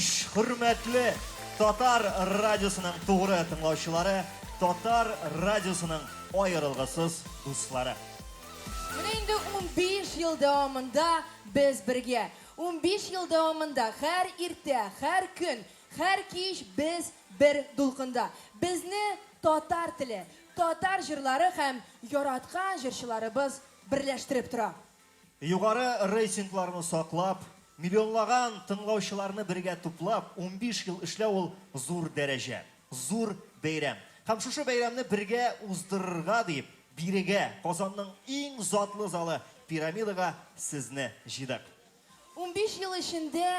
кич, хөрмәтле Татар радиосының тугры тыңлаучылары, Татар радиосының аерылгысыз дуслары. Менә инде 15 ел дәвамында без бергә. 15 ел дәвамында һәр иртә, һәр көн, һәр кич без бер дулкында. Безне татар теле, татар җырлары һәм яраткан җырчыларыбыз берләштереп тора. Югары рейтингларны саклап, миллионлаган тыңлаучыларны бергә туплап, 15 ел эшләү ул зур дәрәҗә, зур бәйрәм. Һәм шушы бәйрәмне бергә уздырырга дип, бирегә, Казанның иң затлы залы Пирамидага сезне җыйдык. 15 ел эчендә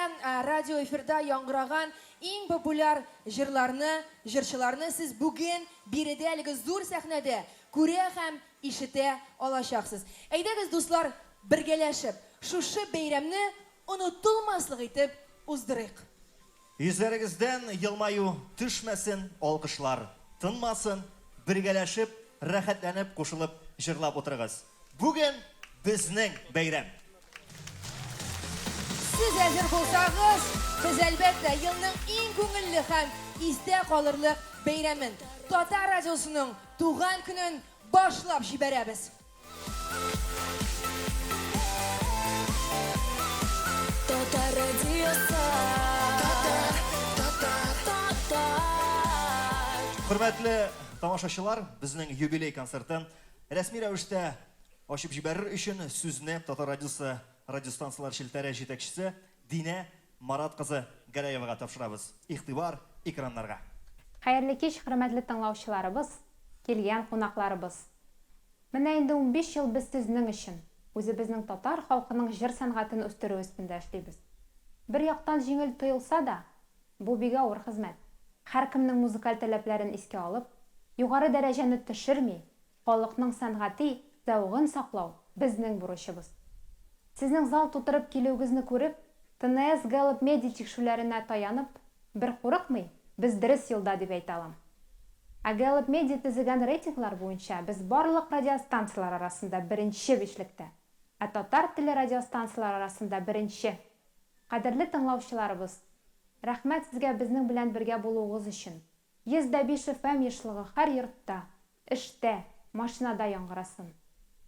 радиоэфирда яңгыраган иң популяр җырларны, җырчыларны сез бүген биредә әлеге зур сәхнәдә күрә һәм ишетә алачаксыз. Әйдәгез, дуслар, бергәләшеп, шушы бәйрәмне онытылмаслык итеп уздырыйк. Йөзләрегездән елмаю төшмәсен, алкышлар тынмасын, бергәләшеп, рәхәтләнеп кушылып җырлап утырыгыз. Бүген безнең бәйрәм! Сез әзер булсагыз, без, әлбәттә, елның иң күңелле һәм истә калырлык бәйрәмен, Татар радиосының туган көнен башлап җибәрәбез! Татар радиосы. Татар, татар, татар. Хөрмәтле тамашачылар, безнең юбилей концертын рәсми рәвештә ачып җибәрер өчен сүзне Татар радиосы радиостанцияләр челтәре җитәкчесе Динә Марат кызы Гәрәевага тапшырабыз. Игътибар экраннарга. Хәерле кич, хөрмәтле тыңлаучыларыбыз, килгән кунакларыбыз! Менә инде 15 ел без сезнең өчен, үзебезнең татар халкының җыр сәнгатен үстерү өстендә эшлибез. Бер яктан җиңел тоелса да, бу бик авыр хезмәт. Һәркемнең музыкаль таләпләрен искә алып, югары дәрәҗәне төшерми, халыкның сәнгати зәвыгын саклау, безнең бурычыбыз. Сезнең зал тутырып килүегезне күреп, ТНС Гэллап Медиа тикшүләренә таянып, бер курыкмый, без дөрес юлда дип әйтә алам. Ә Гэллап Медиа төзегән рейтинглар буенча без барлык радиостанцияләр арасында беренче бишлектә, ә татар теле радиостанцияләре арасында беренче. Кадерле тыңлаучыларыбыз, рәхмәт сезгә безнең белән бергә булуыгыз өчен. 105 FM ешлыгы һәр йортта, эштә, машинада яңгырасын.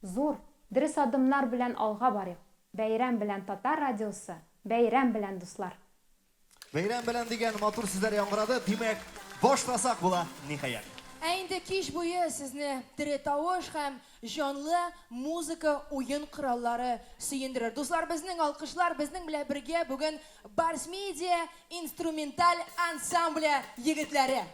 Зур, дөрес адымнар белән алга барыйк. Бәйрәм белән Татар радиосы, бәйрәм белән, дуслар! Бәйрәм белән дигән матур сүзләр яңгырады. Димәк, башласак була, ниһаять. Ә инде кич буе сезне тере тавыш һәм җанлы музыка уен кораллары сөендерер. Дуслар, безнең алкышлар безнең белән бергә бүген Барс Медиа инструменталь ансамбле егетләре.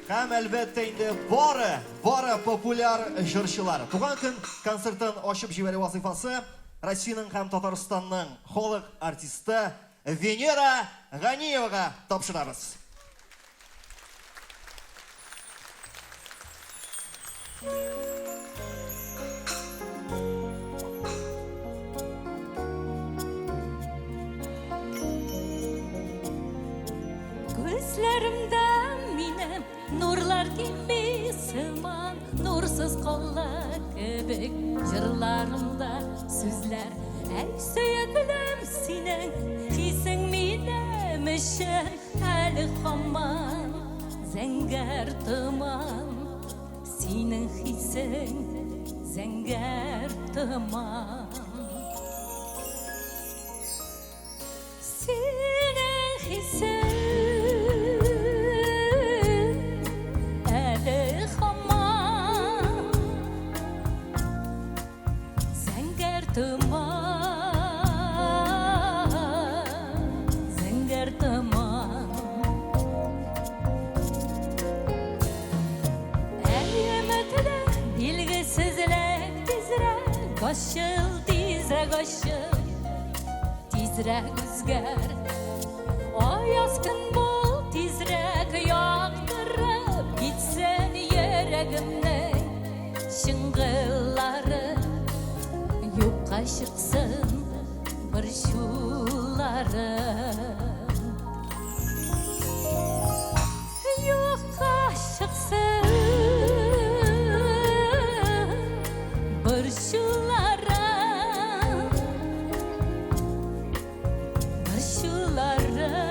Һәм әлбәттә инде бары, бары популяр җырчылар. Туган көн концертын ачып җибәрү вазыйфасы Россиянең һәм Татарстанның халык артисты Венера Ганиевага тапшырабыз. Күзләремдә минем нурлар килми сыман, Нурсыз кала кебек җырларымда сүзләр. Әй, сөеклем, синең хисең минем өчен әле һаман зәңгәр томан. Синең хисең зәңгәр томан. Синең хисең әле һаман зәңгәр томан, зәңгәр томан. Әй, өметле билгесезлек, тизрәк ачыл, тизрәк ачыл. Тизрәк үзгәр, аяз көн бул, тизрәк яктырып китсен йөрәгемнең чыңгыллары. Юкка чыксын борчуларым. Юкка чыксын борчуларым, борчуларым.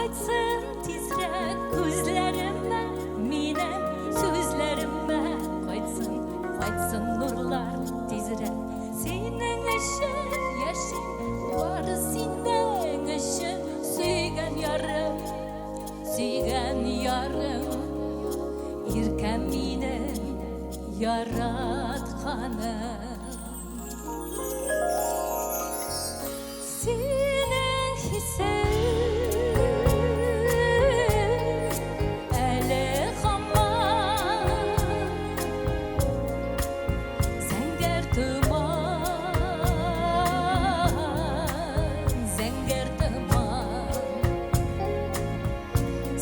Кайтсын тизрәк күзләремә, минем сүзләремә. Кайтсын, кайтсын нурлар тизрәк. Синең өчен яшим, бары синең өчен. Сөйгән ярым, сөйгән ярым, иркәм минем, яратканым. Синең хисең әле һаман зәңгәр томан, зәңгәр томан.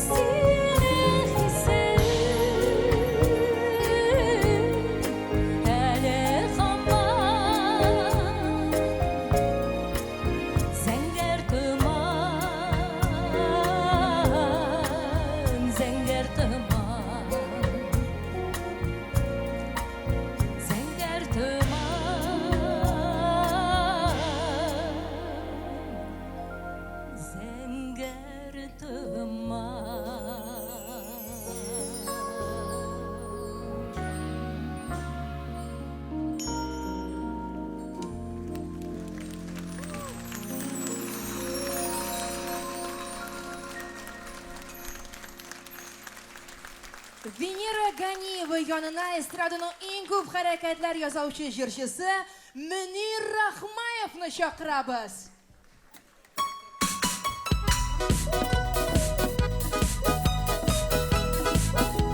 Синең хисең әле һаман зәңгәр томан, зәңгәр томан, зәңгәр томан, зәңгәр томан. Венера Ганиева янына эстраданың иң күп хәрәкәтләр ясаучы җырчысы Мөнир Рахмаевны чакырабыз.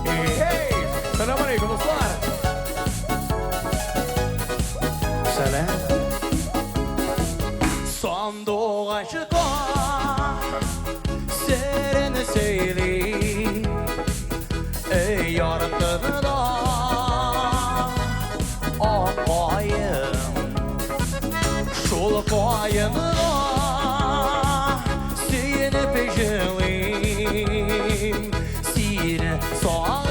Hey, Selam aleyküm dostlar. Selam. Сандугачка серен сөйли, Ey яртыда ак каен, шул каенга сөенеп җылыйм, сине сагынган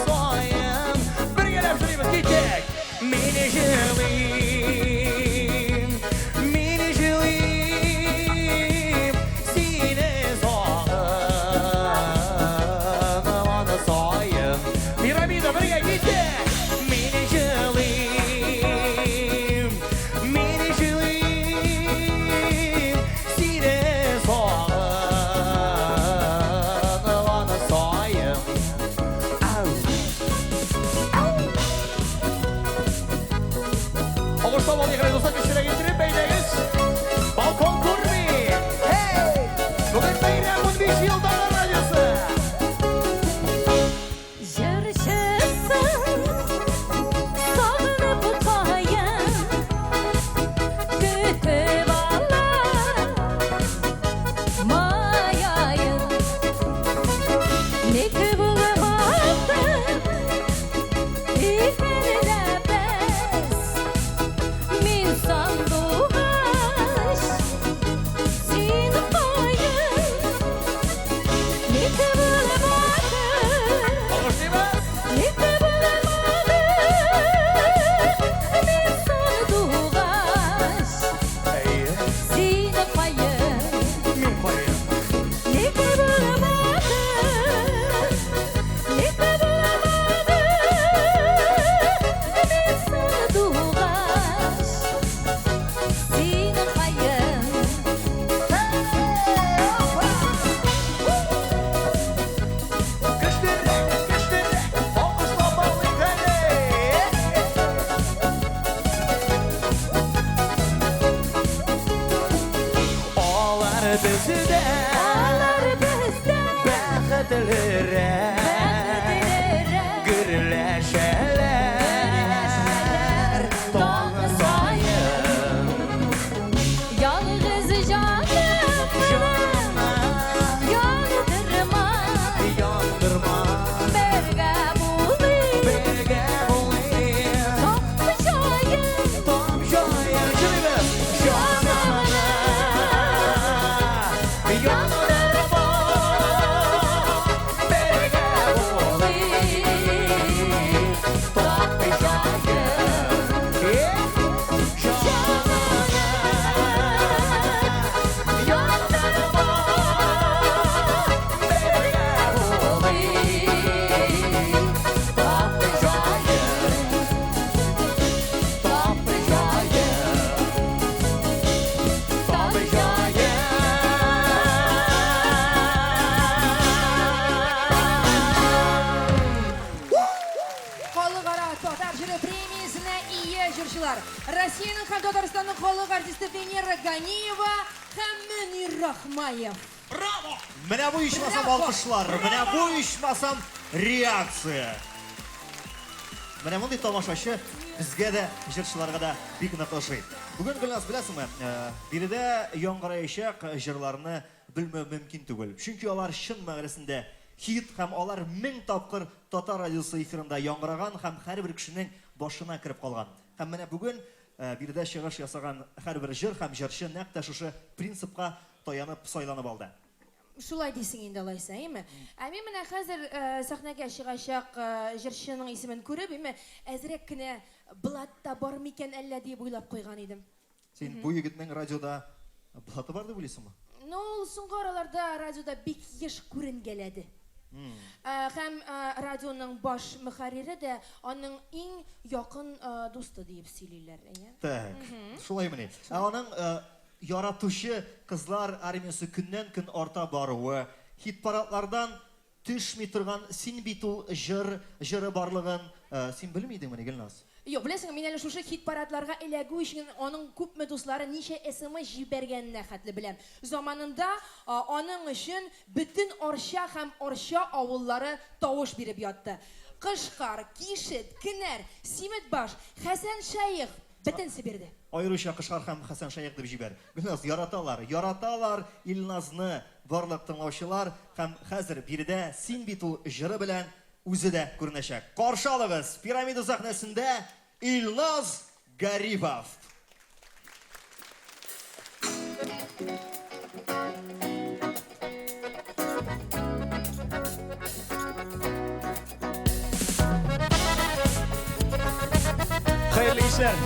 саен. Бергәләп җырлыйбыз, киттек! Мин җылыйм, мин җылыйм, сине сагынган саен. Пирамида, бергә киттек! Мин җылыйм, мин җылыйм, сине сагынган саен. Ау! Алкышлап алыйк, дуслар, көчлерәк иттереп бәйләгез. Балкон күрми. Hey! Бүген бәйрәм 15 ел Татар радиосы. Җырчысын сагынып каен көтеп ала май аен. Ник булмады икән без, мин сандугач, син каен. Ник булмады, Алкышлыйбыз. ник булмады, мин сандугач, Әйе, син каен. Мин каен. Ник булмады, ник булмады, мин сандугач, син каен. Көчлерәк, көчлерәк. Алкышлап алыйк әле. Алар бездә Алар бездә бәхетлерәк. Бәхетлерәк. Гөрләшәләр таң саен. Ялгыз җанымны яндырма, Яндырма, бергә булыйк, бергә булыйк. Тапчаен, Тапчаен, җырлыйбыз. Җанымны, яндырма. Ганиева һәм Мөнир Рахмаев. Браво! Менә бу ичмасам алкышлар, менә бу ичмасам реакция. Менә мондый тамашачы безгә дә, җырчыларга да бик нык ошый. Бүген, Гөлназ, беләсеңме, биредә яңгыраячак җырларны белмәү мөмкин түгел. Чөнки алар чын мәгънәсендә хит һәм алар 1000 тапкыр Татар радиосы эфирында яңгыраган һәм һәрбер кешенең башына кереп калган. Һәм менә бүген биредә чыгыш ясаган һәрбер җыр һәм җырчы нәкъ тә шушы принципка таянып сайланып алды. Шулай дисең инде алайса, әйеме? Ә мин менә хәзер сәхнәгә чыгачак җырчының исемен күреп, әйеме, әзрәк кенә блат та бар микән әллә диеп уйлап куйган идем. Син бу егетнең радиода блаты бар дип уйлыйсыңмы? Ну, ул соңгы араларда радиода бик еш күренгәләде. Һәм радионың баш мөхәррире дә аның иң якын дусты диеп сөйлиләр, әйе. Так, шулаймыни? Ә аның яратучы кызлар армиясе көннән-көн арта баруы, хит-парадлардан төшми торган Син бит ул җыр җыры барлыгын син белми идеңмени, Гөлназ? Юк, беләсеңме, мин әле шушы хит-парадларга эләгү өчен аның күпме дуслары ничә смс җибәргәненә хәтле беләм. Заманында аның өчен бөтен Арча һәм Арча авыллары тавыш биреп ятты. Кышкар, Кишет, Кенәр, Симетбаш, Хәсәншәех, бөтенесе бирде. Аеруча Кышкар һәм Хәсәншәех дип җибәр. Гөлназ, яраталар, яраталар Илназны барлык тыңлаучылар һәм хәзер биредә Син бит ул җыры белән үзе дә күренәчәк. Каршы алыгыз, Пирамида сәхнәсендә Илназ Гарипов! Хәерле кичләр!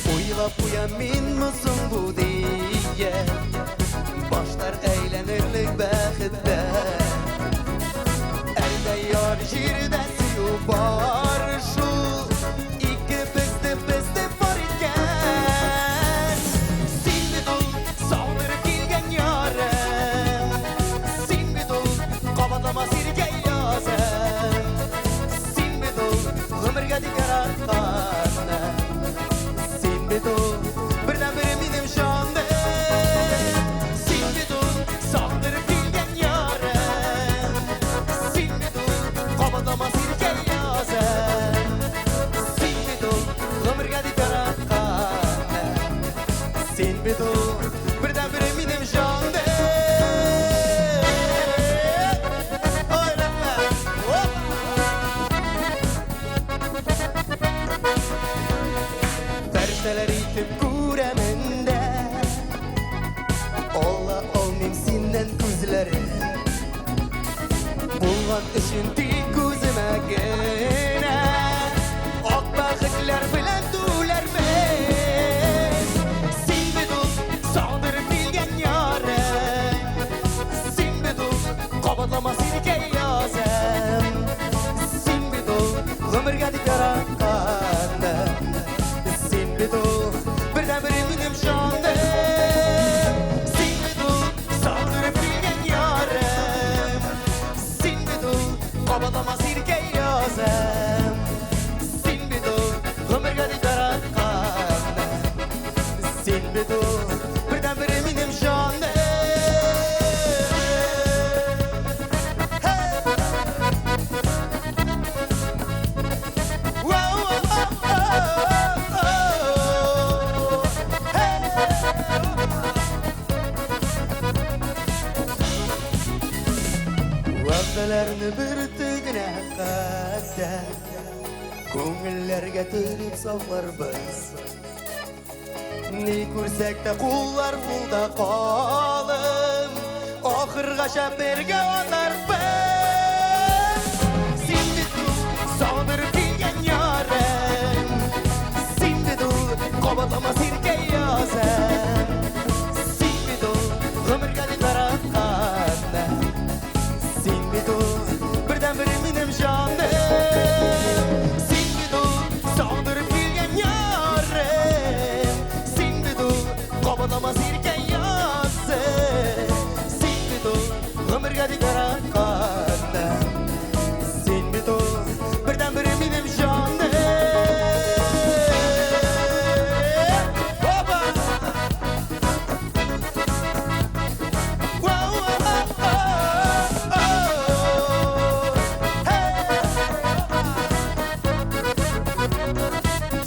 Уйлап куям минме соң бу дия, Башлар әйләнерлек бәхеттә. Әлдә яр җирдә сөю бар шул, Икебезне безне бар иткән. Син бит ул сагындырып килгән ярым, Син бит ул кабатламас иркә язым, Син бит ул гомергә дип яратканым, Син бит ул бердәнбер минем җаным. Син бит ул сагындырып килгән ярым, Син бит ул кабатламас иркә язым, Син бит ул гомергә дип яратканым, Син бит ул бердәнбер минем җаным. Ой, рәхмәт! Оп! Фәрештәләр итеп күрәмен дә, Ала алмыйм синнән күзләрен. Булган өчен тик үземә генә Ак бәхетләр белән түләрмен. Син бит ул сагындырып килгән ярым, Син бит ул кабатламас иркә язым, Син бит ул гомергә дип яратканым, Син бит ул бердәнбер минем җаным. Син бит ул сагындырып килгән ярым, Син бит ул кабатламас иркә язым, Син бит ул гомергә дип яратканым, Син бит ул бердәнбер минем җаным. Вәгъдәләрне бөртегенә хәтта Күңелләргә төреп сакларбыз. Ни күрсәк тә куллар кулда калып, Ахыргача бергә атарбыз. Син бит ул сагындырып килгән ярым, Син бит ул кабатламас иркә язым, Син бит ул гомергә дип яратканым, Син бит ул бердәнбер минем җаным. Син бит ул сагындырып килгән ярым, Син бит ул кабатламас иркә язым, Гомергә дип яратканым. Син бит ул бердәнбер минем җаным. Опа!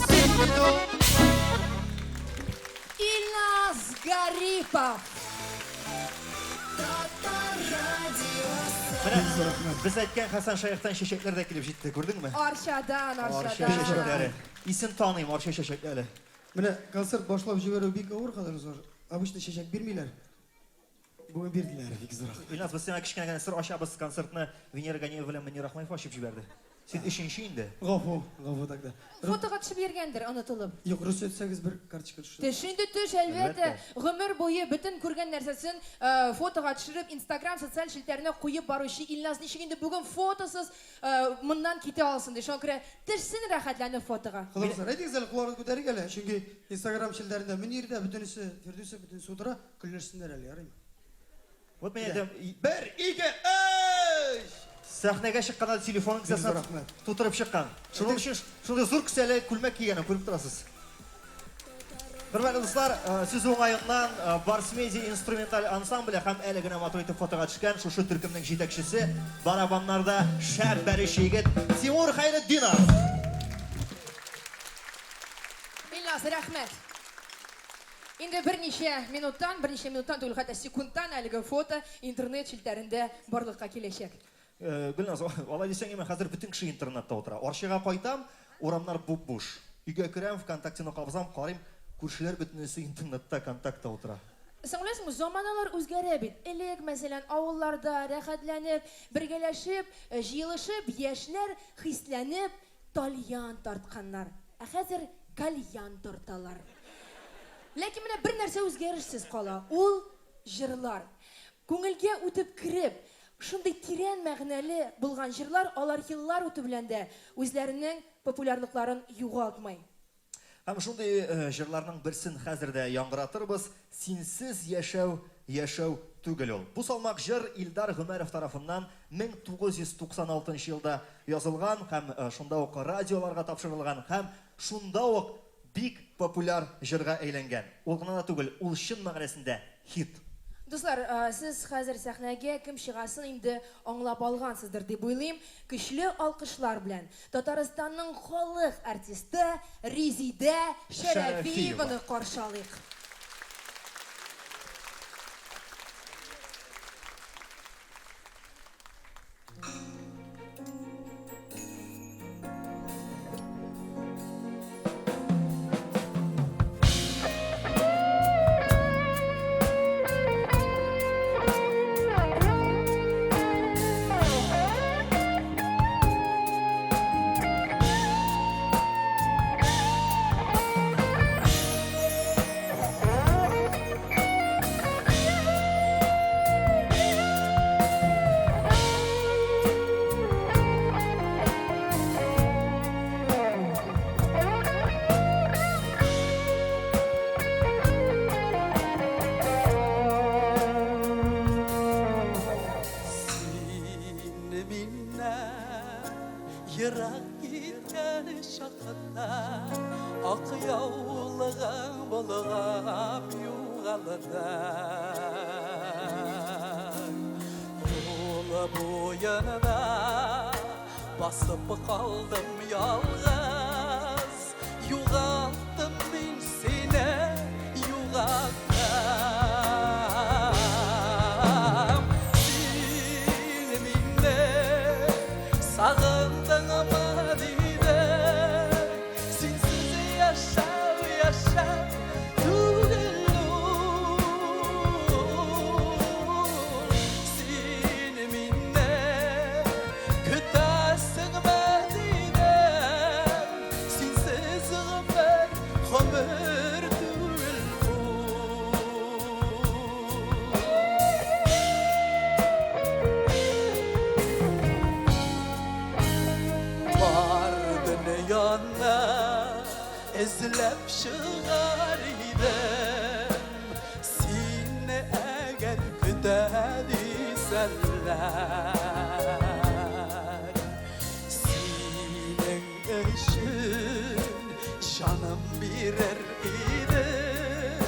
Син бит ул Илназ Гарипов. Менә без әйткән Хәсән Шәехтән чәчәкләр дә килеп җитте, күрдеңме? Арчадан, Арча Арчадан. чәчәкләре. Исен таныйм, Арча чәчәкләре. Менә концерт башлап җибәрү бик авыр хәзер зур. Обычно чәчәк бирмиләр. Бүген бирделәр, бик зур. Илназ, без сиңа кечкенә генә сер ачабыз, концертны Венера Ганиева белән Мөнир Рахмаев ачып җибәрде. Син өченче инде. Гафу, гафу тогда. Фотога төшеп йөргәндер, онытылып. Юк, рөхсәт итсәгез бер карточка төшереп. Төш инде төш, әлбәттә. Гомер буе бөтен күргән нәрсәсен фотога төшереп, Инстаграм социаль челтәренә куеп баручы Илназ ничек инде бүген фотосыз моннан китә алсын ди. Шуңа күрә төшсен рәхәтләнеп фотога. Кызлар, әйдәгез әле кулларны күтәрик әле, чөнки Инстаграм челтәрендә Мөнир дә бөтенесе, Фирдүсә бөтенесе утыра, көлләшсеннәр әле, ярыймы? Вот мин әйтәм, Бер, ике, өч! Сәхнәгә чыкканда телефон кесәсенә Рәхмәт. тутырып чыккан. Шуның өчен шундый зур кесәле күлмәк кигәнен күреп торасыз. Хөрмәтле дуслар, сүз уңаеннан Барс Медиа инструменталь ансамбле һәм әле генә матур итеп фотога төшкән шушы төркемнең җитәкчесе барабаннарда шәп бәрүче егет Тимур Хәйретдинов. Илназ, рәхмәт. Инде берничә минуттан түгел, хәтта секундтан әлеге фото интернет челтәрендә барлыкка киләчәк. Гөлназ, алай дисәң, мин хәзер бөтен кеше интернетта утыра. Арчага кайтам, урамнар буп-буш. Өйгә керәм, ВКонтактены кабызам, карыйм, күршеләр бөтенесе интернетта, контактта утыра. Соң беләсеңме, заманалар үзгәрә бит. Элек, мәсәлән, авылларда рәхәтләнеп, бергәләшеп, җыелышып, яшьләр хисләнеп тальян тартканнар. Ә хәзер кальян тарталар. Ләкин менә бер нәрсә үзгәрешсез кала. Ул җырлар. Күңелгә үтеп кереп, шундый тирән мәгънәле булган җырлар, алар еллар үтү белән дә үзләренең популярлыкларын югалтмый. Һәм шундый җырларның берсен хәзер дә яңгыратырбыз. Синсез яшәү, яшәү түгел ул. Бу салмак җыр Илдар Гомәров тарафыннан 1996 елда язылган һәм шунда ук радиоларга тапшырылган һәм шунда ук бик популяр җырга әйләнгән. Ул гына да түгел, ул чын мәгънәсендә хит. Дуслар, сез хәзер сәхнәгә кем чыгасын инде аңлап алгансыздыр дип уйлыйм. Көчле алкышлар белән Татарстанның халык артисты Резидә Шәрәфиеваны каршы алыйк. Син миннән ерак киткән чакта ак яулыгың болгап югалды. Юл буенда басып калдым ялгыз, югалттым мин сине, югалттым. Син мине сагындыңмы дидең, синсез яшәү, яшәү түгел ул. Син мине көтәсеңме дидең, синсез гомер, гомер түгел ул. Бар дөньяны эзләп чыгар идем, син әгәр көтә дисәң. Дисәләр. Синең өчен җаным бирер идем,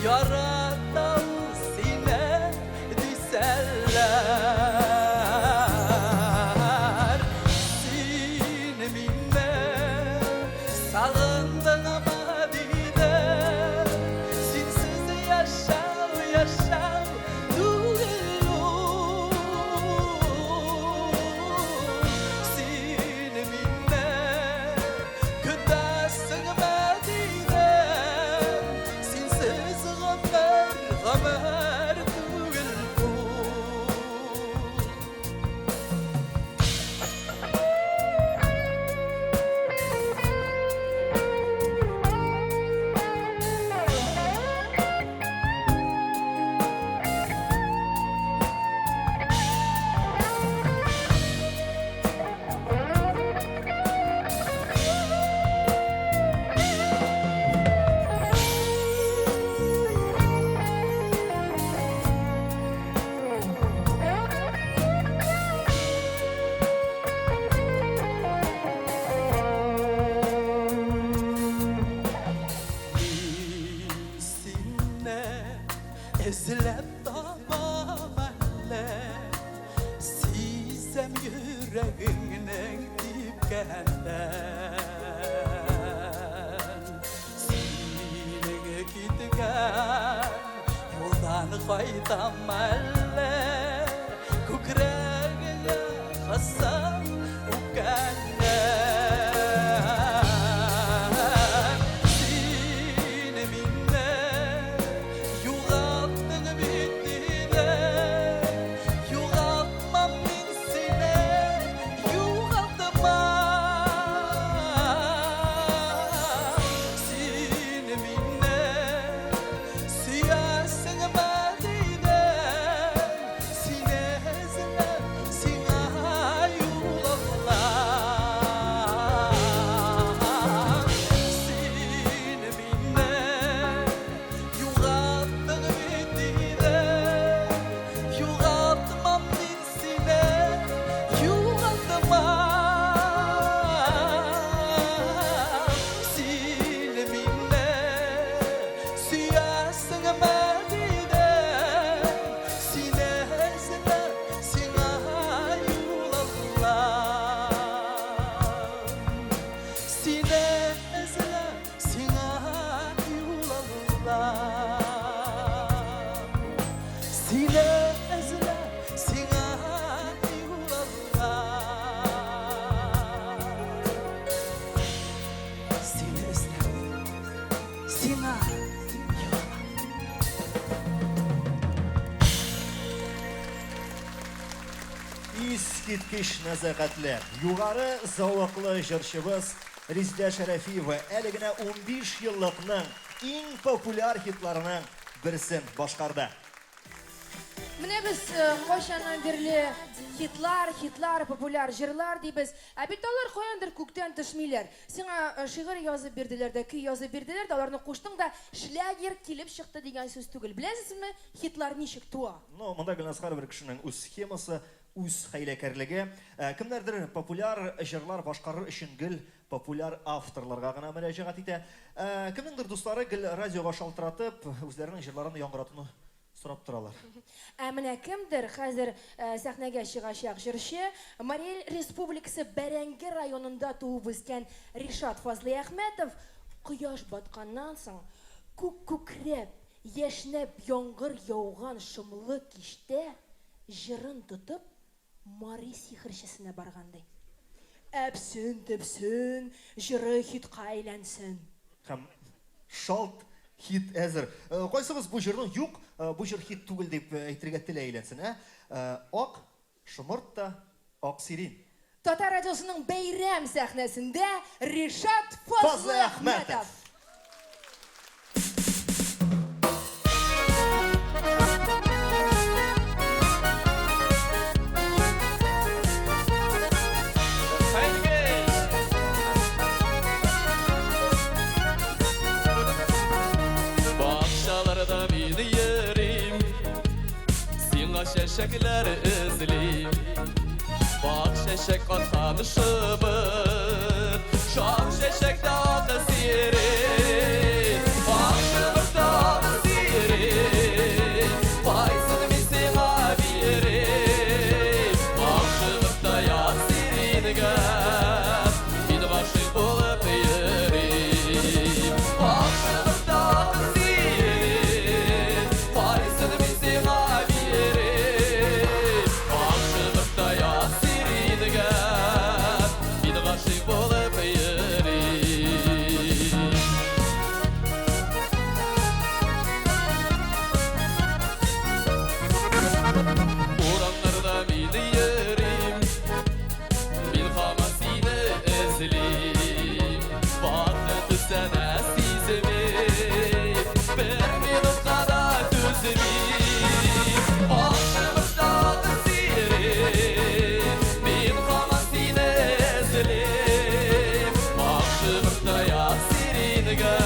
яратам сине, дисәләр. Син мине сагындыңмы, дидем, синсез яшәү яшәү түгел ул. Син мине көтәсеңме, дидем, синсез гомер гомер түгел ул. Мин сине эзләп табам әле, сизәм йөрәгеңнең типкәнен. Синең киткән юлдан кайтам әле, күкрәгеңә кысам үпкәне. Син мине югалттың бит, дидем, югалтмам мин сине, югалтмам. Син мине сөясеңме, дидем, сине эзләп сиңа юл алам. Син мине югалттың бит, дидем, югалтмам мин сине, югалтмам. Син мине сөясеңме, дидем, сине эзләп сиңа юл алам. Сине эзләп сиңа юл алам. Сине эзләп сиңа юл алам. Сине эзләп сиңа юл алам. Искиткеч нәзакәтле, югары зәвыклы җырчыбыз Резидә Шәрәфиева әле генә 15 еллыкның иң популяр хитларының берсен башкарды. Менә без кайчаннан бирле хитлар, хитлар, популяр җырлар дибез. Ә бит алар каяндыр күктән төшмиләр. Сиңа шигырь язып бирделәр дә, көй язып бирделәр дә, аларны куштың да, шлягер килеп чыкты дигән сүз түгел. Беләсезме, хитлар ничек туа? Ну, монда, Гөлназ, һәрбер кешенең үз схемасы, үз хәйләкәрлеге. Кемнәрдер популяр җырлар башкарыр өчен гел популяр авторларга гына мөрәҗәгать итә. Кемнеңдер дуслары гел радиога шалтыратып, үзләренең җырларын яңгыратуны сорап торалар. Ә менә кемдер хәзер сәхнәгә чыгачак җырчы, Марий Эл Республикасы Бәрәңге районында туып үскән Ришат Фазлыәхмәтов кояш батканнан соң күк күкрәп, яшьнәп яңгыр яуган шомлы кичтә җырын тотып Мари сихерчесенә барган ди. Әпсен төпсен, җыры хитка әйләнсен. Һәм шалт хит әзер. Кайсыгыз бу җырның юк, бу җыр хит түгел дип әйтергә теле әйләнсен, ә? Ак шомырт та ак сирин. Татар радиосының бәйрәм сәхнәсендә Ришат Фазлыәхмәтов. Бакчаларда мин йөрим, сиңа чәчәк чәчәкләр эзлим. Бак чәчәк аткан шыбыр, Шам чәчәктә ак сирень. Ак шыбырта ак сирень, Кайсын мин сиңа бирим? Ак шыбырта ак сиренгә, Мин гашыйк булып йөрим. Ак шыбырта ак сирень, Кайсын мин сиңа бирим? Ак шыбырта ак сиренгә, Мин гашыйк булып йөрим. Урамнарда мин йөрим, Мин һаман сине эзлим. Вакыт үтсә дә сизмим, Бер минутка да түзмим. Ак шыбырта ак сирень, Мин һаман сине эзлим. Ак шыбырта ак сиренгә,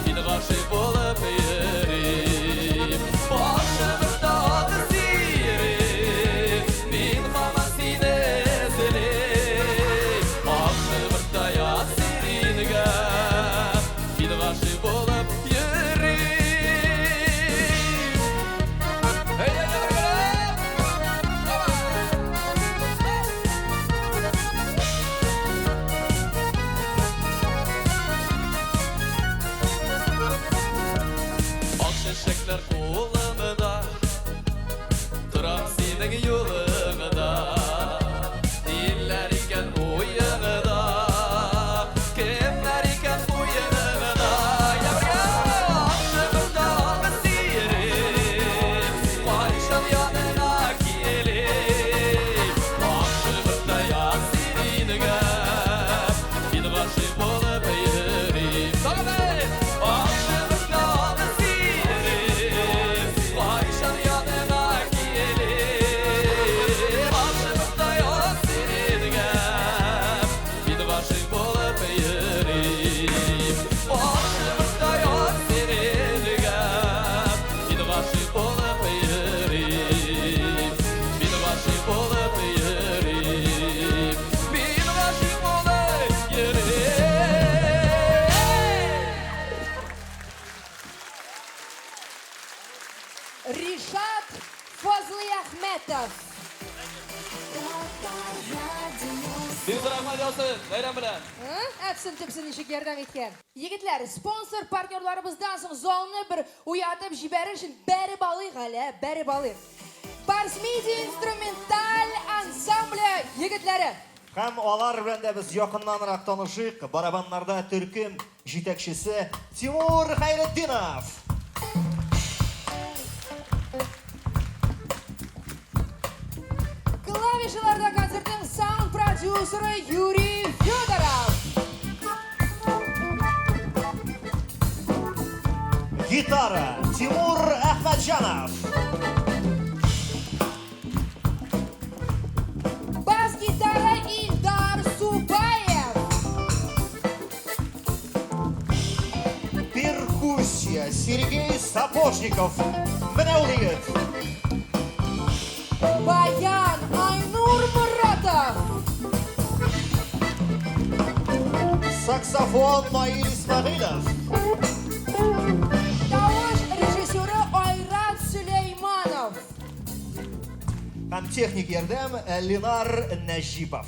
Мин гашыйк булып йөрим. Ак шыбырта ак сирень, Мин һаман сине эзлим. Ак шыбырта ак сиренгә, Мин гашыйк булып йөрим. Әйдә, әйдә, бергәләп! Ак чәчәкләр кулымда, Торам синең юлыңда. Ниләр икән уеңда, Кемнәр икән куеныңда? Я бергә! Ак шыбырда ак сирень, Кайчан яныңа килим? Ак шыбырда ак сиренгә, Мин гашыйк булып йөрим. Тагын бер! Ак шыбырда ак сирень, Кайчан яныңа килим? Ак шыбырда ак сиренгә, Мин гашыйк булып йөрим. Ак шыбырда ак сиренгә, Мин гашыйк булып йөрим. Мин гашыйк булып йөрим. Мин гашыйк булып йөрим. Ришат Фазлыәхмәтов. Бик зур рәхмәт яусын, бәйрәм белән. Әпсен төпсен ничек ярдәм иткән. Егетләр, спонсор партнерларыбыздан соң залны бер уятып җибәрер өчен бәреп алыйк әле, бәреп алыйк. Барс Медиа инструменталь ансамбле егетләре. Һәм алар белән дә без якыннанрак танышыйк. Барабаннарда төркем җитәкчесе Тимур Хәйретдинов. Клавишаларда концертның саунд-продюсеры Юрий Федоров. Гитара Тимур Әхмәтҗанов. Бас-гитара Илдар Субаев. Перкуссия Сергей Сапожников. Менә ул егет. Баян Айнур Муратов. Саксофон Наиль Исмәгыйлов. Тавыш режиссеры Айрат Сөләйманов. Һәм техник ярдәм Ленар Нәҗипов.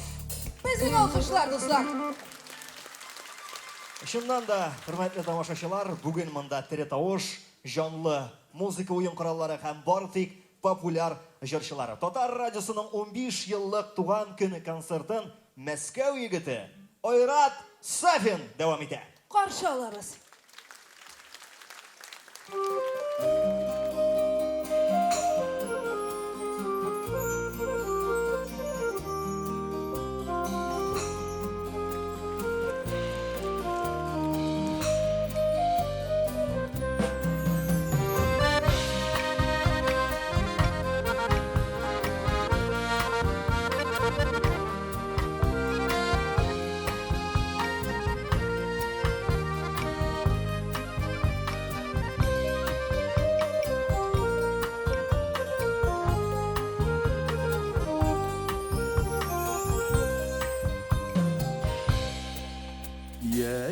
Безнең алкышлар, дуслар. Чыннан да, хөрмәтле тамашачылар, бүген монда тере тавыш, җанлы музыка уен кораллары һәм бары тик популяр җырчылары. Татар радиосының 15 еллык туган көне концертын Мәскәү егете Айрат Сафин дәвам итә. Каршы алабыз.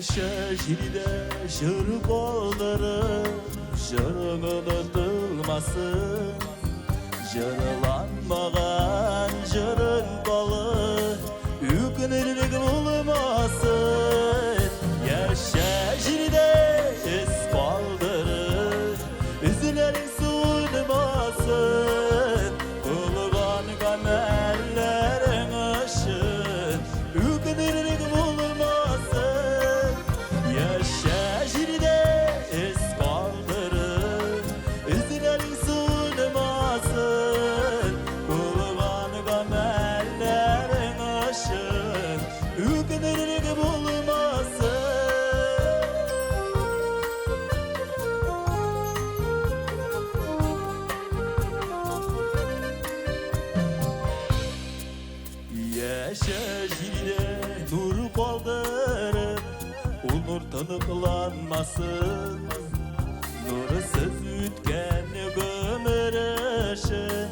Яшә җирдә җыр калдырып, җырың онытылмасын. Җырланмаган җырың калыр, үкенерлек булмасын. Яшә җирдә эз калдырып, эзләрең суынмасын. Кылган гамәлләрең өчен үкенерлек булмасын. Яшә җирдә эз калдырып, эзләрең суынмасын. Кылган гамәлләрең өчен үкенерлек булмасын. Яшә җирдә нур калдырып, ул нур тоныкланмасын. Нурсыз үткән гомер өчен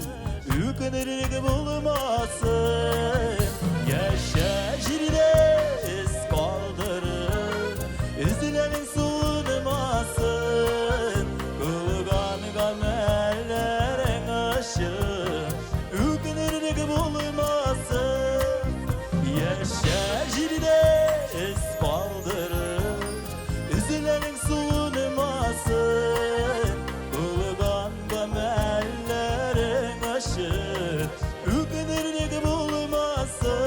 үкенерлек булмасын. Яшә җирдә эз калдырып, эзләрең суынмасын. Кылган гамәлләрең өчен үкенерлек булмасын. Яшә җирдә эз калдырып, эзләрең суынмасын. Кылган гамәлләрең өчен үкенерлек булмасын.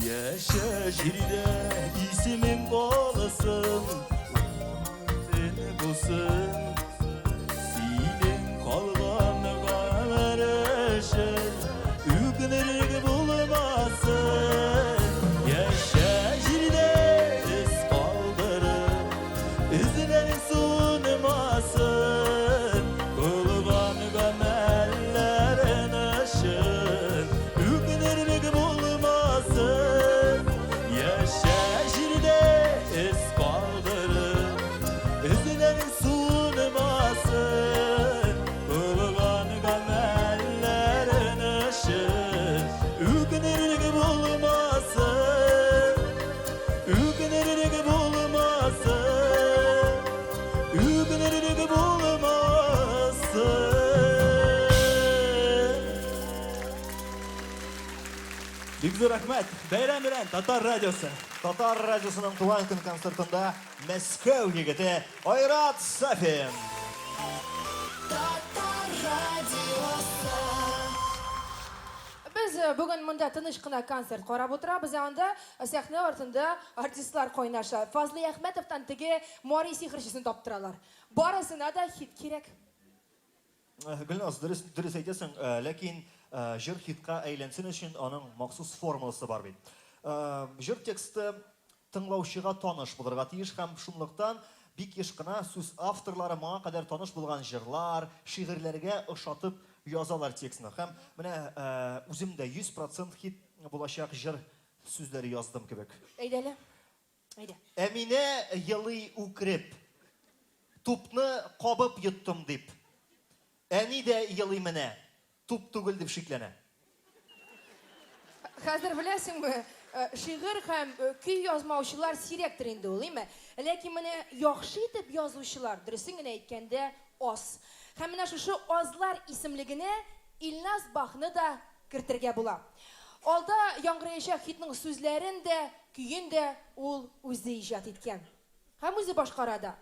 Яшә җирдә исемең калсын, син булсын. Синең калган гомер өчен үкенерлек булмасын. Яшә җирдә эз калдырып, эзләрең суынмасын. Кылган гамәлләрең өчен үкенерлек булмасын. Яшә җирдә эз калдырып, эзләрең суынмасын. Кылган гамәлләрең өчен үкенерлек булмасын. Үкенерлек булмасын. Үкенерлек булмасын. Бик зур рәхмәт. Бәйрәм белән Татар радиосы. Татар радиосының туган көн концертында Мәскәү егете Айрат Сафин. Без бүген монда тыныч кына концерт карап утырабыз, ә анда сәхнә артында артистлар кайнаша. Фазлый Әхмәтовтан теге Мари сихерчесен таптыралар. Барысына да хит кирәк. Гөлназ, дөрес, дөрес әйтәсең, ләкин җыр хитка әйләнсен өчен аның махсус формуласы бар бит. Җыр тексты тыңлаучыга таныш булырга тиеш һәм шунлыктан бик еш кына сүз авторлары моңа кадәр таныш булган җырлар, шигырьләргә ошатып язалар текстны. Һәм менә үзем дә 100% хит булачак җыр сүзләре яздым кебек. Әйдә әле. Әйдә. Әминә елый үкереп, тупны кабып йоттым дип. Әни дә елый менә, туп түгел дип шикләнә. Хәзер беләсеңме, шигырь һәм көй язмаучылар сирәктер инде ул, име? Ләкин менә яхшы итеп язучылар, дөресен генә әйткәндә, аз. Һәм менә шушы азлар исемлегенә Илназ Бахны да кертергә була. Алда яңгыраячак хитның сүзләрен дә, көен дә ул үзе иҗат иткән. Һәм үзе башкара да.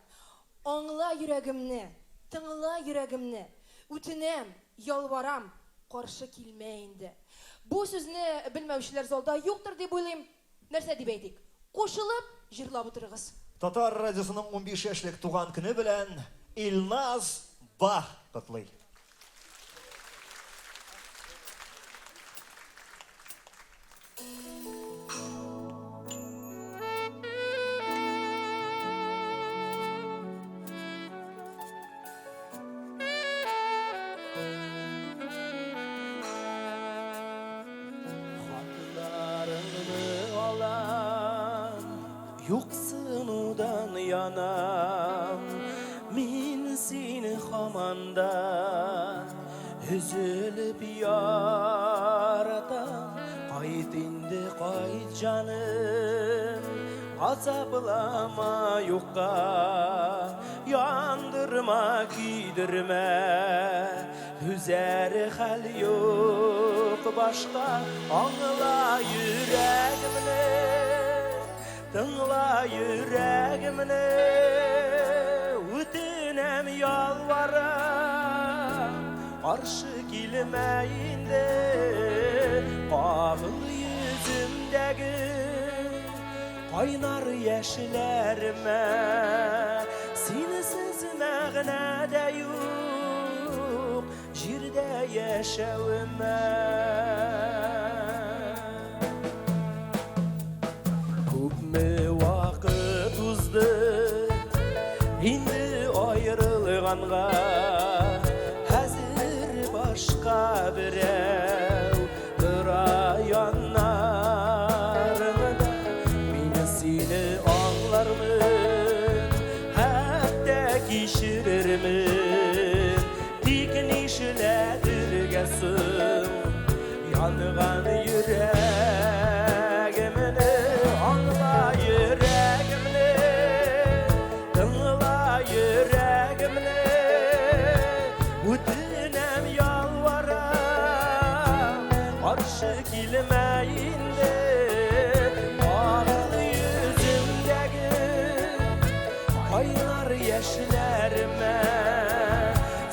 Аңла йөрәгемне, тыңла йөрәгемне, үтенәм, ялварам, каршы килмә инде. Бу сүзне белмәүчеләр залда юктыр дип уйлыйм. Нәрсә дип әйтик? Кушылып җырлап утырыгыз. Татар радиосының 15 яшьлек туган көне белән Илназ Бах котлый. Юксынудан янам Мин сине һаман да Өзелеп яратам Кайт инде, кайт, җаным Газаплама юкка Яндырма, көйдермә Түзәр хәл юк башка Аңла йөрәгемне Тыңла йөрәгемне Үтенәм, ялварам Каршы килмә инде Кагыл йөземдәге Кайнар яшьләремә Синсез мәгънә дә юк Җирдә яшәвемә. Күпме вакыт узды инде аерылганга, Хәзер башка берәү тора яннарыңда. Мин сине аңлармын, хәтта кичерермен. Тик нишләтергә соң янган йөрәгемне? Аңла йөрәгемне, тыңла йөрәгемне. Үтенәм, ялварам, каршы килмә инде. Кагыл йөземдәге кайнар яшьләремә.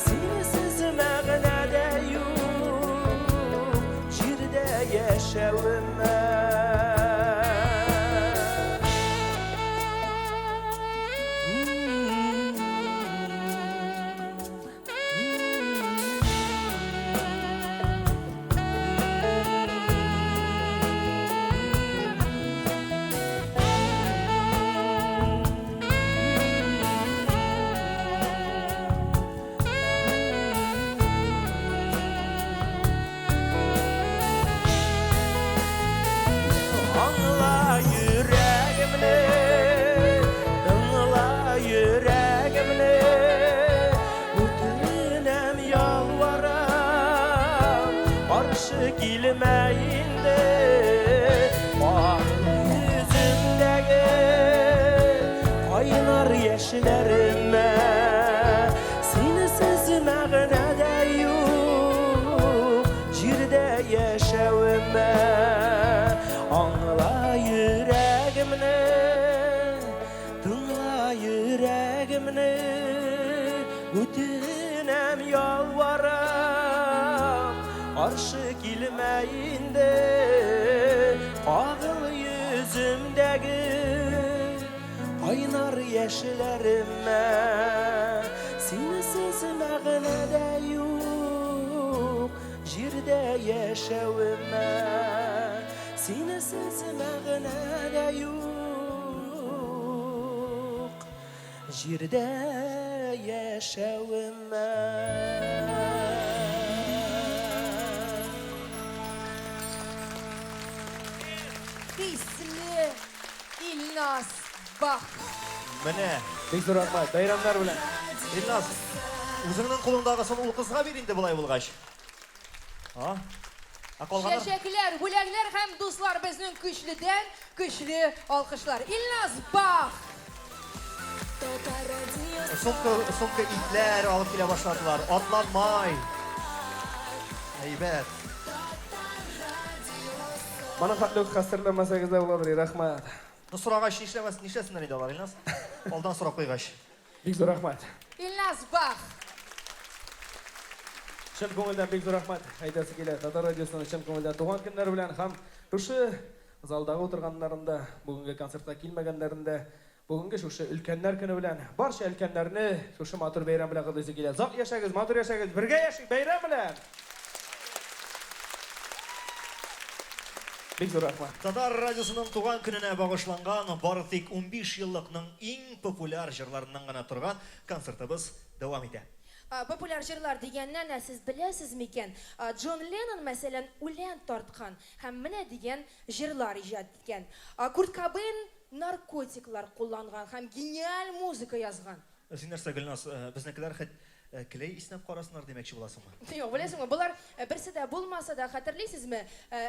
Синсез мәгънә дә юк җирдә яшәвемә. Аңла йөрәгемне, тыңла йөрәгемне. Үтенәм, ялварам, каршы килмә инде. Кагыл йөземдәге кайнар яшьләремә. Синсез мәгънә дә юк җирдә яшәвемә. Аңла йөрәгемне, тыңла йөрәгемне. Үтенәм, ялварам, каршы килмә инде. Кагыл йөземдәге кайнар яшьләремә. Синсез мәгънә дә юк җирдә яшәвемә. Синсез мәгънә дә юк җирдә яшәвемә. Хисле Илназ Бах. Менә. Бик зур рәхмәт. Бәйрәмнәр белән. Илназ, үзеңнең кулыңдагысын ул кызга бир инде болай булгач. А? Ә калганнар? Чәчәкләр, бүләкләр һәм дуслар безнең көчледән көчле алкышлар. Илназ Бах! Сумка, сумка итләр алып килә башладылар. Атланмай. Әйбәт. Моның хәтле үк хәстәрләмәсәгез дә буладыр, рәхмәт. Ну сорагач нишләмәс, нишләсеннәр инде алар, Илназ? Алдан сорап куйгач. Бик зур рәхмәт. Илназ Бах! Чын күңелдән бик зур рәхмәт әйтәсе килә. Татар радиосының чын күңелдән туган көннәре белән һәм шушы залдагы утырганнарында, бүгенге концертка килмәгәннәрендә, бүгенге шушы өлкәннәр көне белән барча өлкәннәрне шушы матур бәйрәм белән котлыйсы килә. Озак яшәгез, матур яшәгез, бергә яшик, бәйрәм белән! Бик зур рәхмәт. Татар радиосының туган көненә багышланган бары тик 15 еллыкның иң популяр җырларыннан гына торган концертыбыз дәвам итә. Популяр җырлар дигәннән, ә сез беләсез микән, Джон Леннон, мәсәлән, үлән тарткан һәм менә дигән җырлар иҗат иткән. Курт Кобейн наркотиклар кулланган һәм гениаль музыка язган. Син нәрсә, Гөлназ, безнекеләр хет келәй иснәп карасыннар димәкче буласыңмы? Юк, беләсеңме, болар берсе дә булмаса да, хәтерлисезме,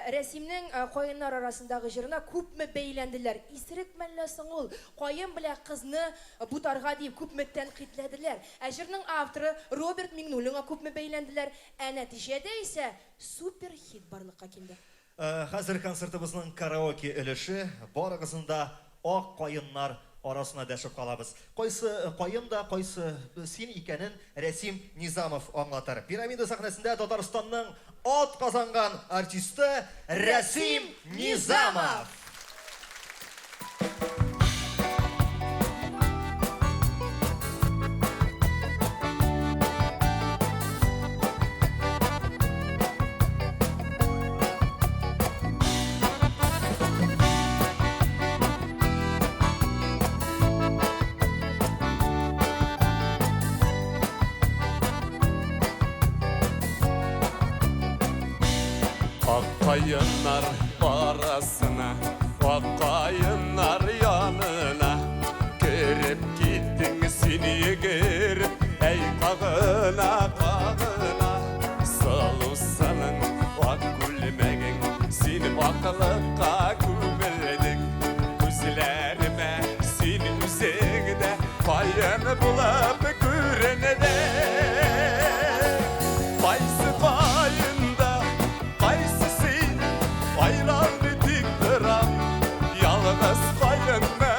Рәсимнең Каеннар арасындагы җырына күпме бәйләнделәр. Исерек мәллә соң ул, каен белән кызны бутарга дип күпме тәнкыйтьләделәр. Ә җырның авторы Роберт Миңнуллинга күпме бәйләнделәр. Ә нәтиҗәдә исә супер-хит барлыкка килде. Хәзер концертыбызның караоке өлеше. Барыгызны да ак каеннар арасына дәшеп калабыз. Кайсы каен да, кайсы син икәнен Рәсим Низамов аңлатыр. Пирамида сәхнәсендә Татарстанның атказанган артисты Рәсим Низамов! Ак каеннар арасына, ак каеннар янына кереп киттең син йөгереп, әй кагына, кагына. Сылусының ак күлмәгең, син аклыкка күмелдең. Күзләремә син үзең дә каен булып күренде. Кайсы каенда, кайсы син, айралды тик торам. Ялгыз каенны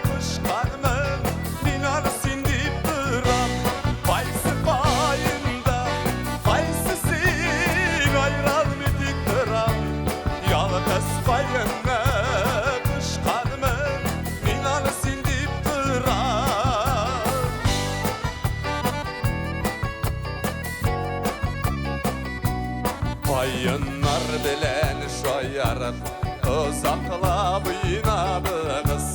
кочканмын, мин аны син дип торам. Кайсы каенда, кайсы син, айралмый тик торам. Ялгыз каенны кочканмын, мин аны син дип торам. Каеннар белән шаярып, озаклап уйнадыгыз.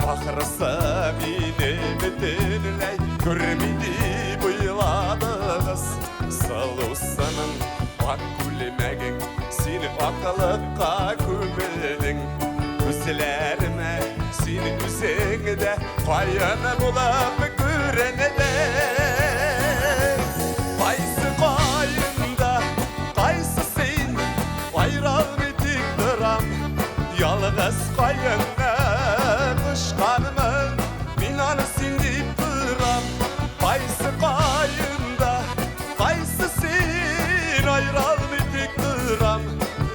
Ахрысы мине бөтенләй күрми дип уйладыгыз. Сылусының ак күлмәгең, син аклыкка күмелдең. Күзләремә син үзең дә каен булып күренде. Кайсы каенда, кайсы син, айралмый тик торам. Ялгыз каенны кочканмын, мин аны син дип торам. Кайсы каенда, кайсы син, айралмый тик торам.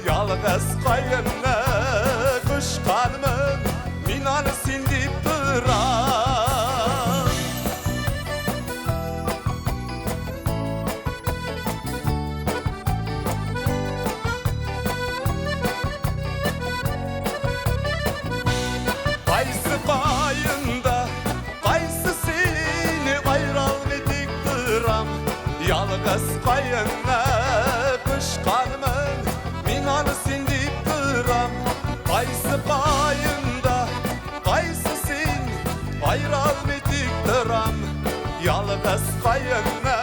Ялгыз каенны кочканмын, мин аны син дип торам. Кайсы каенда, кайсы син, айралмый тик торам. Ялгыз каенны кочканмын, мин аны син дип торам. Кайсы каенда, кайсы син, айралмый тик торам. Ялгыз каенны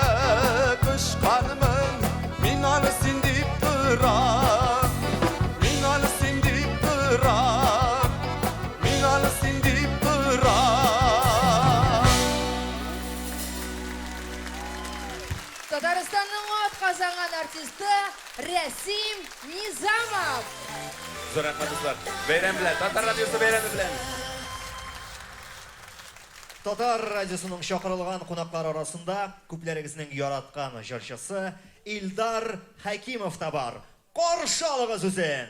кочканмын, мин аны син дип торам. Мин аны син дип торам. Мин аны син дип торам. Татарстанның атказанган артисты Рәсим Низамов. Зур рәхмәт, дуслар. Бәйрәм белән, Татар радиосы бәйрәме белән. Татар радиосының чакырылган кунаклары арасында күпләрегезнең яраткан җырчысы Илдар Хәкимов та бар. Каршы алыгыз үзен!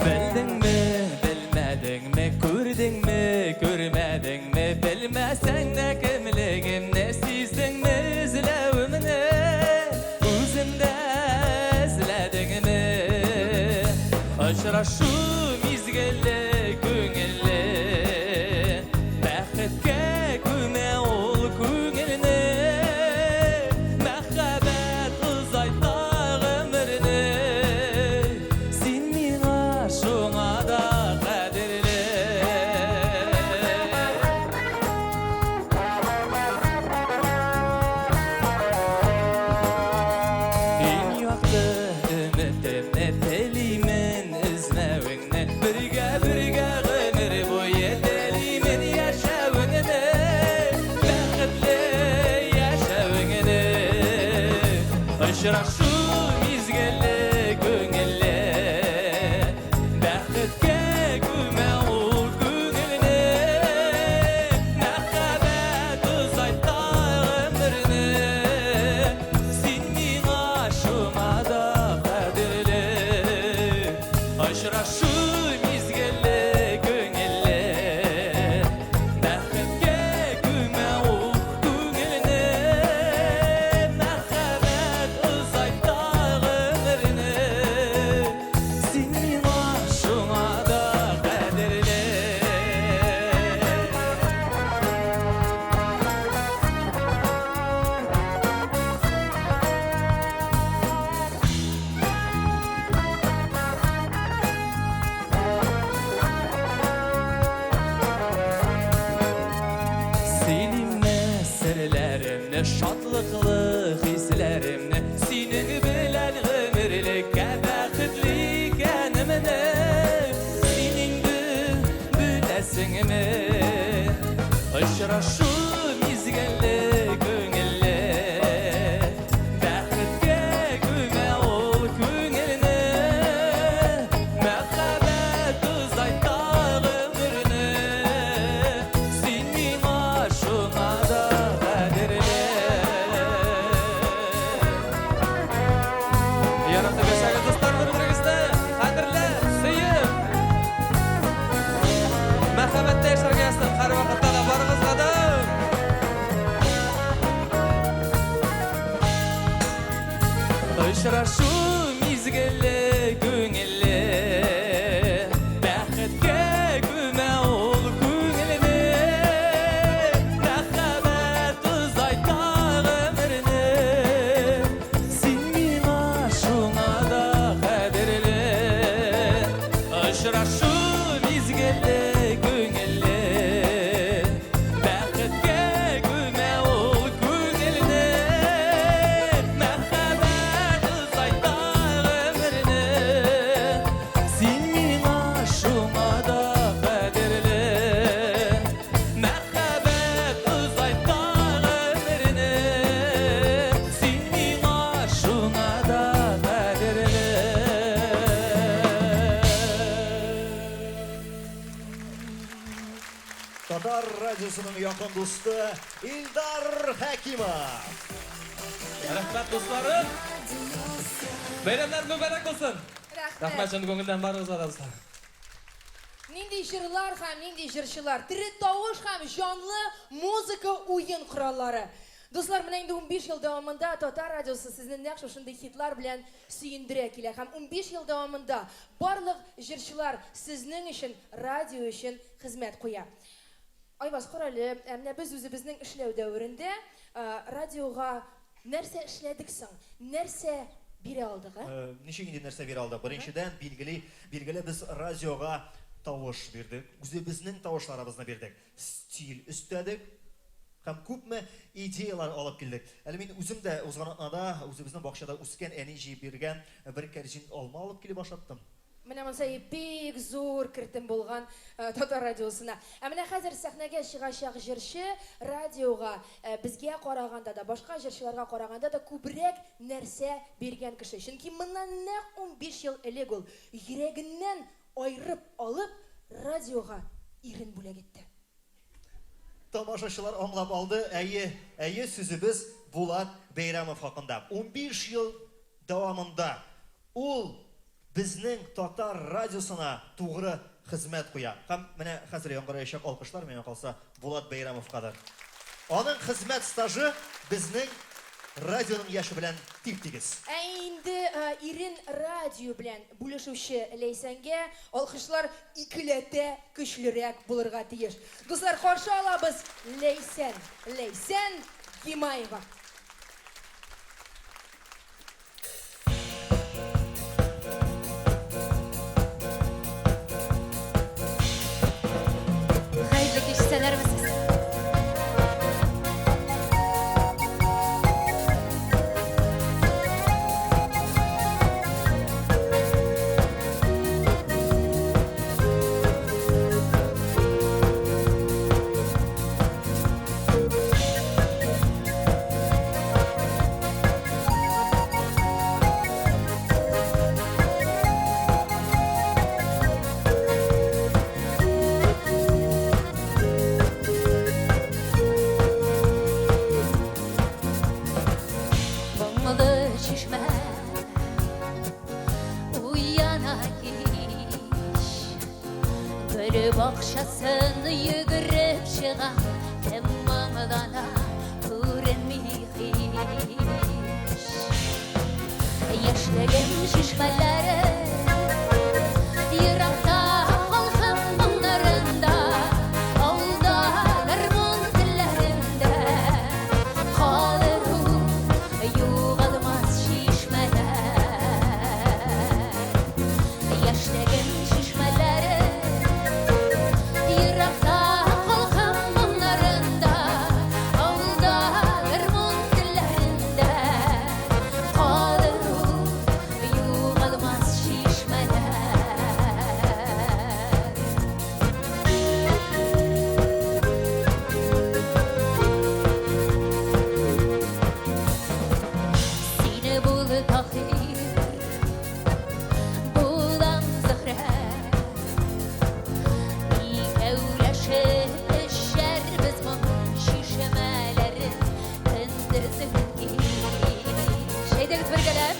Белдеңме, белмәдеңме, күрдеңме, күрмәдеңме, белмәсәң дә кемлегемне сиздеңме, эзләү Очрашу мизгеле күңелле, бәхеткә күмә ул күңелне. Мәхәббәт озайта гомерне, син миңа шуңа да кадерле. Очрашу мизгеле күңелле, бәхеткә күмә ул күңелне. Мәхәббәт озайта гомерне, син миңа шуңа да кадерле. Сөйлимме серләремне, шатлыклы хисләремне, синең белән гомерлеккә бәхетле икәнемне. Син инде беләсеңме? Очрашу мизгеле күңелле, бәхеткә күмә ул күңелне. Мәхәббәт озайта гомерне, син миңа шуңа да кадерле. Яратып яшәгез, дуслар, бер-берегезне кадерләп, сөеп. Мәхәббәттә яшәргә язсын һәрвакытта да барыгызга да. Очрашу мизгеле күңелле, бәхеткә күмә ул күңелне. Мәхәббәт озайта гомерне, син миңа шуңа да кадерле. Очрашу мизгеле күңелле, бәхеткә күмә ул күңелне. Мәхәббәт озайта гомерне, син миңа шуңа да кадерле. Мәхәббәт озайта гомерне, син миңа шуңа да кадерле. Татар радиосының якын дусты Илдар Хәкимов. Рәхмәт, дусларым. Бәйрәмнәр мөбарәк булсын. Рәхмәт. Рәхмәт чын күңелдән барыгызга да, дуслар. Нинди җырлар һәм нинди җырчылар, тере тавыш һәм җанлы музыка уен кораллары. Дуслар, менә инде 15 ел дәвамында Татар радиосы сезне нәкъ шушындый хитлар белән сөендерә килә. Һәм 15 ел дәвамында барлык җырчылар сезнең өчен, радио өчен хезмәт куя. Айваз, кара әле, менә без үзебезнең эшләү дәверендә радиога нәрсә эшләдек соң? Нәрсә бирә алдык, ә? Ничек инде нәрсә бирә алдык? Беренчедән, билгеле без радиога тавыш бирдек, үзебезнең тавышларыбызны бирдек, стиль өстәдек һәм күпме идеялар алып килдек. Әле мин үзем дә узган атнада үзебезнең бакчада үскән, әни җыеп биргән бер кәрзин алма алып килеп ашаттым. Менә монысы бик зур кертем булган Татар радиосына. Ә менә хәзер сәхнәгә чыгачак җырчы радиога безгә караганда да, башка җырчыларга караганда да күбрәк нәрсә биргән кеше. Чөнки моннан нәкъ 15 ел элек ул йөрәгеннән айырып алып радиога ирен бүләк итте. Тамашачылар аңлап алды. Әйе, әйе, сүзебез Булат Бәйрәмов хакында. 15 ел дәвамында ул безнең татар радиосына тугры хезмәт куя. Һәм менә хәзер яңгыраячак алкышлар, миңа калса, Булат Бәйрәмовкадыр. Аның хезмәт стажы безнең радионың яше белән тип-тигез. Ә инде ирен радио белән бүлешүче Ләйсәнгә алкышлар икеләтә көчлерәк булырга тиеш. Дуслар, каршы алабыз Ләйсән, Ләйсән Гимаева. Хәерле кич, исәннәрмесез? Гөл бакчасын йөгереп чыга, кем моңлана, күренми һич. Яшьлегем чишмәләре еракта халкым моңнарында, авылда гармун телләрендә калыр ул югалмас чишмәләр. Яшьлегем чишмәләре еракта халкым моңнарында, авылда гармун телләрендә калыр ул югалмас чишмәләр. Сине бул Таһир, булам Зөһрә, икәүләшеп эчәрбез моң чишмәләрен көндезен кич. Әйдәгез бергәләп.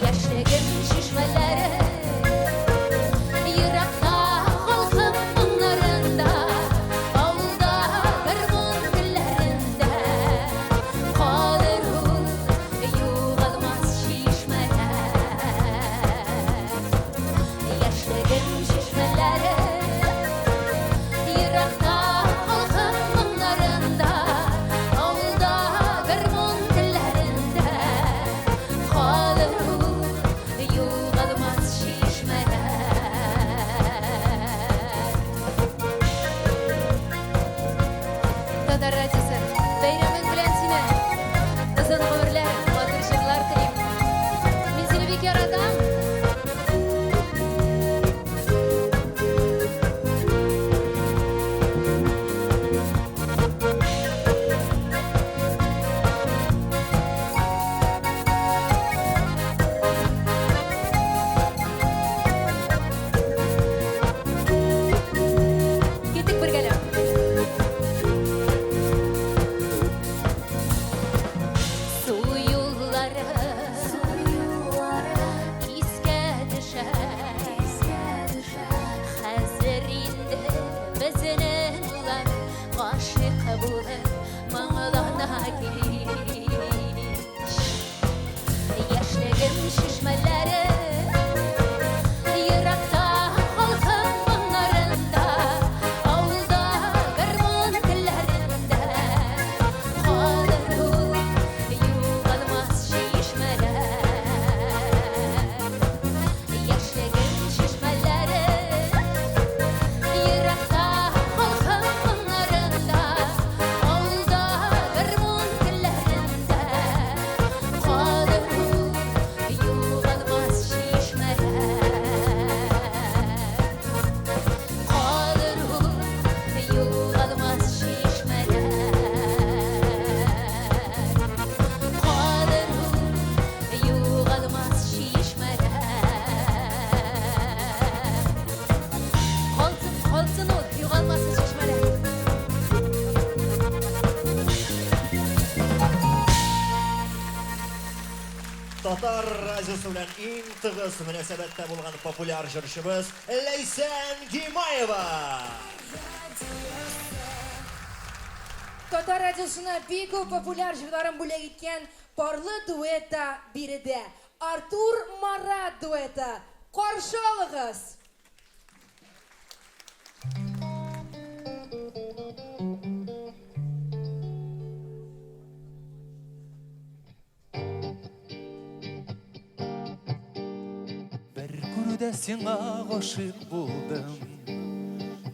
Яшьлегем чишмәләре еракта халкым моңнарында, авылда гармун телләрендә калыр ул югалмас чишмәләр. Яшьлегем чишмәләре еракта халкым моңнарында, авылда гармун телләрендә калыр ул югалмас чишмәләр. Татар радиосы, бәйрәмең белән сине! Озын гомерләр, матур җырлар телим. Мин сине бик яратам. Киттек бергәләп. Су юллары искә төшә, хәзер инде безнең улар гашыйк булып моңлана кич. Яшьлегем чишмәләре еракта халкым моңнарында, авылда гармун телләрендә калыр ул югалмас чишмәләр. Яшьлегем чишмәләре еракта халкым моңнарында, авылда гармун телләрендә калыр ул югалмас чишмәләр. Калыр ул югалмас чишмәләр. Калыр ул югалмас чишмәләр. Калсын, калсын ул югалмасын чишмәләр. Татар радиосы белән иң тыгыз мөнәсәбәттә булган популяр җырчыбыз Ләйсән Гимаева. Татар радиосына бик күп популяр җырларын бүләк иткән парлы дуэт та биредә. Артур Марат дуэты. Каршы алыгыз! Бер күрүдә сиңа гашыйк булдым,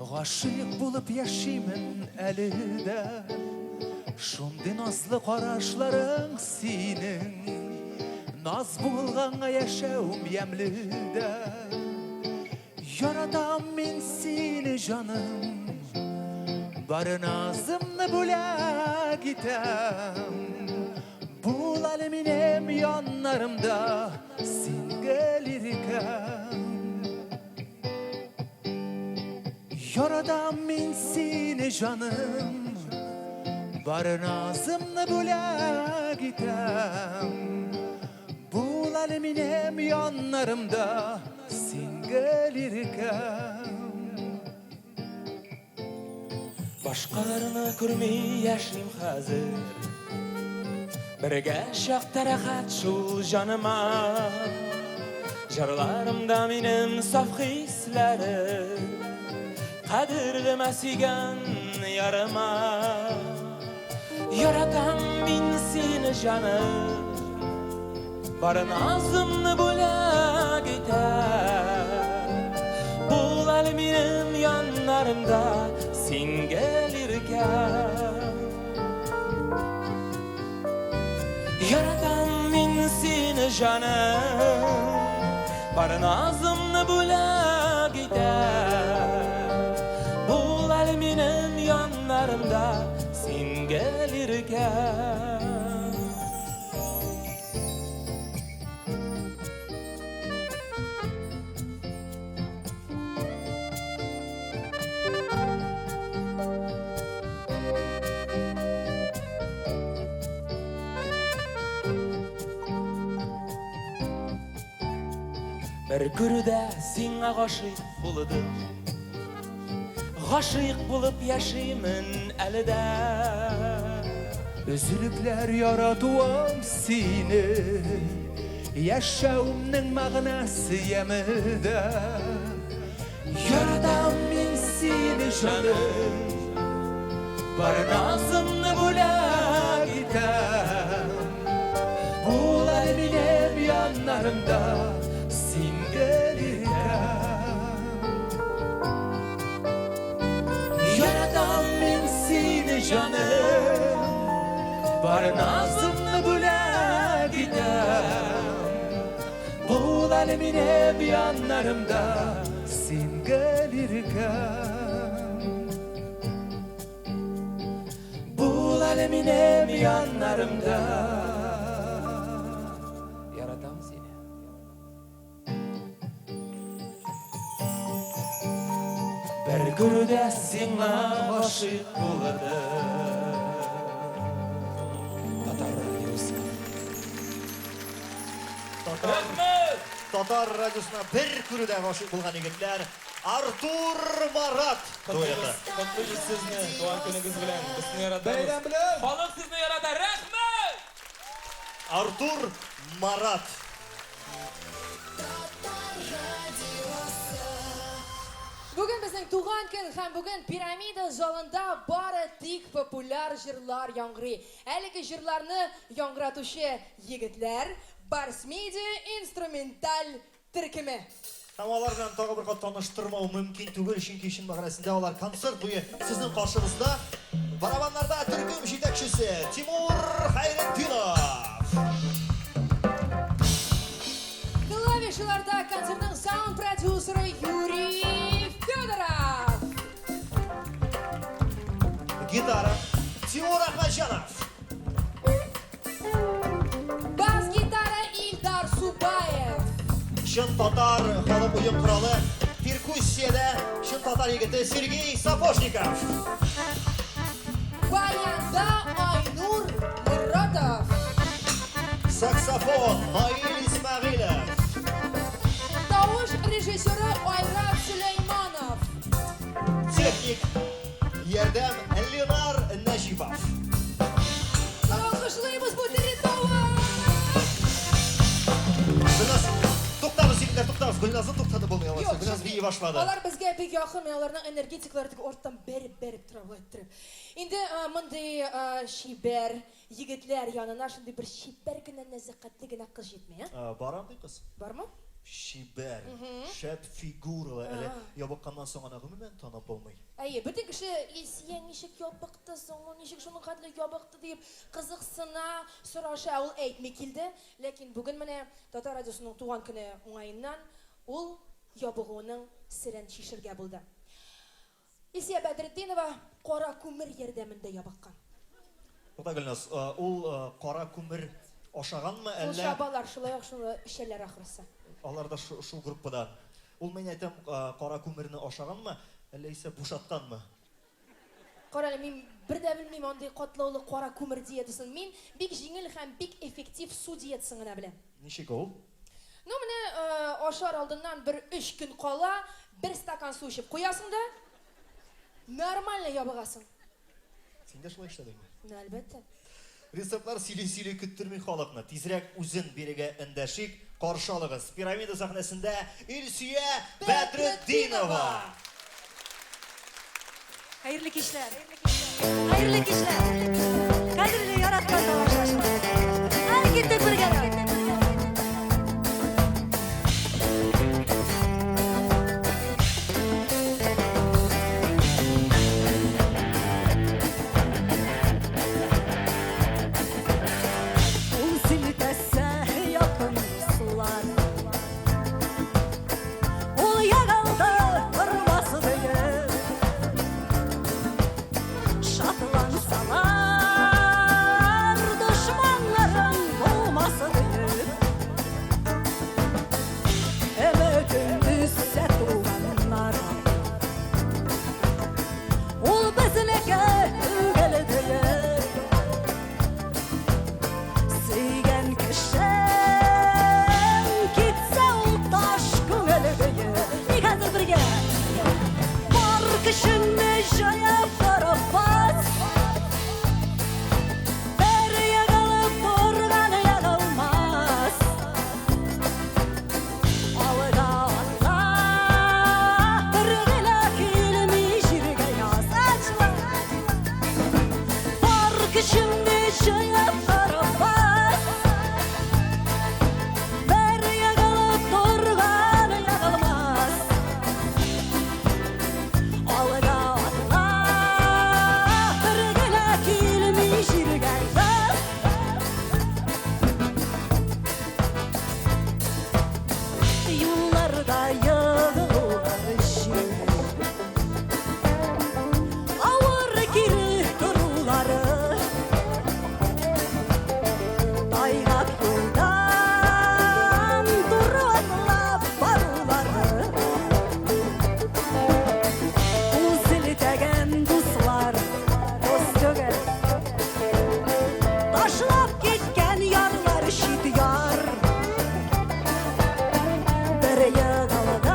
Гашыйк булып яшимен әле дә. Шундый назлы карашларың синең, Наз булганга яшәвем ямьле дә. Яратам мин сине, җаным, Бар назымны бүләк итәм. Бул әле минем яннарымда, син гел иркәм. Яратам мин сине, җаным, Бар назымны бүләк итәм. Бул әле минем яннарымда, син гел иркәм. Башкаларны күрми яшим хәзер. Бергә чакта рәхәт шул җаныма. Җырларымда минем саф хисләрем. Кадерлемә сөйгән ярыма. Яратам мин сине, җаным. Бар назымны бүләк итәм. Бул әле минем яннарымда, син гел иркәм. Яратам мин сине, җаным. Бар назымны бүләк итәм. Бул әле минем яннарымда, син гел иркәм. Бер күрүдә сиңа гашыйк булдым. Гашыйк булып яшимен әле дә. Өзелепләр яратуым сине, Яшәвемнең мәгънәсе яме дә. Яратам мин сине, җаным. Бар назымны бүләк итәм. Бул әле минем яннарымда, син гел иркәм. Яратам мин сине, җаным. Бар назымны бүләк итәм. Бул әле минем яннарымда, син гел иркәм. Бул әле минем яннарымда. Яратам сине. Бер күрүдә сиңа гашыйк булдым. Татар радиосы. Татар, Татар радиосына бер күрүдә гашыйк булган егетләр Артур Марат дуэты. Котлыйбыз сезне туган көнегез белән. Без сезне яратабыз. Бәйрәм белән! Халык сезне ярата. Рәхмәт! Артур Марат. Бүген безнең туган көн һәм бүген Пирамида залында бары тик популяр җырлар яңгырый. Әлеге җырларны яңгыратучы егетләр Барс Медиа инструменталь төркеме. Һәм алар белән тагы бер кат таныштырмау мөмкин түгел, чөнки чын мәгънәсендә алар концерт буе сезнең каршыгызда. Барабаннарда төркем җитәкчесе Тимур Хәйретдинов. Клавишаларда концертның саунд-продюсеры Юрий Федоров. Гитара Тимур Ахматҗанов. Бас-гитара Илдар Субаев. Чын татар халык уен коралы перкуссиядә чын татар егете Сергей Сапожников. Баянда Айнур Муратов. Саксофон Наил Исмәгыйлев. Тавыш режиссеры Айрат Сөләйманов. Техник ярдәм Ленар Нәҗипов. Алкышлыйбыз бу тере тавыш! Гөлназ, туктагыз, егетләр, туктагыз. Гөлназны туктатып булмый алайса. Юк, Гөлназ чөнки бии башлады. Алар безгә бик якын, мин аларның энергетиклары тик арттан бәреп-бәреп тора болай иттереп. Инде мондый чибәр егетләр янына шундый бер чибәр генә, нәзакәтле генә кыз җитми, ә? Бар андый кыз. Бармы? Чибәр, шәп фигуралы, әле ябыкканнан соң аны гомумән танып булмый. Әйе, бөтен кеше Илсия ничек ябыкты соң, ул ничек шуның хәтле ябыкты дип кызыксына, сораша, ул әйтми килде. Ләкин бүген менә Татар радиосының туган көне уңаеннан ул ябыгуының серен чишергә булды. Илсия Бәдретдинова кара күмер ярдәмендә ябыккан. Тукта, Гөлназ, ул кара күмер ашаганмы, Шул әллә чабалар, шулай ук шуны эчәләр ахрысы. Алар да шул группада. Ул, мин әйтәм, кара күмерне ашаганмы, әллә исә бушатканмы? Кара әле, мин бер дә белмим андый катлаулы кара күмер диетасын. Мин бик җиңел һәм бик эффектив су диетасын гына беләм. Ничек ул? Ну, менә, ашар алдыннан бер өч көн кала, бер стакан су эчеп куясың да. Нормально ябыгасың. Син дә шулай эшләдеңме? Ну, әлбәттә. Рецептлар сөйли-сөйли көттерми халыкны. Тизрәк үзен бирегә эндәшик. Каршы алыгыз. Пирамида сәхнәсендә Илсөя Бәдретдинова. Хәерле кичләр. Хәерле кичләр. Кадерле яраткан тамашачылар. Әй, киттек бергә. Ул селтәсә якын дуслар. Ул ягылды тормас диеп. Шатлансалар дошманнарың булмас диеп. Өметен өзсә туганнар. Ул безнеке түгел диеп. Сөйгән кешем китсә ул таш күңел диеп. Ни хәзер бергә? Бар көчеңне җыеп торып бас. Бер егылып торган егылмас. Алга атла, бер генә килми җиргә яз. Ачма! Бар көчеңне җыеп торып бас. Бер егылып торган егылмас. Алга атла, бер генә килми җиргә яз. Юлларда егылулар җиңел. Авыр кире торулары. Тайгак юлдан туры атлап барулары. Кул селтәгән дуслар дус түгел. Ташлап киткән ярлар чит яр. Бер егылгач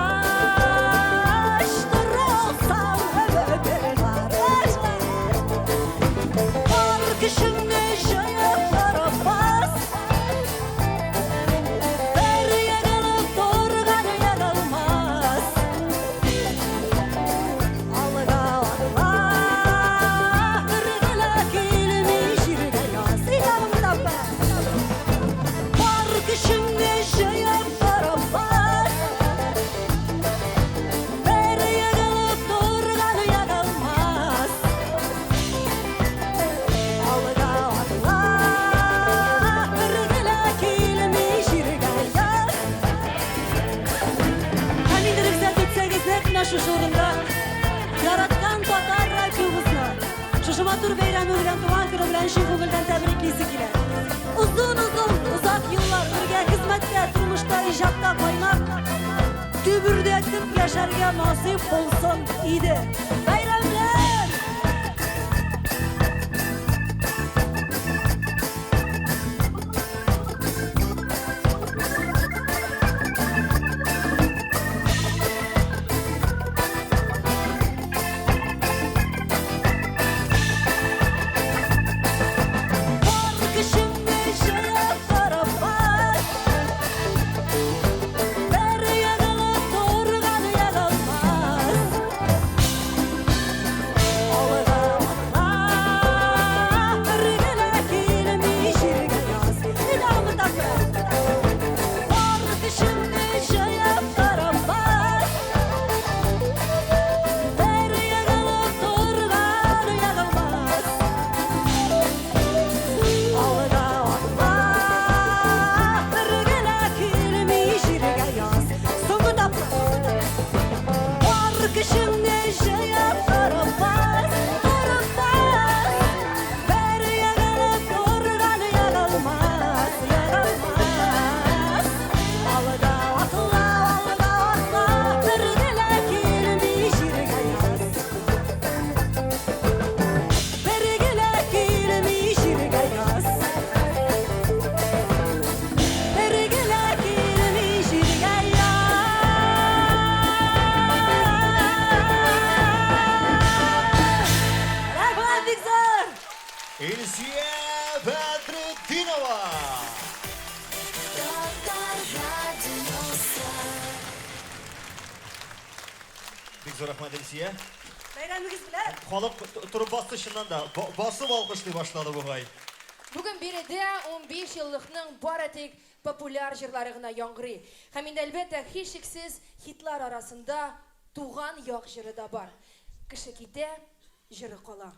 тора алсаң өметең бар. Бар көчеңне җыеп торып бас. Бер егылып торган егылмас. Алга атла, бер генә килми җиргә яз. Икәнемне тапа. Бар көчеңне җыеп торып бас. Бер егылып торган егылмас. Алга атла, бер генә килми җиргә яз. Һәм инде рөхсәт итсәгез, нәкъ менә шушы урында яраткан татар радиобызны шушы матур бәйрәме белән, туган көне белән чын күңелдән тәбриклисе килә. Озын-озын, озак еллар бергә хезмәттә, тормышта, иҗатта кайнап, дөбердәтеп яшәргә насыйп булсын иде. Бәйрәм белән! Бар көчеңне җыеп торып бас. Бер егылып торган егылмас. Илсөя Бәдретдинова! Татар радиосы. Бик зур рәхмәт, Илсөя. Бәйрәмегез белән! Халык торып басты чыннан да, басып алкышлый башлады бугай. Бүген биредә 15 еллыкның бары тик популяр җырлары гына яңгырый. Һәм инде, әлбәттә, һичшиксез хитлар арасында Туган як җыры да бар. Кеше китә, җыры кала.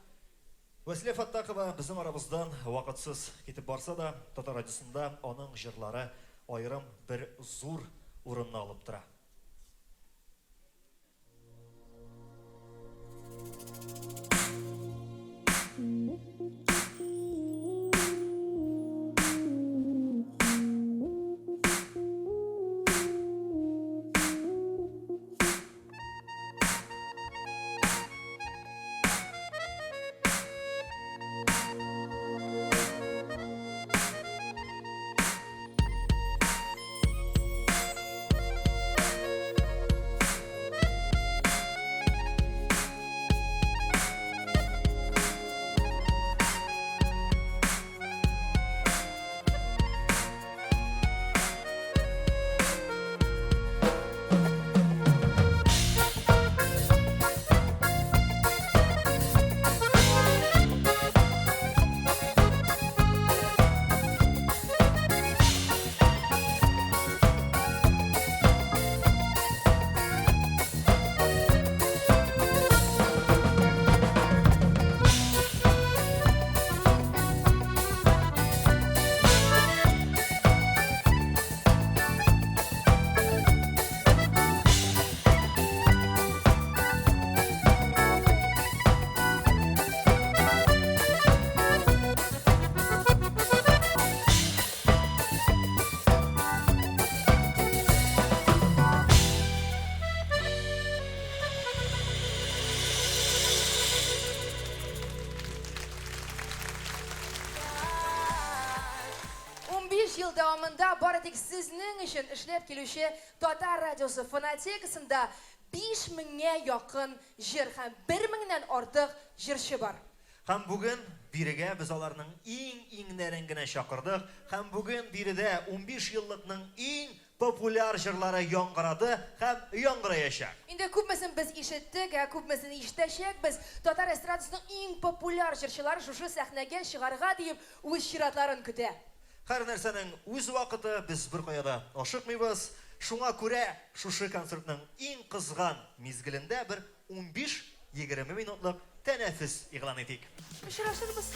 Вәсилә Фәттахова безнең арабыздан вакытсыз китеп барса да, Татар радиосында аның җырлары аерым бер зур урынны алып тора. Унбиш ел дәвамында бары тик сезнең өчен эшләп килүче Татар радиосы фонотекасында биш меңгә якын җыр һәм бер меңнән артык җырчы бар. Һәм бүген бирегә без аларның иң-иңнәрен генә чакырдык. Һәм бүген биредә унбиш еллыкның иң популяр җырлары яңгырады һәм яңгыраячак. Инде күпмесен без ишеттек, ә күпмесен ишетәчәкбез. Татар эстрадасының иң популяр җырчылары шушы сәхнәгә чыгарга диеп үз чиратларын көтә. Һәр нәрсәнең үз вакыты, без беркая да ашыкмыйбыз. Шуңа күрә шушы концертның иң кызган мизгелендә бер унбиш-егерме минутлык тәнәфес игълан итик. Очрашырбыз.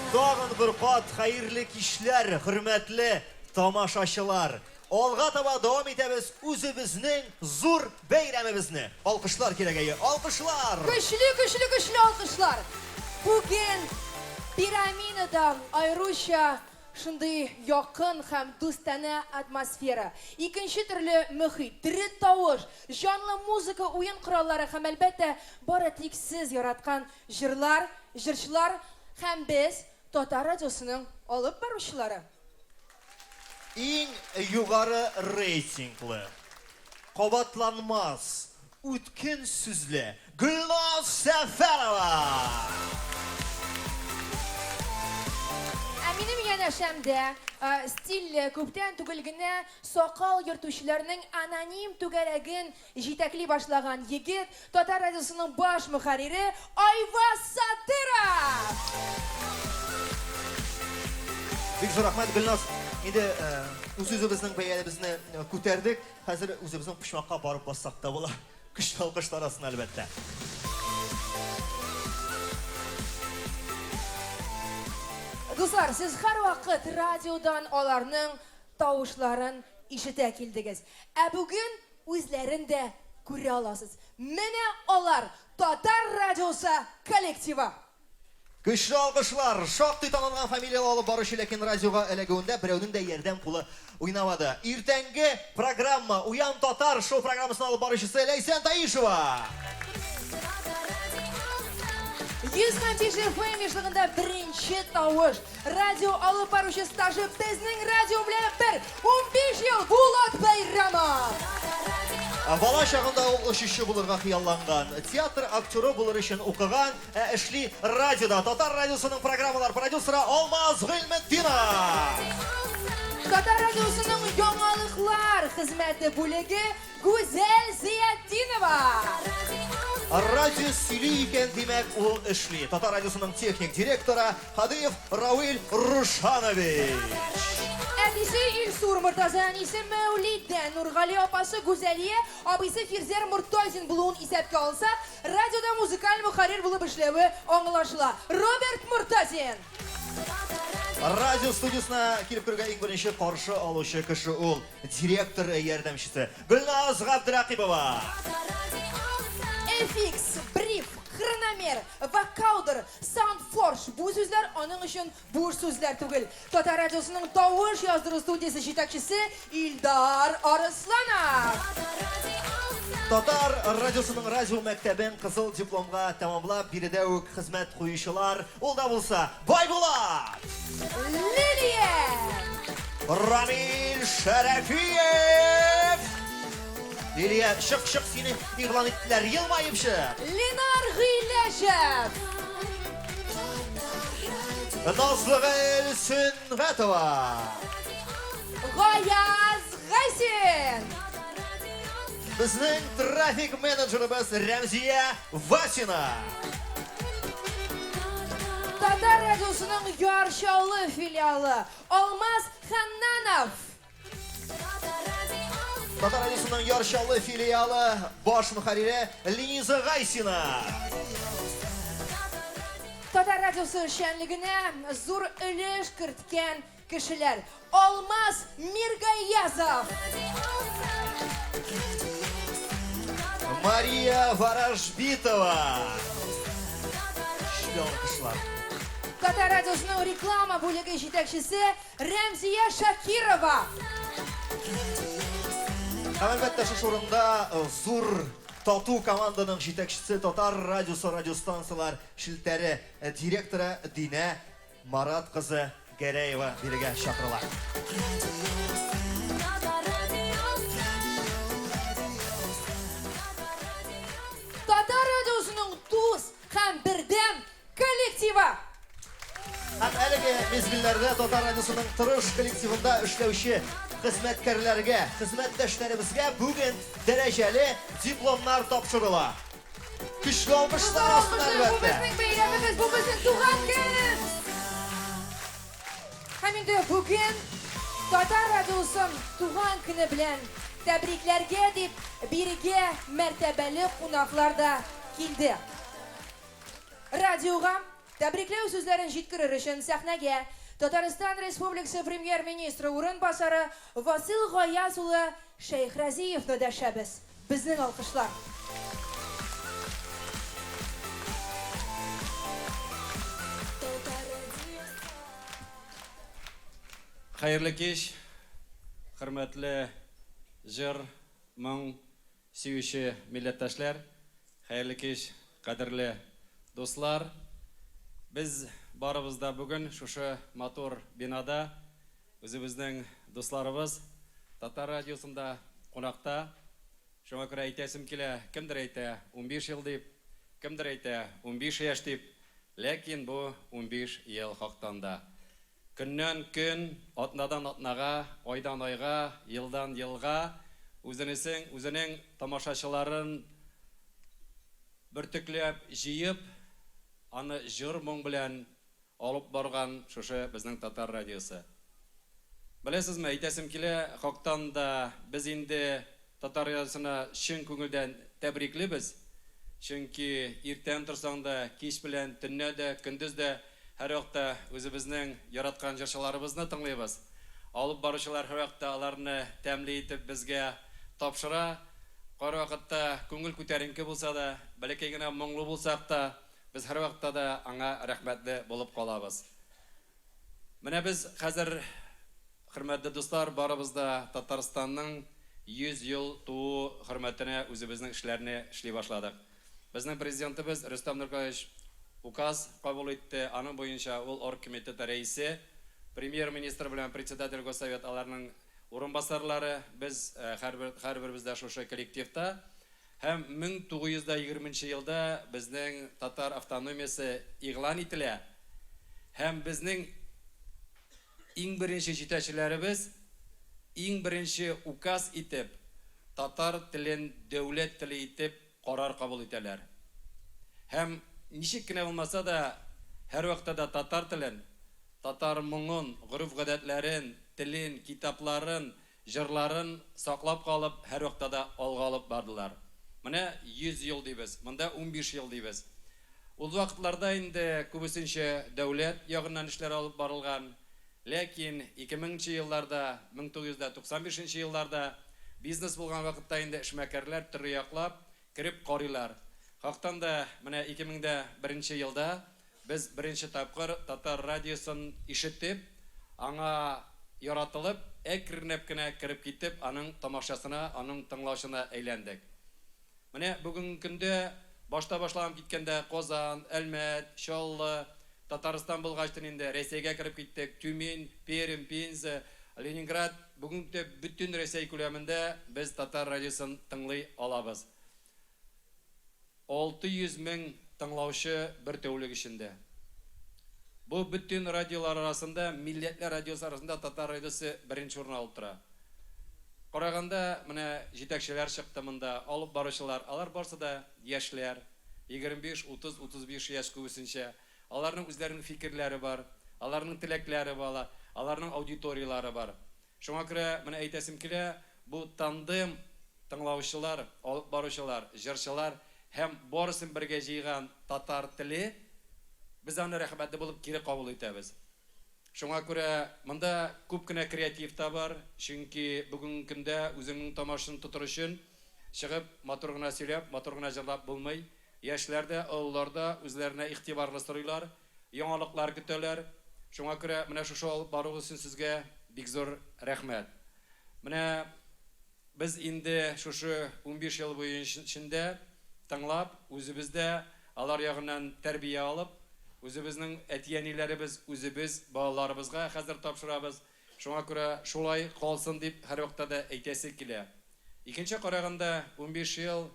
Тагын бер кат хәерле кичләр, хөрмәтле тамашачылар! Алга таба дәвам итәбез үзебезнең зур бәйрәмебезне. Алкышлар кирәк, әйе, алкышлар! Көчле, көчле, көчле алкышлар! Бүген Пирамидада аеруча шундый якын һәм дустанә атмосфера. Икенче төрле мөхит, тере тавыш, җанлы музыка, уен кораллары һәм, әлбәттә, бары тик сез яраткан җырлар, җырчылар һәм без, Татар радиосының алып баручылары. Иң югары рейтинглы, кабатланмас, үткен сүзле Гөлназ Сәфәрова! Ә минем янәшәмдә стильле, күптән түгел генә сакал йөртүчеләрнең аноним түгәрәген Җитәкли башлаган егет, Татар радиосының баш мөхәррире Айваз Садыров! Бик зур рәхмәт, Гөлназ. Инде үз-үзебезнең бәялебезне күтәрдек. Хәзер үзебезнең почмакка барып бассак та була. Көчле алкышлар астында, әлбәттә. Дуслар, сез һәрвакыт радиодан аларның тавышларын ишетә килдегез. Ә бүген Үзләрен дә күрә аласыз. Менә алар, Татар радиосы коллективы! Көчле алкышлар! Шактый танылган фамилияле алып баручы, ләкин радиога эләгүендә берәүнең дә ярдәм кулы уйнамады. Иртәнге программа Уян татар шоу программасын алып баручысы Ләйсән Таишева! 105 FM ешлыгында беренче тавыш. Радио алып баручы стажы безнең радио белән бер 15 ел Булат Бәйрәмов. Бала чагында ул очучы булырга хыялланган. Театр актеры булыр өчен укыган, ә эшли радиода. Татар радиосының программалар продюсеры Алмаз Гыйльметдинов. Татар радиосының яңалыклар хезмәте бүлеге Гүзәл Зиятдинова. Радио сөйли икән, димәк, ул эшли. Татар радиосының техник директоры Хадыев Равил Рушанович. Әтисе Илсур Мортаза, әнисе Мәүлидә, Нургали апасы Гүзәлия, абыйсы Фирзәр Мортазин булуын исәпкә алсак, радиода музыкаль мөхәррир булып эшләве аңлашыла. Роберт Мортазин. Радио студиясенә килеп керүгә иң беренче каршы алучы кеше ул, директор ярдәмчесе Гөлназ Габдрәкыйбова. FX, бриф, хрономер, вокаудер, саундфорж бу сүзләр аның өчен буш сүзләр түгел. Татар радиосының тавыш яздыру студиясе җитәкчесе Илдар Арысланов. Татар радиосының радио мәктәбен кызыл дипломга тәмамлап, биредә үк хезмәт куючылар, ул да булса Байбулат! Лилия! Рамил Шәрәфиев! Лилия, чык, чык, сине игълан иттеләр, елмаеп чык! Ленар Гыйләҗев! Назлыгөл Сөнгатова! Гаяз Гайсин! Безнең трафик менеджерыбыз Рәмзия Васина! Татар радиосының Яр Чаллы филиалы Алмаз Ханнанов! Татар радиосының Яр Чаллы филиалы баш мөхәррире Лениза Гайсина! Татар радиосы эшчәнлегенә зур өлеш керткән кешеләр Алмаз Миргаязов! Мария Ворожбитова! Көчле алкышлар. Татар радиосының реклама бүлеге җитәкчесе Рәмзия Шакирова! Һәм әлбәттә шушы урында зур тату команданың җитәкчесе Татар радиосы радиостанцияләр челтәре директоры Динә Марат кызы Гәрәева бирегә чакырыла. Татар радиосының дус һәм бердәм коллективы! Һәм әлеге мизгелләрдә Татар радиосының тырыш коллективында эшләүче хезмәткәрләргә, хезмәттәшләребезгә бүген дәрәҗәле дипломнар тапшырыла. Көчле алкышлар астында, Бу әлбәттә. безнең бәйрәмебез, бу безнең туган көн! Һәм инде бүген Татар радиосын туган көне белән тәбрикләргә дип бирегә мәртәбәле кунаклар да килде. Радиога тәбрикләү сүзләрен җиткерер өчен сәхнәгә Татарстан Республикасы Премьер-министры урынбасары Васил Гаяз улы Шәйхразиевны дәшәбез. Безнең алкышлар. Хәерле кич, хөрмәтле җыр, моң сөюче милләттәшләр, хәерле кич, кадерле дуслар. Без барыбыз да бүген шушы матур бинада үзебезнең дусларыбыз Татар радиосында кунакта. Шуңа күрә әйтәсем килә, кемдер әйтә 15 ел дип, кемдер әйтә 15 яшь дип, ләкин бу 15 ел хактан да. Көннән көн, атнадан атнага, айдан айга, елдан елга үзенесең, үзенең тамашачыларын бөртекләп җыеп, аны җыр моң белән алып барган шушы безнең Татар радиосы. Беләсезме, әйтәсем килә, хактан да без инде Татар радиосына чын күңелдән тәбриклибез. Чөнки иртән торсаң да, кич белән, төнлә дә, көндез дә һәрвакытта үзебезнең яраткан җырчыларыбызны тыңлыйбыз. Алып баручылар һәрвакытта аларны тәмле итеп безгә тапшыра. Кайвакытта күңел күтәренке булса да, бәләкәй генә моңлы булсак та, без һәрвакытта да аңа рәхмәтле булып калабыз. Менә без хәзер, хөрмәтле дуслар, барыбыз да Татарстанның 100 ел туу хөрмәтенә үзебезнең эшләрне эшли башладык. Безнең президентыбыз Рөстәм Нургалиевич указ кабул итте. Аның буенча ул оргкомитеты рәисе, премьер-министр белән председатель Госсовет аларның урынбасарлары. Без һәрбер һәрберебез дә шушы коллективта. Һәм 1920 нче елда безнең татар автономиясе игълан ителә. Һәм безнең иң беренче җитәкчеләребез иң беренче указ итеп татар телен дәүләт теле итеп карар кабул итәләр. Һәм ничек кенә булмаса да, һәрвакытта да татар телен, татар моңын, гореф-гадәтләрен, телен, китапларын, җырларын саклап калып, һәрвакытта да алга алып бардылар. Менә 100 ел дибез, монда 15 ел дибез. Ул вакытларда инде күбесенчә дәүләт ягыннан эшләр алып барылган. Ләкин 2000 нче елларда, 1995 нче елларда бизнес булган вакытта инде эшмәкәрләр төрле яклап кереп карыйлар. Хактан да, менә 2001 нче елда без беренче тапкыр татар радиосын ишетеп, аңа яратылып, әкренләп кенә кереп китеп, аның тамашасына, аның тыңлаучына әйләндек. Менә бүгенге көндә башта башланып киткәндә Казан, Әлмәт, Чаллы, Татарстан булгачтын инде Рәсәйгә кереп киттек, Тюмень, Пермь, Пенза, Ленинград, бүгенге көндә бөтен Рәсәй күләмендә без татар радиосын тыңлый алабыз. 600 мең тыңлаучы бер тәүлек эчендә. Бу бөтен радиолар арасында, милләтләр радиосы арасында татар радиосы беренче урын алып тора. Караганда, менә җитәкчеләр чыкты монда, алып баручылар, алар барсы да яшьләр, 25, 30, 35 яшь күбесенчә. Аларның үзләренең фикерләре бар, аларның теләкләре бала, аларның аудиторияләре бар. Шуңа күрә менә әйтәсем килә, бу тандем тыңлаучылар, алып баручылар, җырчылар һәм барысын бергә җыйган татар теле, без аны рәхмәтле булып кире кабул итәбез. Шуңа күрә монда күп кенә креатив та бар, чөнки бүгенге көндә үзеңнең тамашачыңны тотыр өчен чыгып матур гына сөйләп, матур гына җырлап булмый. Яшьләр дә, олылар да үзләренә игътибарлы сорыйлар, яңалыклар көтәләр. Шуңа күрә менә шушы алып баруыгыз өчен сезгә бик зур рәхмәт. Менә без инде шушы 15 ел буе эчендә тыңлап, үзебез дә алар ягыннан тәрбия алып, үзебезнең әти-әниләребез, үзебез балаларыбызга хәзер тапшырабыз. Шуңа күрә шулай калсын дип һәрвакытта да әйтәсе килә. Икенче караганда, 15 ел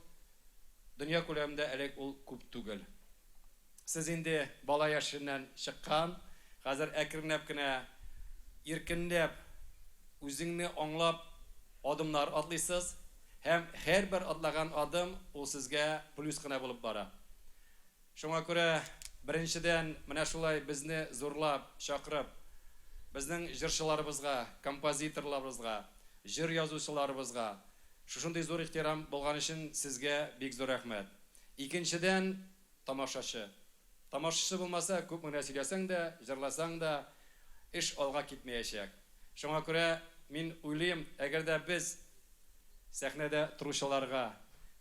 Дөнья күләмендә элек ул күп түгел. Сез инде бала яшеннән чыккан, хәзер әкренләп кенә, иркенләп, үзеңне аңлап адымнар атлыйсыз һәм һәрбер атлаган адым ул сезгә плюс кына булып бара. Шуңа күрә, беренчедән, менә шулай безне зурлап, чакырып, безнең җырчыларыбызга, композиторларыбызга, җыр язучыларыбызга шушындый зур ихтирам булган өчен сезгә бик зур рәхмәт. Икенчедән, тамашачы. Тамашачы булмаса, күпме генә сөйләсәң дә, җырласаң да, эш алга китмәячәк. Шуңа күрә, мин уйлыйм, әгәр дә без Сәхнәдә торучыларга,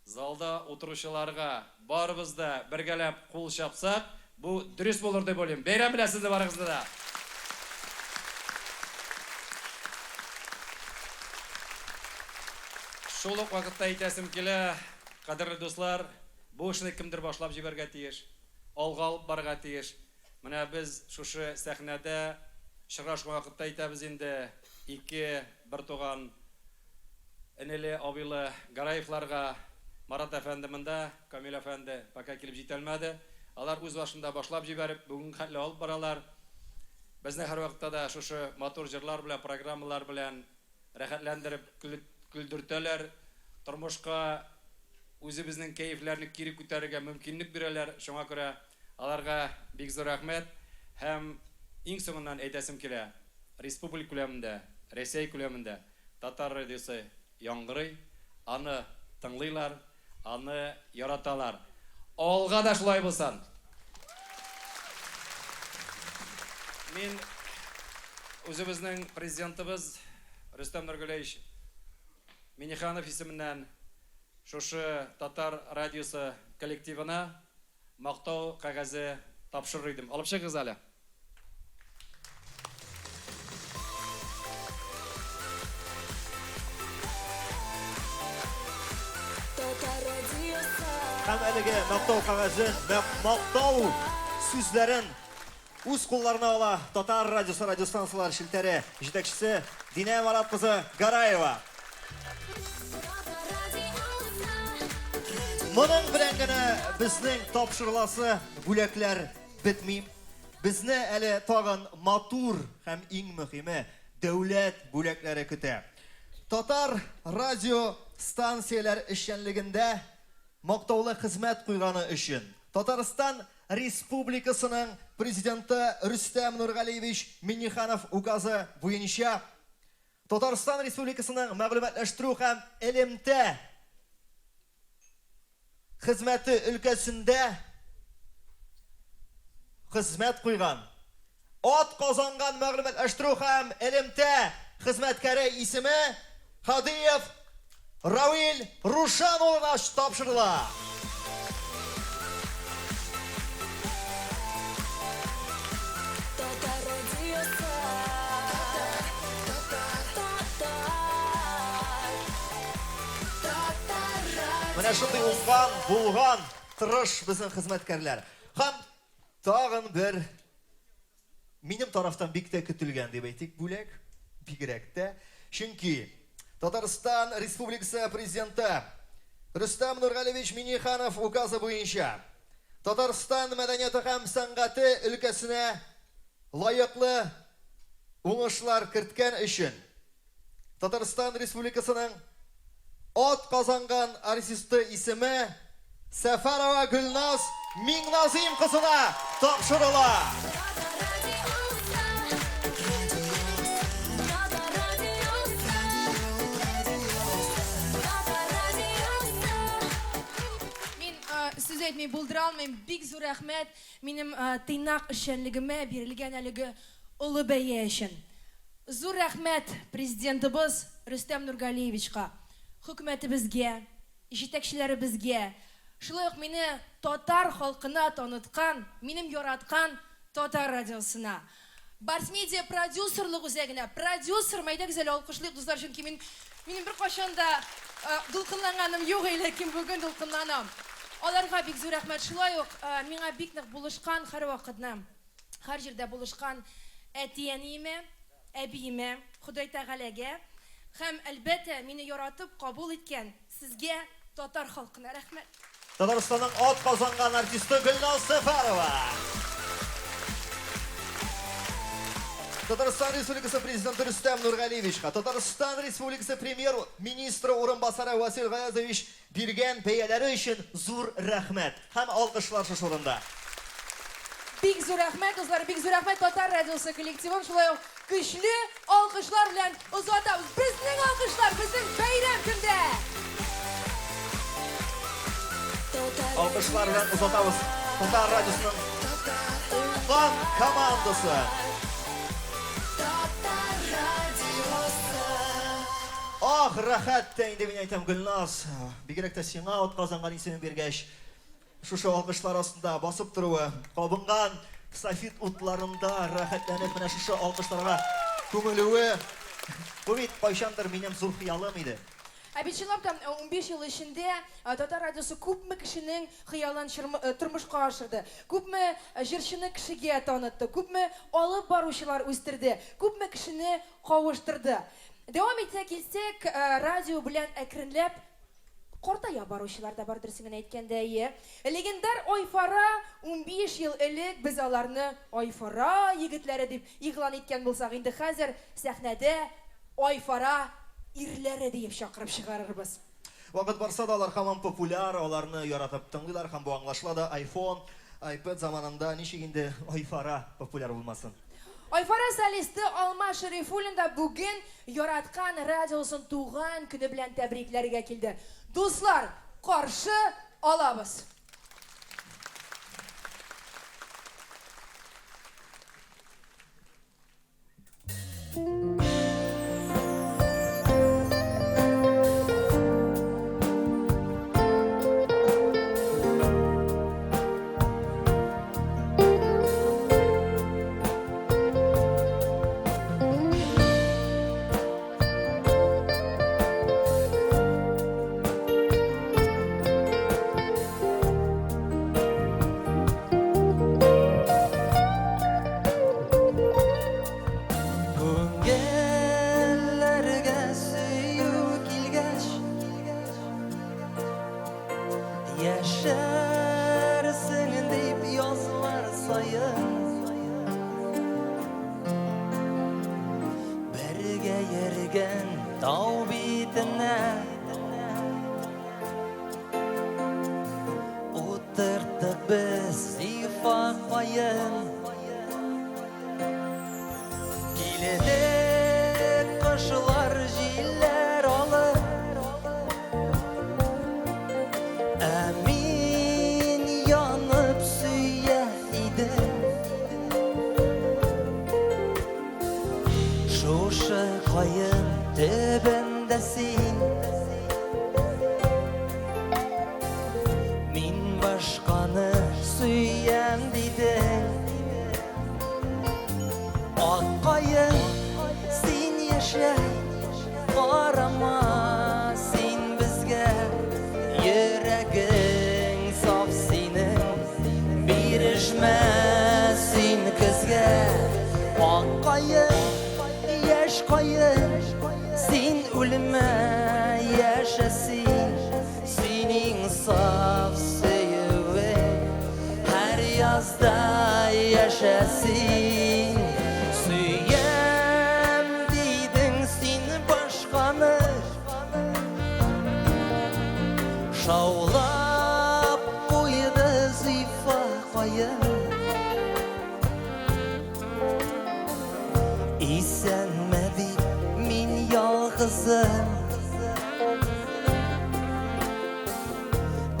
залда утыручыларга барыбыз да бергәләп кул чапсак, бу дөрес булыр дип уйлыйм. Бәйрәм белән сезне барыгызны да! Шул ук вакытта әйтәсем килә, кадерле дуслар, бу эшне кемдер башлап җибәрергә тиеш, алга алып барырга тиеш. Менә без шушы сәхнәдә очрашкан вакытта әйтәбез инде, ике бертуган энеле, абыйлы Гараевларга, Марат әфәнде монда, Камил әфәнде пока килеп җитәлмәде. Алар үз башында башлап җибәреп, бүгенге хәтле алып баралар. Безне һәрвакытта да шушы матур җырлар белән, программалар белән рәхәтләндереп көлдертәләр, тормышка үзебезнең кәефләрне кире күтәрергә мөмкинлек бирәләр. Шуңа күрә Аларга бик зур рәхмәт һәм иң соңыннан әйтәсем килә, республика күләмендә, Рәсәй күләмендә татар радиосы яңгырый, аны тыңлыйлар, аны яраталар. Алга да шулай булсын! Мин үзебезнең Президентыбыз Рөстәм Нургалиевич Миннеханов исеменнән шушы татар радиосы коллективына Мактау кәгазе тапшырыр идем. Алып чыгыгыз әле. Һәм әлеге мактау кәгазен, мактау сүзләрен үз кулларына ала Татар радиосы радиостанцияләр челтәре җитәкчесе Динә Марат кызы Гараева. Моның белән генә безнең тапшырыласы бүләкләр бетми. Безне әле тагын матур һәм иң мөһиме дәүләт бүләкләре көтә. Татар радио станцияләр эшчәнлегендә мактаулы хезмәт куйганы өчен Татарстан Республикасының Президенты Рөстәм Нургалиевич Миңнеханов указы буенча Татарстан Республикасының мәгълүматлаштыру һәм элемтә хезмәте өлкәсендә хезмәт куйган, ат казанган мәгълүматлаштыру һәм элемтә хезмәткәре исеме Һадиев Равил Рушан улына тапшырыла. Татар радиосы. Татар, татар, татар Менә шундый уңган, булган, тырыш безнең хезмәткәрләр. Һәм тагын бер минем тарафтан бик тә көтелгән дип әйтик бүләк, бигрәк тә. Чөнки Татарстан Республикасы Президенты Рөстәм Нургалиевич Миңнеханов указы буенча Татарстан мәдәнияте һәм сәнгате өлкәсенә лаеклы уңышлар керткән өчен Татарстан Республикасының ат казанган артисты исеме Сәфәрова Гөлназ Миңназыйм кызына тапшырыла. Мин сүз әйтми булдыра алмыйм. Бик зур рәхмәт минем тыйнак эшчәнлегемә бирелгән әлеге олы бәя өчен. Зур рәхмәт Президентыбыз Рөстәм Нургалиевичка, хөкүмәтебезгә, җитәкчеләребезгә, шулай ук мине татар халкына таныткан, минем яраткан Татар радиосына. Барс-медиа продюсерлык үзәгенә, продюсерым, әйдәгез әле алкышлыйк, дуслар, чөнки мин, минем беркайчан да дулкынланганым юк иде, ләкин бүген дулкынланам. Аларга бик зур рәхмәт. Шулай ук миңа бик нык булышкан һәрвакытны. Һәр җирдә булышкан әти-әниемә, әбиемә, Ходай Тәгаләгә һәм, әлбәттә, мине яратып кабул иткән сезгә, татар халкына рәхмәт. Татарстанның атказанган артисты Гөлназ Сәфәрова. Татарстан Республикасы Президенты Рөстәм Нургалиевичка, Татарстан Республикасы Премьер-министры урынбасары Васил Гаязович Биргән бәяләре өчен зур рәхмәт һәм алкышлар шушы урында. Бик зур рәхмәт, дуслар, бик зур рәхмәт Татар радиосы коллективын шулай ук көчле алкышлар белән озатабыз. Безнең алкышлар, безнең бәйрәм көндә! Алкышлар белән озатабыз Татар радиосының уңган командасы. Татар радиосы. Ах, рәхәт тә инде, мин әйтәм, Гөлназ. Бигрәк тә сиңа атказанган исемен биргәч, шушы алкышлар астында басып торуы, кабынган софит утларында рәхәтләнеп менә шушы алкышларга күмелүе. Бу бит кайчандыр минем зур хыялым иде. Ә бит чынлап та, 15 ел эчендә Татар радиосы күпме кешенең хыялын тормышка ашырды, күпме җырчыны кешегә танытты, күпме алып баручылар үстерде, күпме кешене кавыштырды. Дәвам итә килсәк, радио белән әкренләп картая баручылар да бар, дөресен генә әйткәндә, әйе. Легендар Айфара, 15 ел элек без аларны Айфара егетләре дип игълан иткән булсак, инде хәзер сәхнәдә Айфара ирләре диеп чакырып чыгарырбыз. Вакыт барса да, алар һаман популяр, аларны яратып тыңлыйлар һәм бу аңлашыла да, айфон, айпэд заманында ничек инде Айфара популяр булмасын? Айфара солисты Алмаз Шәрифуллин да бүген яраткан радиосын туган көне белән тәбрикләргә килде. Дуслар, каршы алабыз! Бүген тау битенә Утырттык без зифа каен. Килде кошлар җилләр алып, Ә мин янып сөя идем. Шушы каен төбендә син, Мин башканы сөям дидең. Ак каен, син яшә, карама син безгә. Йөрәгең саф синең, бирешмә син көзгә. Ак каен, яшь каен, син үлмә, яшә син. Синең саф сөюең һәр язда яшәсен. Сөям дидең син башканы, Шаулап куйды зифа каен. Исәнме дип мин ялгызым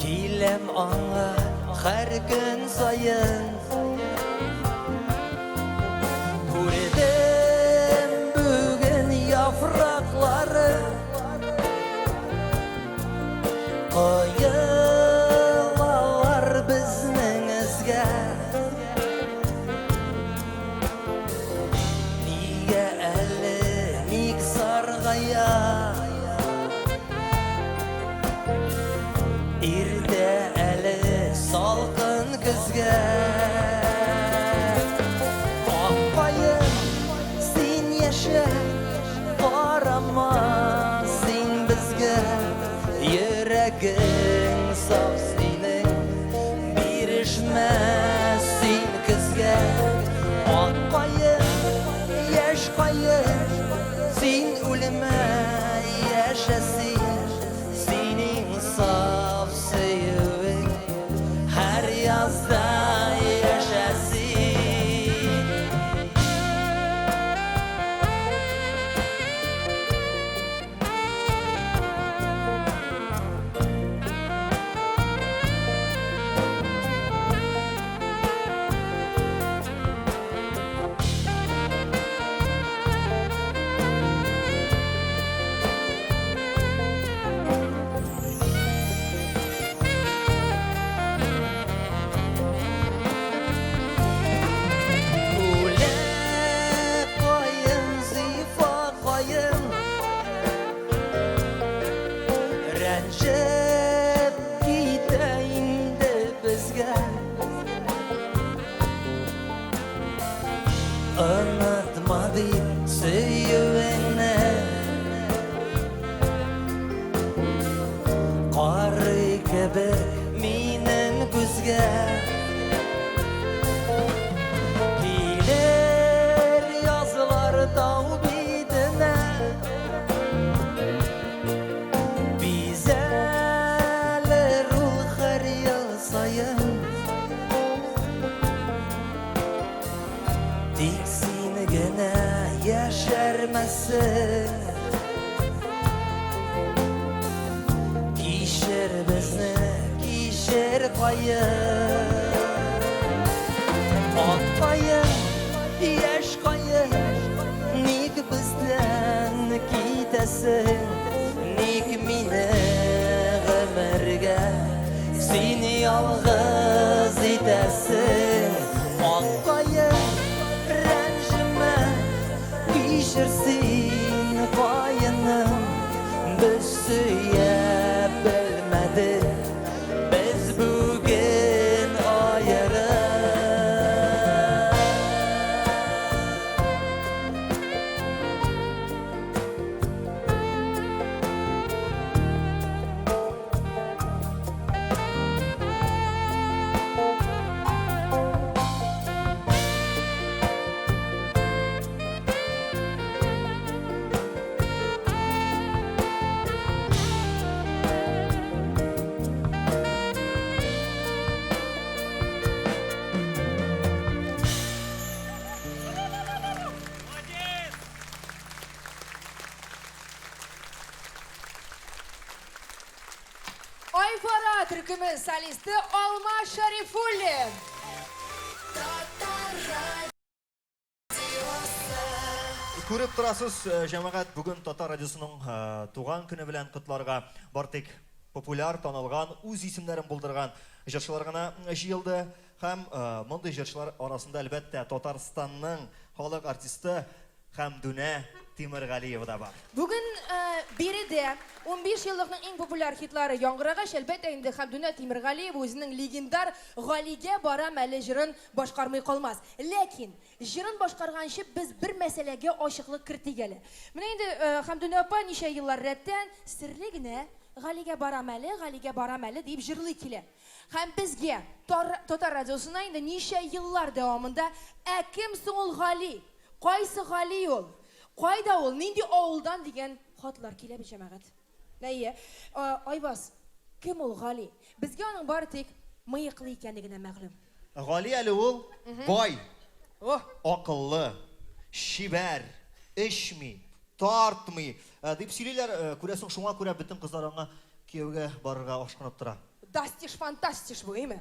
Киләм аңа һәр көн саен. Күрдем бүген яфраклары Коелалар безнең эзгә. Нигә әле ник саргая? Иртә әле салкын көзгә. Ак каен, син яшә, карама син безгә. Йөрәгең саф синең, бирешмә син көзгә. Ак каен, яшь каен, син үлмә, яшә син. Синең саф сөюең һәр язда яшәсен. Үлә каен, зифа каен, Рәнҗеп китә инде безгә. Онытма дип сөюеңне, Карый кебек минем күзгә. Килер язлар тау битенә, Бизәлер ул һәр ел саен. Тик син генә яшәрмәсең. Кичер безне, кичер каен. Ак каен, яшь каен, ник бездән китәсең? Ник мине гомергә син ялгыз итәсең? Ак каен, рәнҗемә, кичер син каеным. Без сөя белмәдек, без бүген аерым. төркеме солисты Алмаз Шәрифуллин. Күреп торасыз, э, җәмәгать, бүген Татар радиосының э, туган көне белән котларга бар тик популяр, танылган, үз исемнәрен булдырган җырчылар гына җыелды. Һәм э, мондый җырчылар арасында, әлбәттә, Татарстанның халык артисты Хәмдүнә Тимергалиева да бар. Бүген биредә 15 еллыкның иң популяр хитлары яңгырагач, әлбәттә инде, Хәмдүнә Тимергалиева үзенең легендар Галигә барам әле җырын башкармый калмас. Ләкин җырын башкарганчы без бер мәсьәләгә ачыклык кертик әле. Менә инде Хәмдүнә апа ничә еллар рәттән серле генә Галигә барам әле, Галигә барам әле диеп җырлый килә. Һәм безгә, Татар радиосына инде ничә еллар дәвамында Ә кем соң ул Гали? Кайсы Гали ул? Кайда ул? Нинди авылдан дигән хатлар килә бит, җәмәгать. Әйе. Айваз, кем ул Гали? Безгә аның бары тик мыеклы икәне генә мәгълүм. Гали әле ул бай, акыллы, чибәр, эчми, тартмый, дип сөйлиләр. Күрәсең, шуңа күрә бөтен кызлар аңа кияүгә барырга ашкынып тора. Дастиш фантастиш бу, әйме?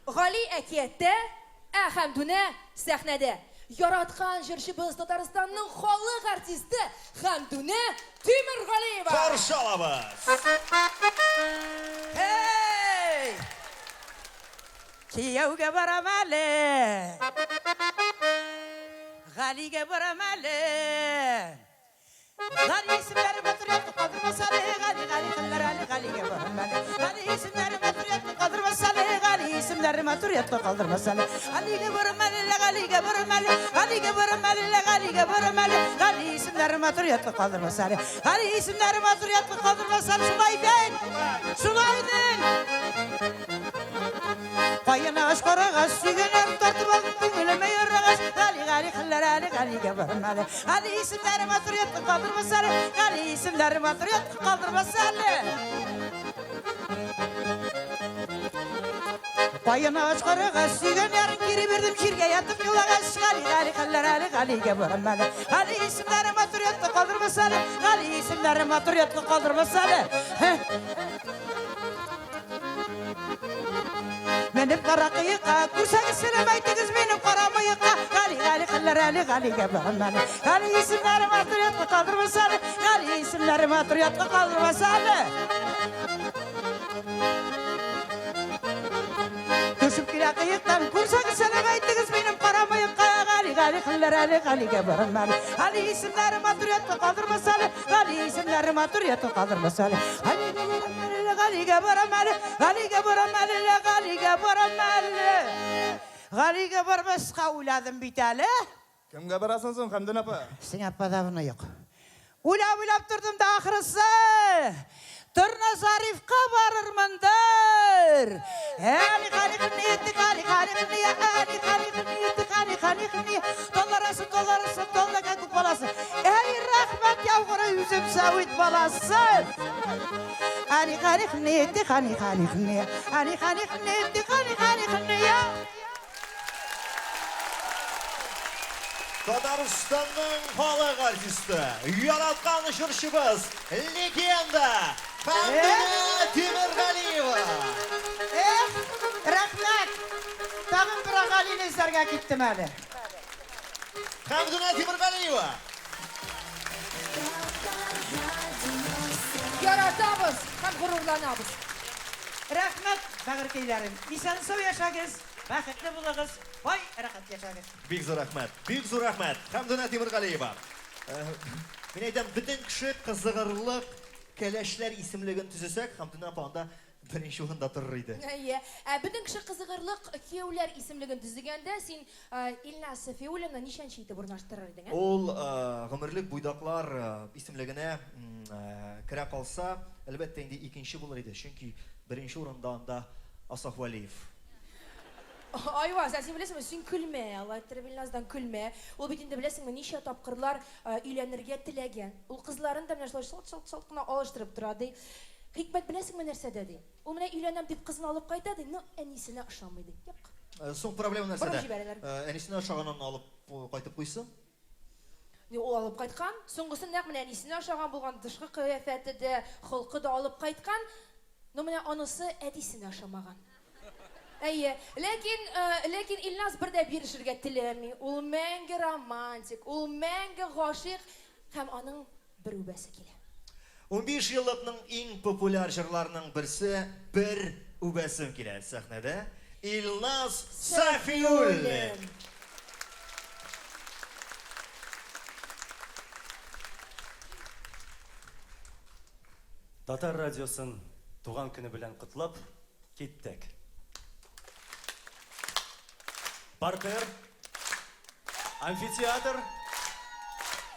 Гали әкияттә, ә Хәмдүнә сәхнәдә. Яраткан җырчыбыз Татарстанның халык артисты Хәмдүнә Тимергалиева! Каршы алабыз! Һей! Кияүгә барам әле. Галигә барам әле. Гали исемнәре матур якты калдырмас әле, Гали, Гали хәлләр әле, Галигә барам әле. Гали исемнәре матур якты калдырмас әле, Гали исемнәре матур якты калдырмас әле. Галигә барам әле, Галигә барам әле, Галигә барам әле, Галигә барам әле. Гали исемнәре матур якты калдырмас әле. Гали исемнәре матур якты калдырмас әле. Шулай бит! Шулай бит! Каен агач карагач, сөйгәнем тартып алдым күңелемә ярагач. Гали, Гали хәлләр әле, Галигә барам әле. Гали исемнәре матур ятты калдырмас әле. Гали исемнәре матур ятты калдырмас әле. Каен агач карагач, сөйгән ярын кире бирдем, җиргә ятып елагач. Гали, Гали хәлләр әле, Галигә барам әле. Гали исемнәре матур ятты калдырмас әле. Гали исемнәре матур ятты калдырмас әле. Менеп кара кыекка, күрсәгез сәлам әйтегез минем кара мыекка. Гали, Гали, хәлләр әле, Галигә барам әле. Гали исемнәре матур ятка калдырмас әле. Гали исемнәре матур ятка калдырмас әле. Төшеп килә кыектан, күрсәгез сәлам әйтегез минем кара мыекка. Гали, Гали, хәлләр әле, Галигә барам әле. Гали исемнәре матур ятка калдырмас әле. Гали исемнәре матур ятка калдырмас әле. Галигә барам әле, Галигә барам әле, Галигә барам әле, Галигә барам әле. Галигә бармаска уйладым бит әле. Кемгә барасың соң, Хәмдүн апа? Сиңа подавно юк. Уйлап-уйлап тордым да ахрысы. Торна Зарифка барырмындыр. Әли хали хни хали хали хни әли хали хни хали хали хни Толларасы толларасы толлага күк баласы. Әй рәхмәт яугыры үзем сәвит баласы. Әли хали хни хали хали хни әли хали хни хали хали хни Татарстанның халык артисты, яраткан җырчыбыз, легенда Хәмдүнә Тимергалиева. Эх, рәхмәт. Тагын бер Галине эзләргә киттем әле. Хәмдүнә Тимергалиева. Яратабыз һәм горурланабыз. Рәхмәт, бәгырькәйләрем. Исән-сау яшәгез, бәхетле булыгыз, бай, рәхәт яшәгез. Бик зур рәхмәт. Бик зур рәхмәт. Хәмдүнә Тимергалиева. Э, мин әйтәм, бөтен кеше кызыгырлык кәләшләр исемлеген төзесәк, Хәмдүнә апа анда беренче урында торыр иде. Әйе. Ә бөтен кеше кызыгырлык кияүләр исемлеген төзегәндә, син э, Илназ Сафиуллинны ничәнче итеп урнаштырыр идең, ә? Ул э, гомерлек буйдаклар исемлегенә керә калса, әлбәттә инде икенче булыр иде, чөнки беренче урында анда Асаф Вәлиев. Айваз, ә син беләсеңме, син көлмә, алай иттереп Илназдан көлмә. Ул бит инде беләсеңме, ничә тапкырлар өйләнергә теләгән. Ул кызларын да менә шулай шалт-шалт-шалт кына алыштырып тора, ди. Хикмәт беләсеңме нәрсәдә, ди. Ул менә өйләнәм дип кызын алып кайта, ди, но әнисенә ошамый, ди. Юк. Соң проблема Борып нәрсәдә? җибәрәләр. Әнисенә ошаганын алып кайтып куйсын. Ул алып кайткан. Соңгысын нәкъ менә әнисенә ошаган булган, тышкы кыяфәте дә, холкы да алып кайткан. Но менә анысы әтисенә ошамаган. Әйе, ләкин, ләкин Илназ бер дә бирешергә теләми. Ул мәңге романтик, ул мәңге гашыйк һәм аның бер үбәсе килә. 15 еллыкның иң популяр җырларының берсе Бер үбәсем килә сәхнәдә Илназ Сафиуллин. Татар радиосын туган көне белән котлап, киттек. Партер, амфитеатр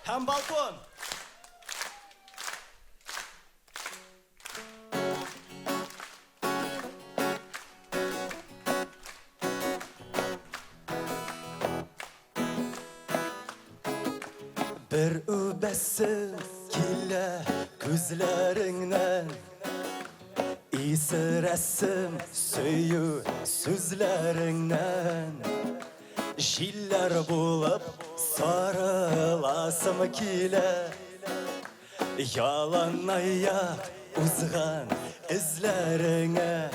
һәм балкон. Бер үбәсем килә күзләреңнән Исерәсем сөю сүзләреңнән Җилләр булып сарыласым килә Яланаяк узган эзләреңә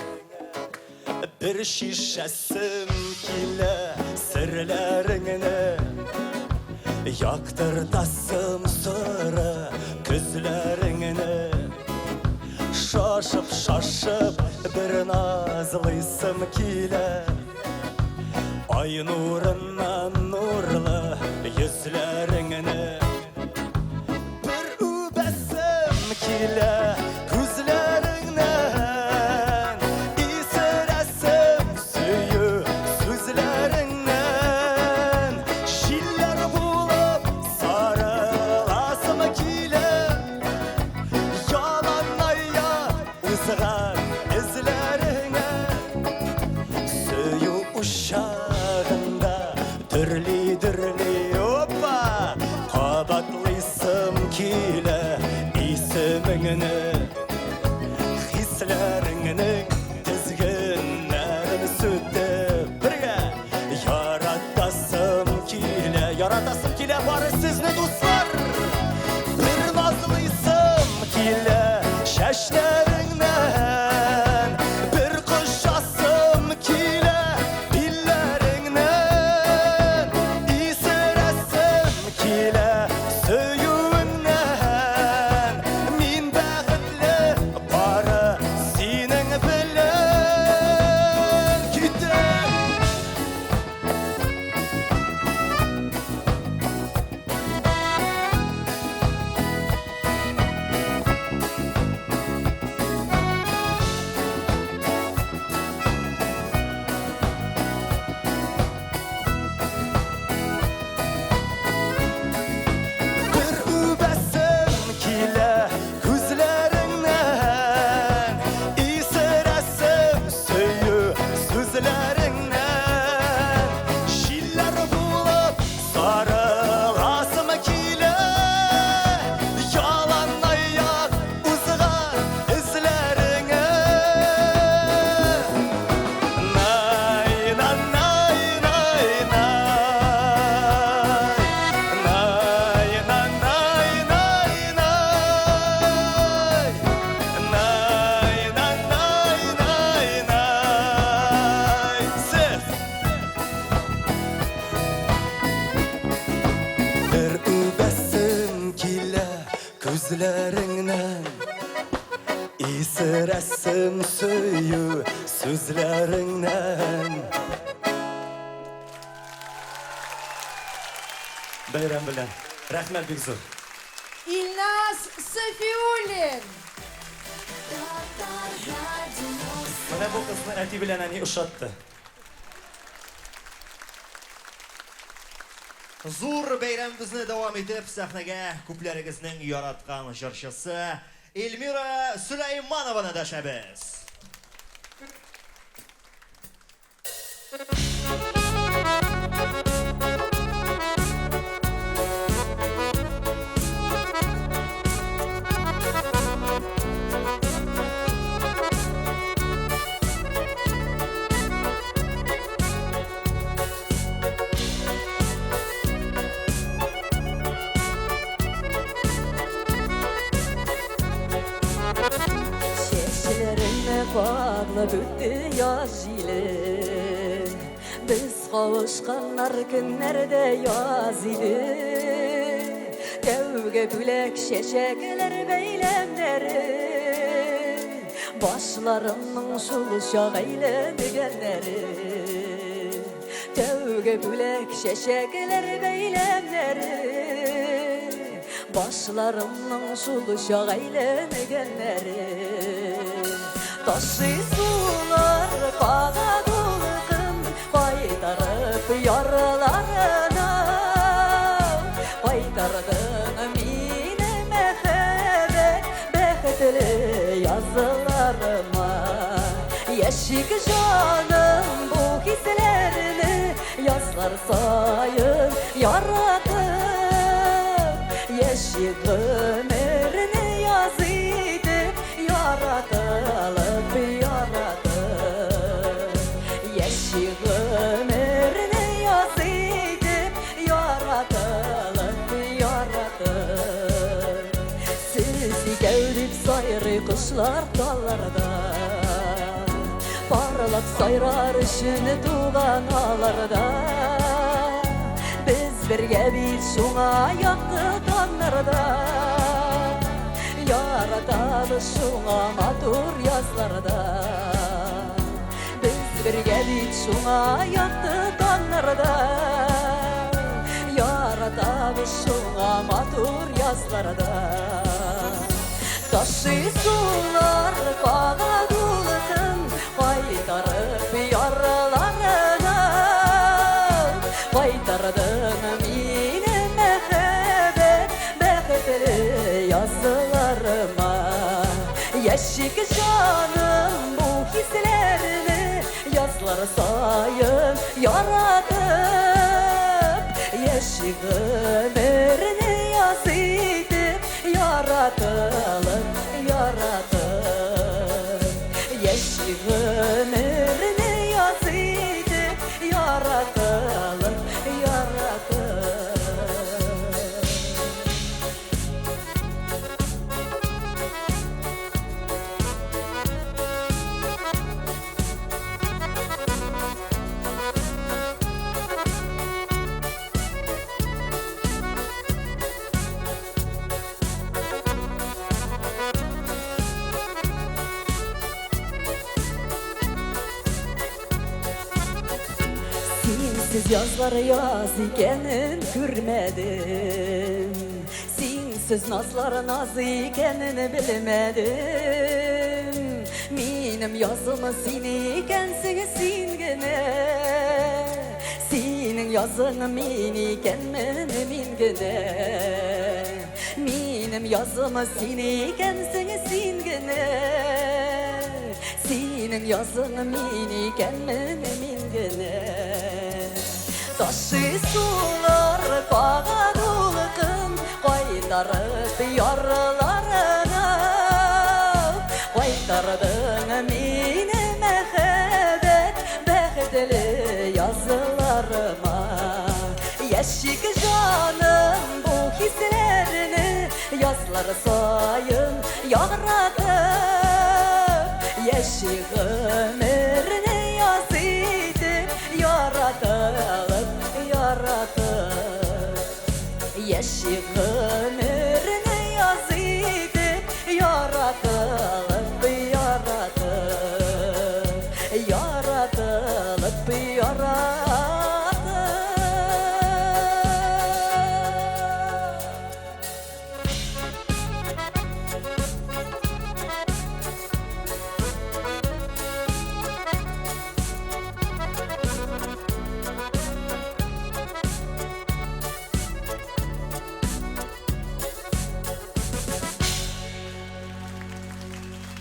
Бер шишәсем килә серләреңне Яктыртасым соры көзләреңне Шашып-шашып бер назлыйсым килә Ай нурыннан нурлы йөзләреңне Бер үбәсем килә күзләреңнән Исерәсем сөю сүзләреңнән Җилләр булып сарыласым килә Яланаяк узган эзләреңә Сөю учагында дөрли-дөрли опа Кабатлыйсым килә исемеңне Хисләреңнең тезгеннәрен сүтеп бергә Яратасым килә, яратасым килә бары сезне, дуслар Бер назлыйсым килә чәчләреңнән Бер кочасым килә билләреңнән Исерәсем килә сөюеңнән Мин бәхетле бары синең белән Киттек! Бер үбәсем килә күзләреңнән Исерәсем сөю сүзләреңнән Җилләр булып сарыласым килә Яланаяк узган эзләреңә Най, на, най, най, най. Най, на, най, най, най. Най, на, най, най, най. Сез! Бер үбәсем килә күзләреңнән Исерәсем сөю сүзләреңнән Бәйрәм белән. Рәхмәт бик зур. Илназ Сафиуллин! Менә бу кызны әти белән әни ошатты. Зур бәйрәмебезне дәвам итеп, сәхнәгә күпләрегезнең яраткан җырчысы Эльмира Сөләйманованы дәшәбез. Чәчләреңне Кагылып үтте яз җиле. Без кавышканнар көннәрдә яз иде. Тәүге бүләк чәчәкләр бәйләмнәре. Башларымның шул чак әйләнгәннәре. Тәүге бүләк чәчәкләр бәйләмнәре. Башларымның шул чак әйләнгәннәре. Ташый сулар кага дулкын, кайтарып ярларына. Кайтардың мине мәхәббәт бәхетле язларыма. Яшик җаным бу хисләрне язлар саен яратып. Яшик гомерне яз итеп, яратылып, яратып. Яшик гомерне яз итеп, яратылып, яратып. Сез икәү дип сайрый кошлар талларда. Парлап сайрар өчен туган аларда. Без бергә бит шуңа якты таңнарда. Яратабыз шуңа матур язларда. Без бергә бит шуңа якты таңнарда. Яратабыз шуңа матур язларда. Ташый сулар кага дулкын, кайтарып ярларына. Кайтардың мине мәхәббәт бәхетле язларыма. Яшик җаным бу хисләрне язлар саен яратып. Яшик гомерне яз итеп, яратылып, яратып. Яшик гомерне яз итеп, яратылып, яратып. Синсез язлар яз икәнен күрмәдем. Синсез назлар наз икәнен белмәдем. Минем язым син икәнсең син генә. Синең язың мин икәнмен мин генә. Минем язым син икәнсең син генә. Синең язың мин икәнмен мин генә. Ташый сулар кага дулкын, кайтарып ярларына. Кайтардың мине мәхәббәт бәхетле язларыма. Яшик җаным бу хисләрне язлар саен яратып. Яшик гомерне яз итеп, яратылып, яратып. Яшик гомерне яз итеп, яратылып, яратып. Яратылып, яратып.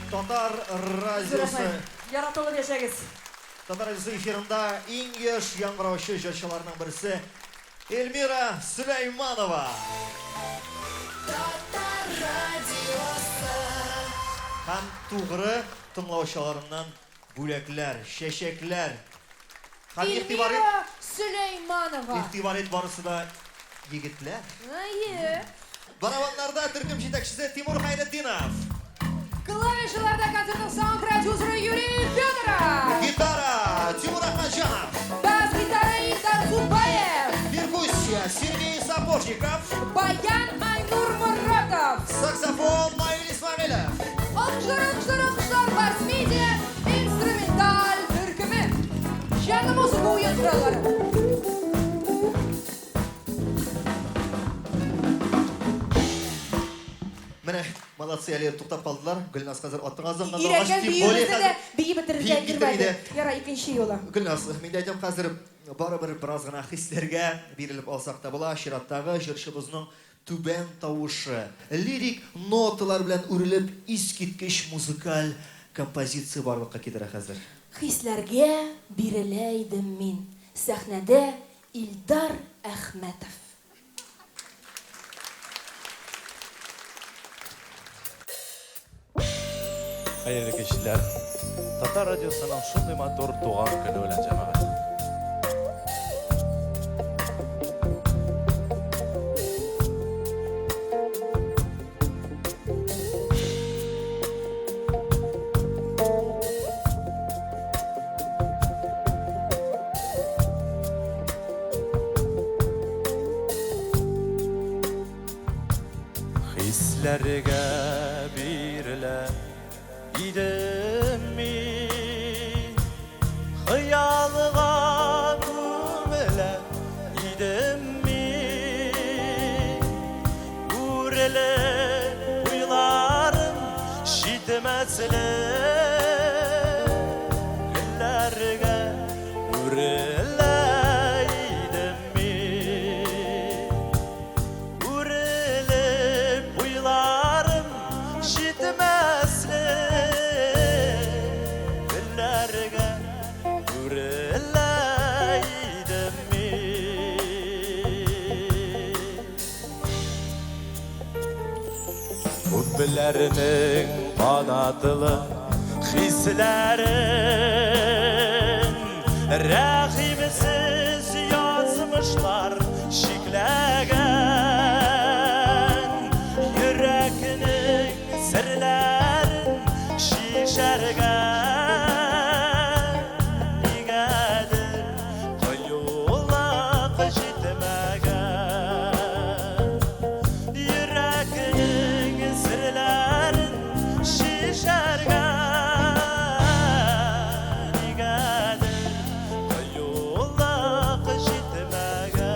Татар радиосы. Яратылып яшәгез. Татар радиосы эфирында иң яшь яңгыраучы җырчыларның берсе Эльмира Сөләйманова. Татар радиосы. Һәм тугры тыңлаучыларыннан бүләкләр, чәчәкләр. Һәм игътибар ит, Эльмира Сөләйманова. игътибар ит, барысы да егетләр. Әйе. Барабаннарда төркем җитәкчесе Тимур Хәйретдинов. Клавишаларда концертның саунд-продюсеры Юрий Федоров. Гитара Тимур Ахмаджанов. Бас-гитара Илдар Зубаев. Перкуссия Сергей Сапожников. Баян Айнур Муратов. Саксофон Наиль Исмагилов. Алкышлар, алкышлар, алкышлар, Барс Медиа инструменталь төркеме. Җанлы музыка уен кораллары. Менә молодцы әле туктап калдылар. Гөлназ хәзер атыңа зыңган Өйрәнгән биюебезне дә биеп бетерергә өлгермәде. Ярай, икенче юлы. Гөлназ, мин дә әйтәм хәзер барыбер бераз гына хисләргә бирелеп алсак та була. Чираттагы җырчыбызның түбән тавышы, лирик ноталар белән үрелеп, искиткеч музыкаль композиция барлыкка китерә хәзер. Хисләргә бирелә идем мин. Сәхнәдә Илдар Әхмәтов. Хәерле кичләр. Татар радиосының шундый матур туган көне белән, җәмәгать. Хисләргә бирелә идем мин, Хыялга күмелә идем мин. Үрелеп уйларым җитмәслек Гөлләргә үрелә идем мин. Үрелеп уйларым җитмәслек Гөлләргә үрелә идем мин. Күпләрнең канатлы хисләрен Рәхимсез язмышлар чикләгән. Йөрәкнең серләрен чишәргә нигәдер кыюлык җитмәгән. Йөрәкнең серләрен чишәргә нигәдер кыюлык җитмәгән.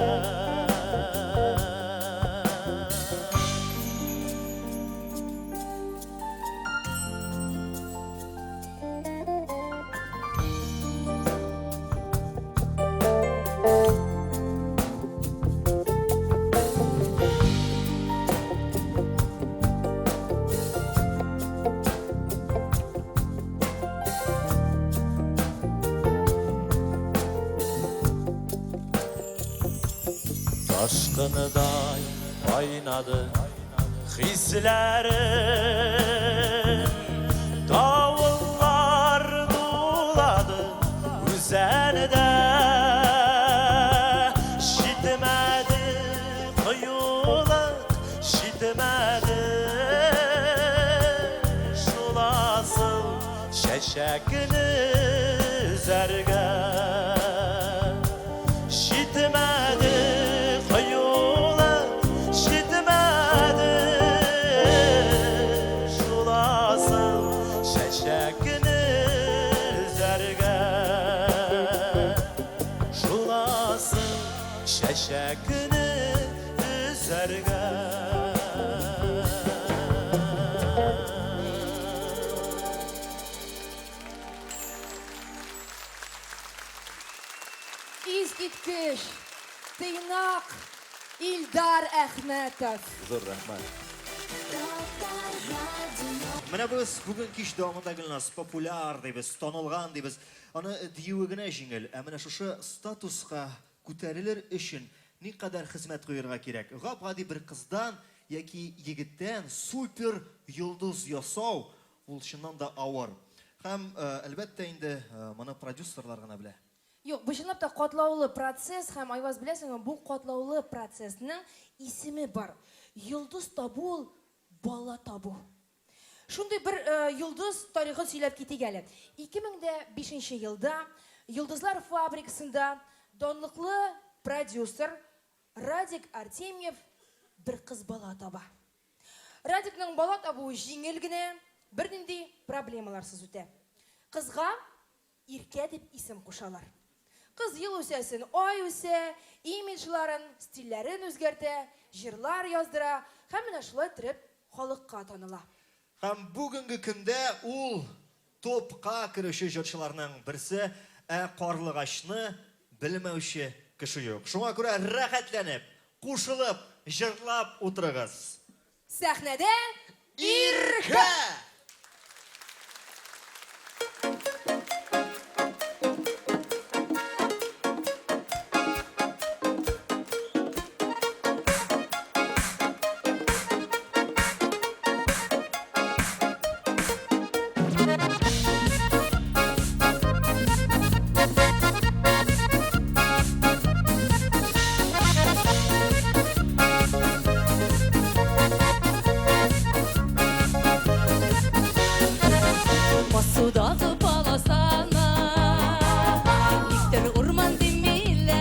Ташкыныдай кайнады хисләрем, Давыллар дулады үзәндә. Җитмәде кыюлык, җитмәде шул асыл чәчәкне өзәргә. Җитмәде кыюлык, җитмәде шул асыл чәчәкне өзәргә. Шул асыл чәчәкне өзәргә. Искиткеч, тыйнак Илдар Әхмәтов. Зур рәхмәт. Менә без бүген кич дәвамында Гөлназ популяр дибез, танылган дибез. Аны диюе генә җиңел, ә менә шушы статуска күтәрелер өчен никадәр хезмәт куерга кирәк. Гап-гади бер кыздан яки егеттән супер йолдыз ясау ул чыннан да авыр. Һәм, әлбәттә инде, моны продюсерлар гына белә. Юк, бу чынлап та катлаулы процесс һәм, Айваз, беләсеңме, бу катлаулы процессның исеме бар. Йолдыз табу ул бала табу. Шундый бер йолдыз тарихын сөйләп китик әле. 2005 нче елда Йолдызлар фабрикасында данлыклы продюсер Радик Артемьев бер кыз бала таба. Радикның бала табуы җиңел генә, бернинди проблемаларсыз үтә. Кызга Иркә дип исем кушалар. Кыз ел үсәсен ай үсә, имиджларын, стильләрен үзгәртә, җырлар яздыра һәм менә шулай иттереп халыкка таныла. Һәм бүгенге көндә ул топка керүче җырчыларның берсе, ә Карлыгачны белмәүче кеше юк. Шуңа күрә рәхәтләнеп, кушылып җырлап утырыгыз. Сәхнәдә Иркә! Басудагы полосаны Никтер урман димиләр.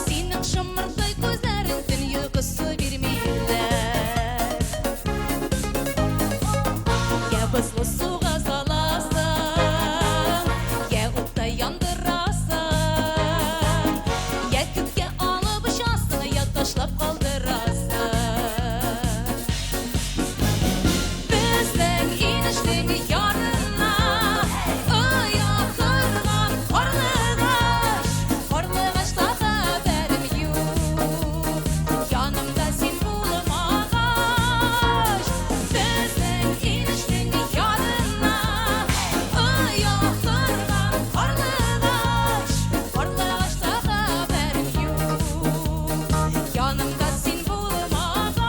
Синең шомыртай күзләрең төн йокысы бирмиләр. Я бозлы суга саласың, я утта яндырасың, я күккә алып очасың, я ташлап калдырасың. Безнең инешнең ярына оя корган карлыгач, карлыгачта хәбәрем юк. Янымда син булмагач, безнең инешнең ярына оя корган карлыгач, карлыгачта хәбәрем юк. Янымда син булмагач.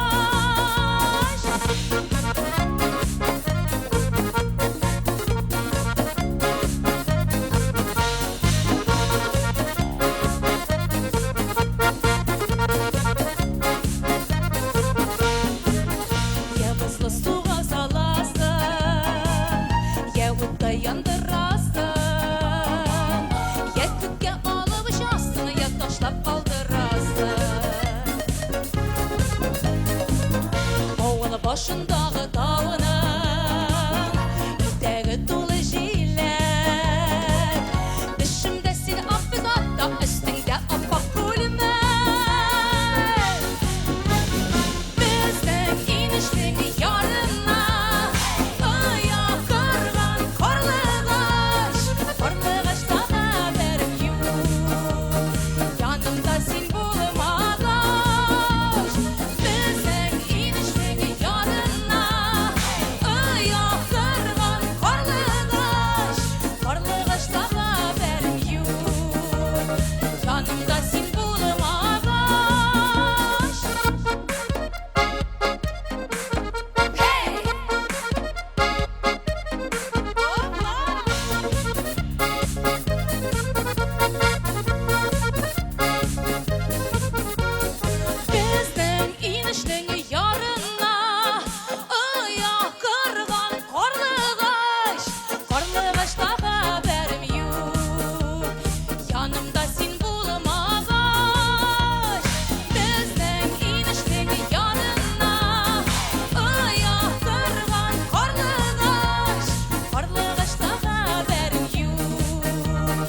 Я бозлы суга саласың, я утта яндырасың, я күккә алып очасың, я ташлап калдырасың. Авыл башындагы тауның итәге тулы җиләк. Төшемдә син ак атта, өстеңдә ап-ак күлмәк. Безнең инешнең ярына оя корган карлыгач, карлыгачта хәбәрем юк. Янымда син булмагач, безнең инешнең ярына оя корган карлыгач, карлыгачта хәбәрем юк. Янымда син булмагач. Hey! Безнең инешнең ярына оя корган карлыгач, карлыгачта хәбәрем юк. Янымда син булмагач, безнең инешнең ярына оя корган карлыгач, карлыгачта хәбәрем юк.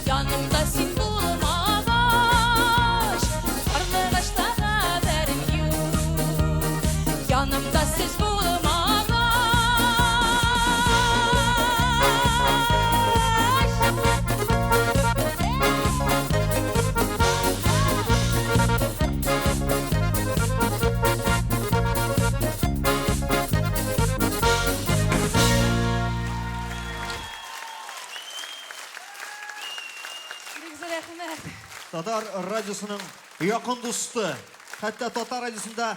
Янымда син булмагач, карлыгачта хәбәрем юк. Янымда сез булмагач. Бик зур рәхмәт. Татар радиосының якын дусты, хәтта татар радиосында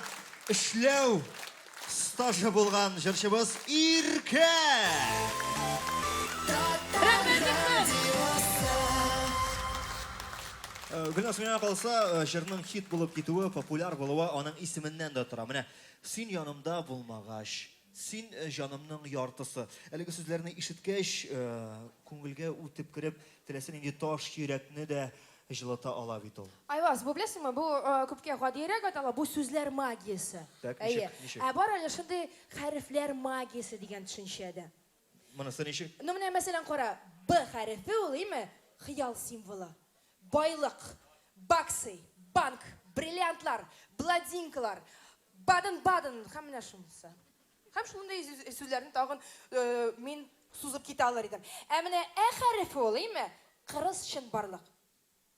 эшләү стажы булган җырчыбыз Иркә! Гөлназ, миңа калса, җырның хит булып китүе, популяр булуы аның исеменнән дә тора. Менә син янымда булмагач, Син җанымның яртысы. Әлеге сүзләрне ишеткәч, күңелгә үтеп кереп, теләсә нинди таш йөрәкне дә җылыта ала бит ул. Айваз, бу беләсеңме, бу күпкә гадиерәк атала, бу сүзләр магиясе. Так, ничек, ничек? Ә бар әле шундый хәрефләр магиясе дигән төшенчә дә. Монысы ничек? Ну менә мәсәлән кара, Б хәрефе ул, име, хыял символы. Байлык, баксы, банк, бриллиантлар, бладинкалар, Баден-Баден һәм менә шунысы. Һәм шундый сүзләрне тагын мин сузып китә алыр идем. Ә менә Ә хәрефе ул, име, кырыс чынбарлык.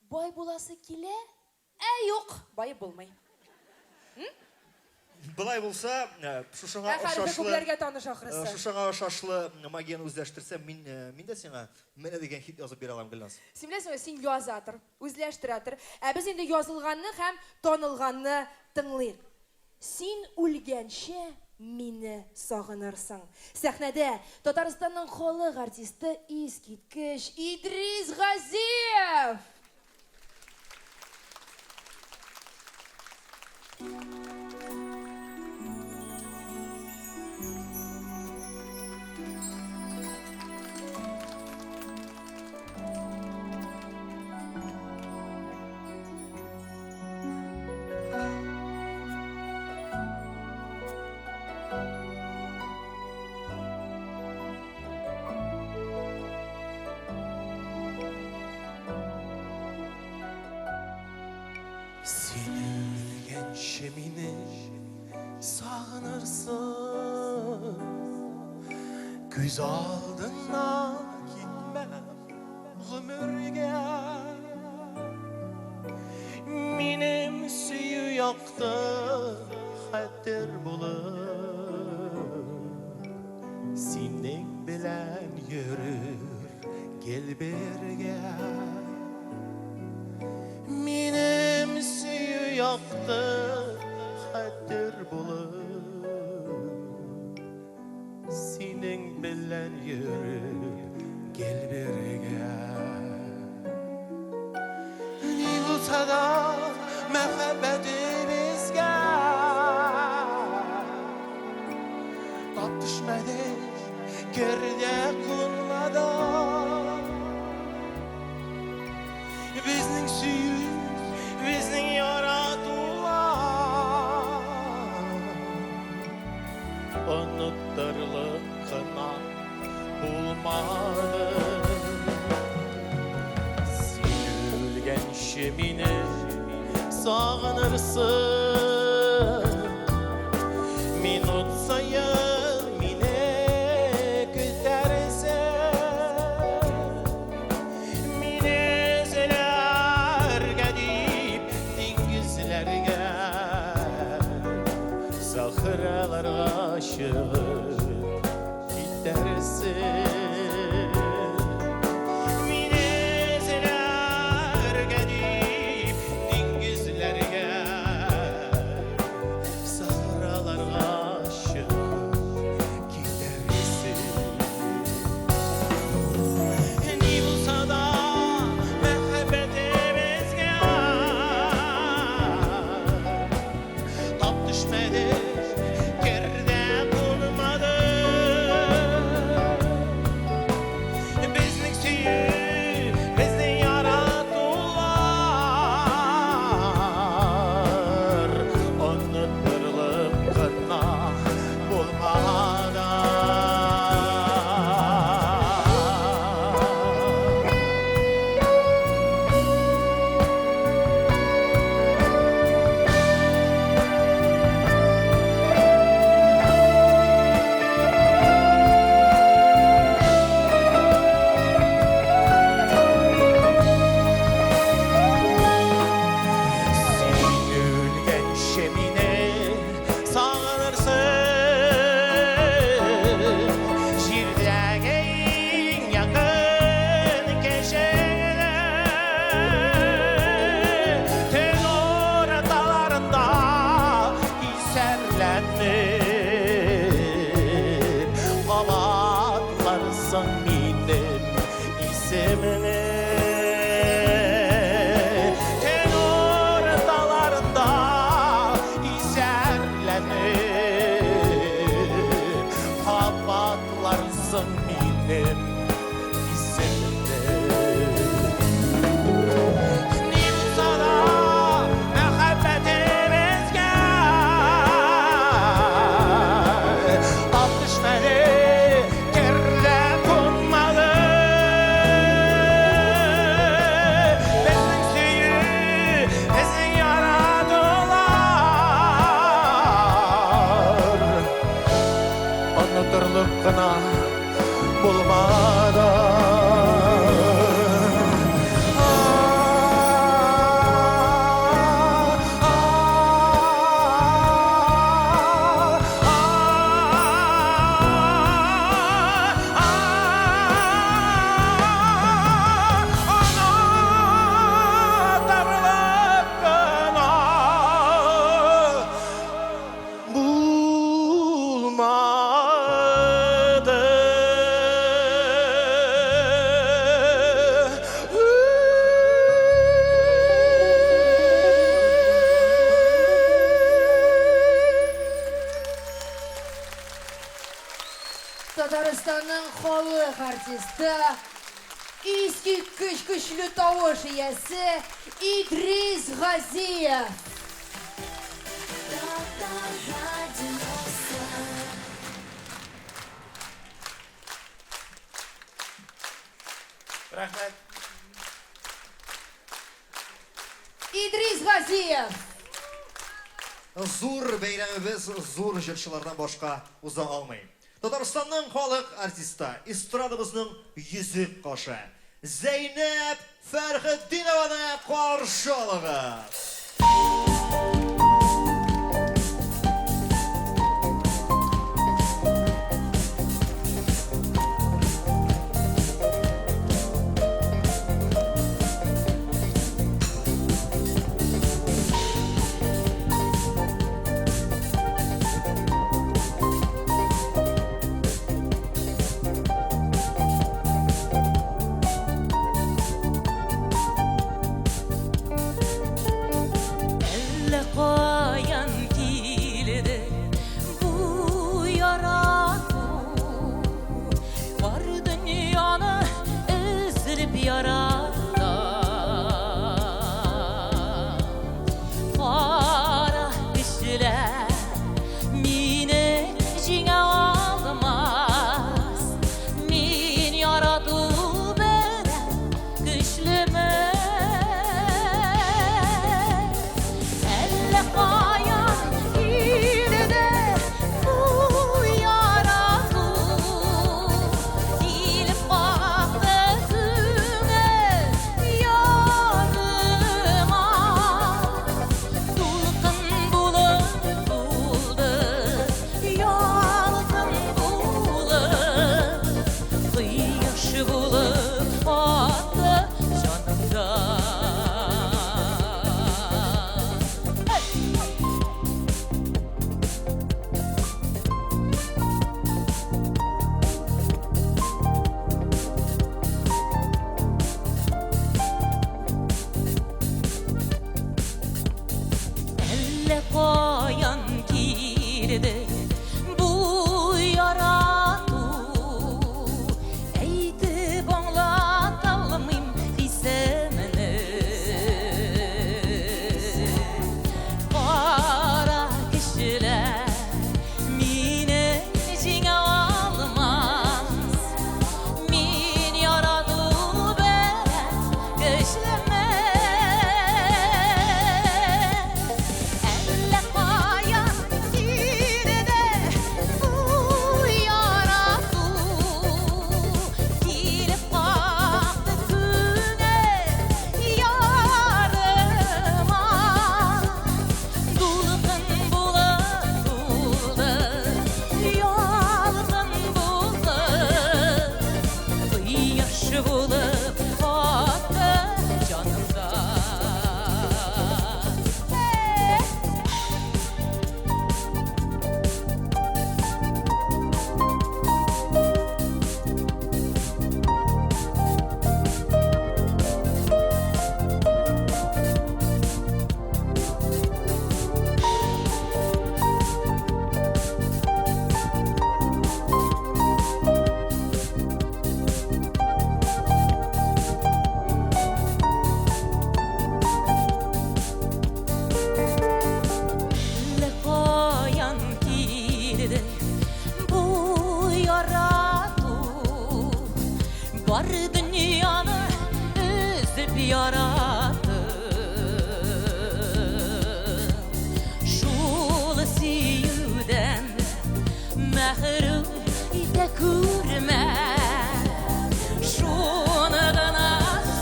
Бай буласы килә, ә юк, баеп булмый. Болай булса, шушыңа Ә хәрефе охшашлы, күпләргә таныш ахрысы. шушыңа охшашлы магияне үзләштерсәм, мин, мин дә сиңа менә дигән хит язып бирә алам, Гөлназ. Син беләсеңме, син яза тор, үзләштерә тор. Ә без инде язылганны һәм танылганны тыңлыйк. Син үлгәнче мине сагынырсың. Сәхнәдә Татарстанның халык артисты искиткеч Идрис Газиев! Син үлгәнче мине сагынырсың, Күз алдыннан китмәм гомергә. Минем сөю якты хәтер булып, Синең белән йөрер гел бергә. Минем сөю якты хәтер булып, Синең белән йөрер гел бергә. Ни булса да мәхәббәтебезгә Тап төшмәде, керде кунмады. Безнең сөю, безнең яратулар Оныттырлык кына булмады. Син үлгәнче мине сагынырсың, Минут саен мине көтәрсең. Мине эзләргә дип диңгезләргә, Сахраларга чыгып китәрсең. Мине эзләргә дип диңгезләргә, Сахраларга чыгып китәрсең. Ни булса да мәхәббәтебезгә Тап төшмәде, керде кунмады. Татарстанның халык артисты, искиткеч көчле тавыш иясе Идрис Газиев. Татар радиосы. Рәхмәт. Идрис Газиев. Зур бәйрәмебез зур җырчылардан башка уза алмый. Татарстанның халык артисты, эстрадабызның йөзек кашы Зәйнәб Фәрхетдинованы каршы алыгыз. Әллә каян килде бу ярату, Бар дөньяны өзелеп ярата. Кара кешеләр мине җиңә алмас, Мин ярату белән көчлемен. Әллә каян килде бу ярату, Килеп капты күңел ярыма. Дулкын булып тулды, ялкын булып, Кояш булып атты җанымда. Әллә каян килде бу ярату, Әйтеп аңлата алмыйм хисемне. Кара кешеләр мине җиңә алмас, Мин ярату белән көчлемен. Әллә каян килде бу ярату, Килеп какты күңел ярыма. Дулкын булып тулды, ялкын булып, Кояш булып атты җанымда. Әллә каян килде бу ярату, Бар дөньяны өзеп яратты. Шул сөюдән мәхрүм итә күрмә, Шуны гына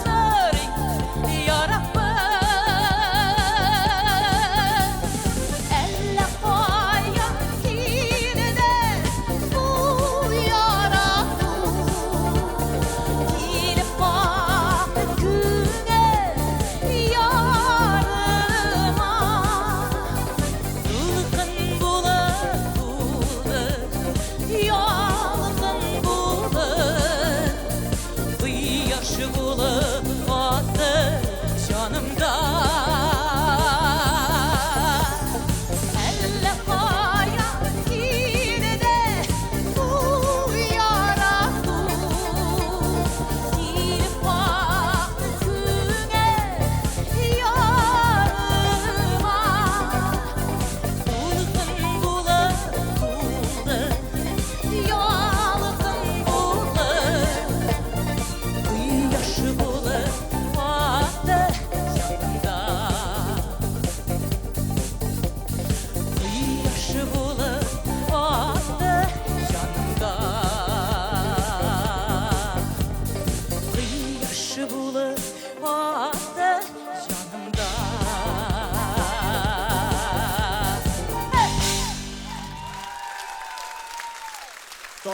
сорыйм, я Раббым. Әллә каян килде бу ярату, Килеп какты күңел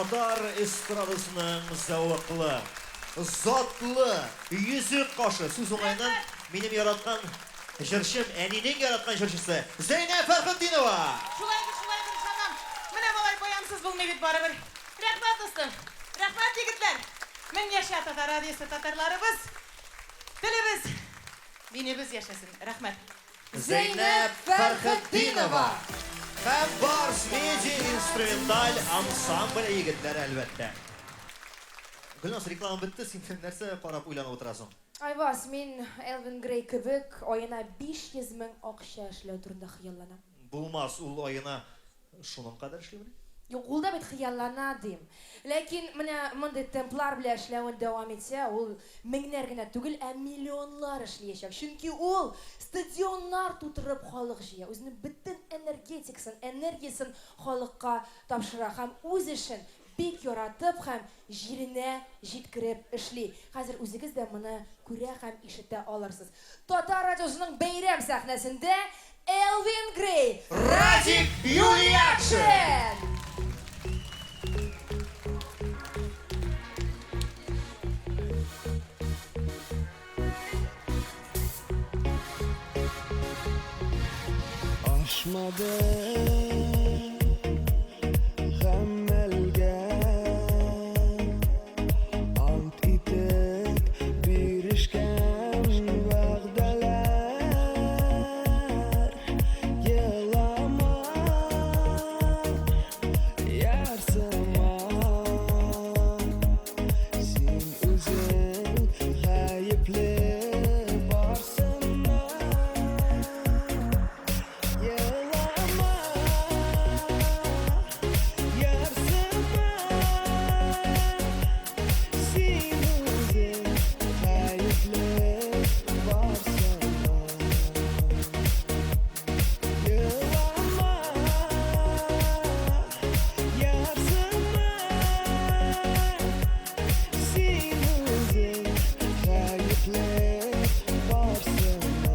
Татар эстрадасының зәвыклы, затлы йөзек кашы, сүз уңаеннан минем яраткан җырчым, әнинең яраткан җырчысы Зәйнәб Фәрхетдинова! Шулайдыр, шулайдыр, ышанам. Менә малай баянсыз булмый бит барыбер. Рәхмәт, дустым. Рәхмәт, егетләр. Мең яшә Татар радиосы, татарларыбыз, телебез, динебез яшәсен. Рәхмәт. Зәйнәб Фәрхетдинова һәм Барс Медиа инструменталь ансамбле егетләре, әлбәттә. Гөлназ, реклама бетте, син нәрсә карап уйланып утырасың? Айваз, мин Элвин Грей кебек аена 500 мең акча эшләү турында хыялланам. Булмас, ул аена шуның кадәр эшлимени? Юк, ул да бит хыяллана, дим. Ләкин менә мондый темплар белән эшләвен дәвам итсә, ул меңнәр генә түгел, ә миллионнар эшлиячәк. Чөнки ул стадионнар тутырып халык җыя, үзенең бөтен энергетикасын, энергиясен халыкка тапшыра һәм үз эшен бик яратып һәм җиренә җиткереп эшли. Хәзер үзегез дә моны күрә һәм ишетә алырсыз. Татар радиосының бәйрәм сәхнәсендә Элвин Грей, Радик Юльякшин! Ашмады гамәлгә ант итеп бирешкән вәгъдәләр. Елама, ярсыма, син үзең гаепле барсына. Елама, ярсыма, син үзең гаепле барсына. Елама, ярсыма, син үзең гаепле барсына.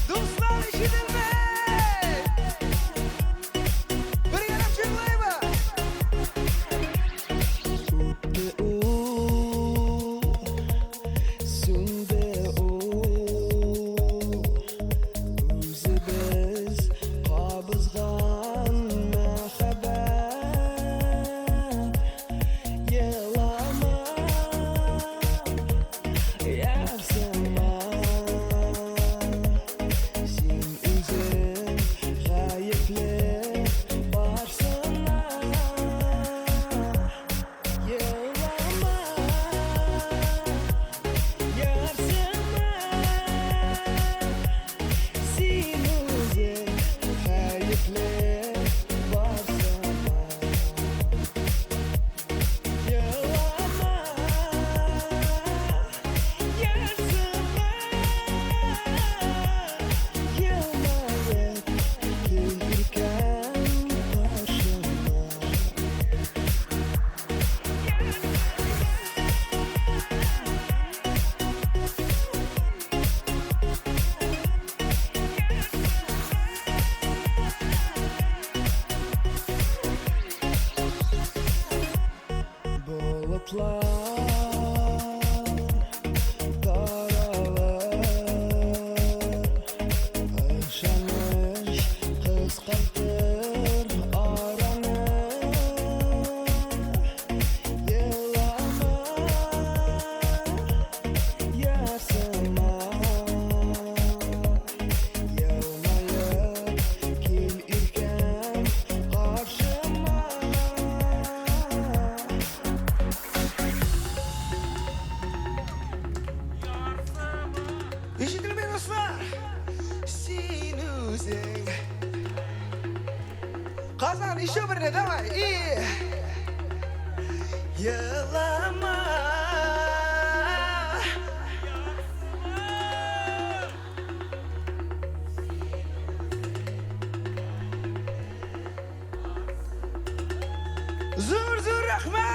Дуслар, ишетелми! Бергәләп җырлыйбыз! Үтте ул, сүнде ул, үзебез кабызган мәхәббәт. Елама, ярсыма, син үзең гаепле барсына. Елама, ярсыма, син үзең гаепле барсына. Елама, ярсыма, елмаеп кил иркәм каршыма. Болытлар таралыр, ышаныч кыскартыр араны. Елама, ярсыма, елмаеп кил иркәм каршыма. Ишетелми, дуслар! Син үзең. Казан, еще берне, давай! И Елама. Зур, зур рәхмәт!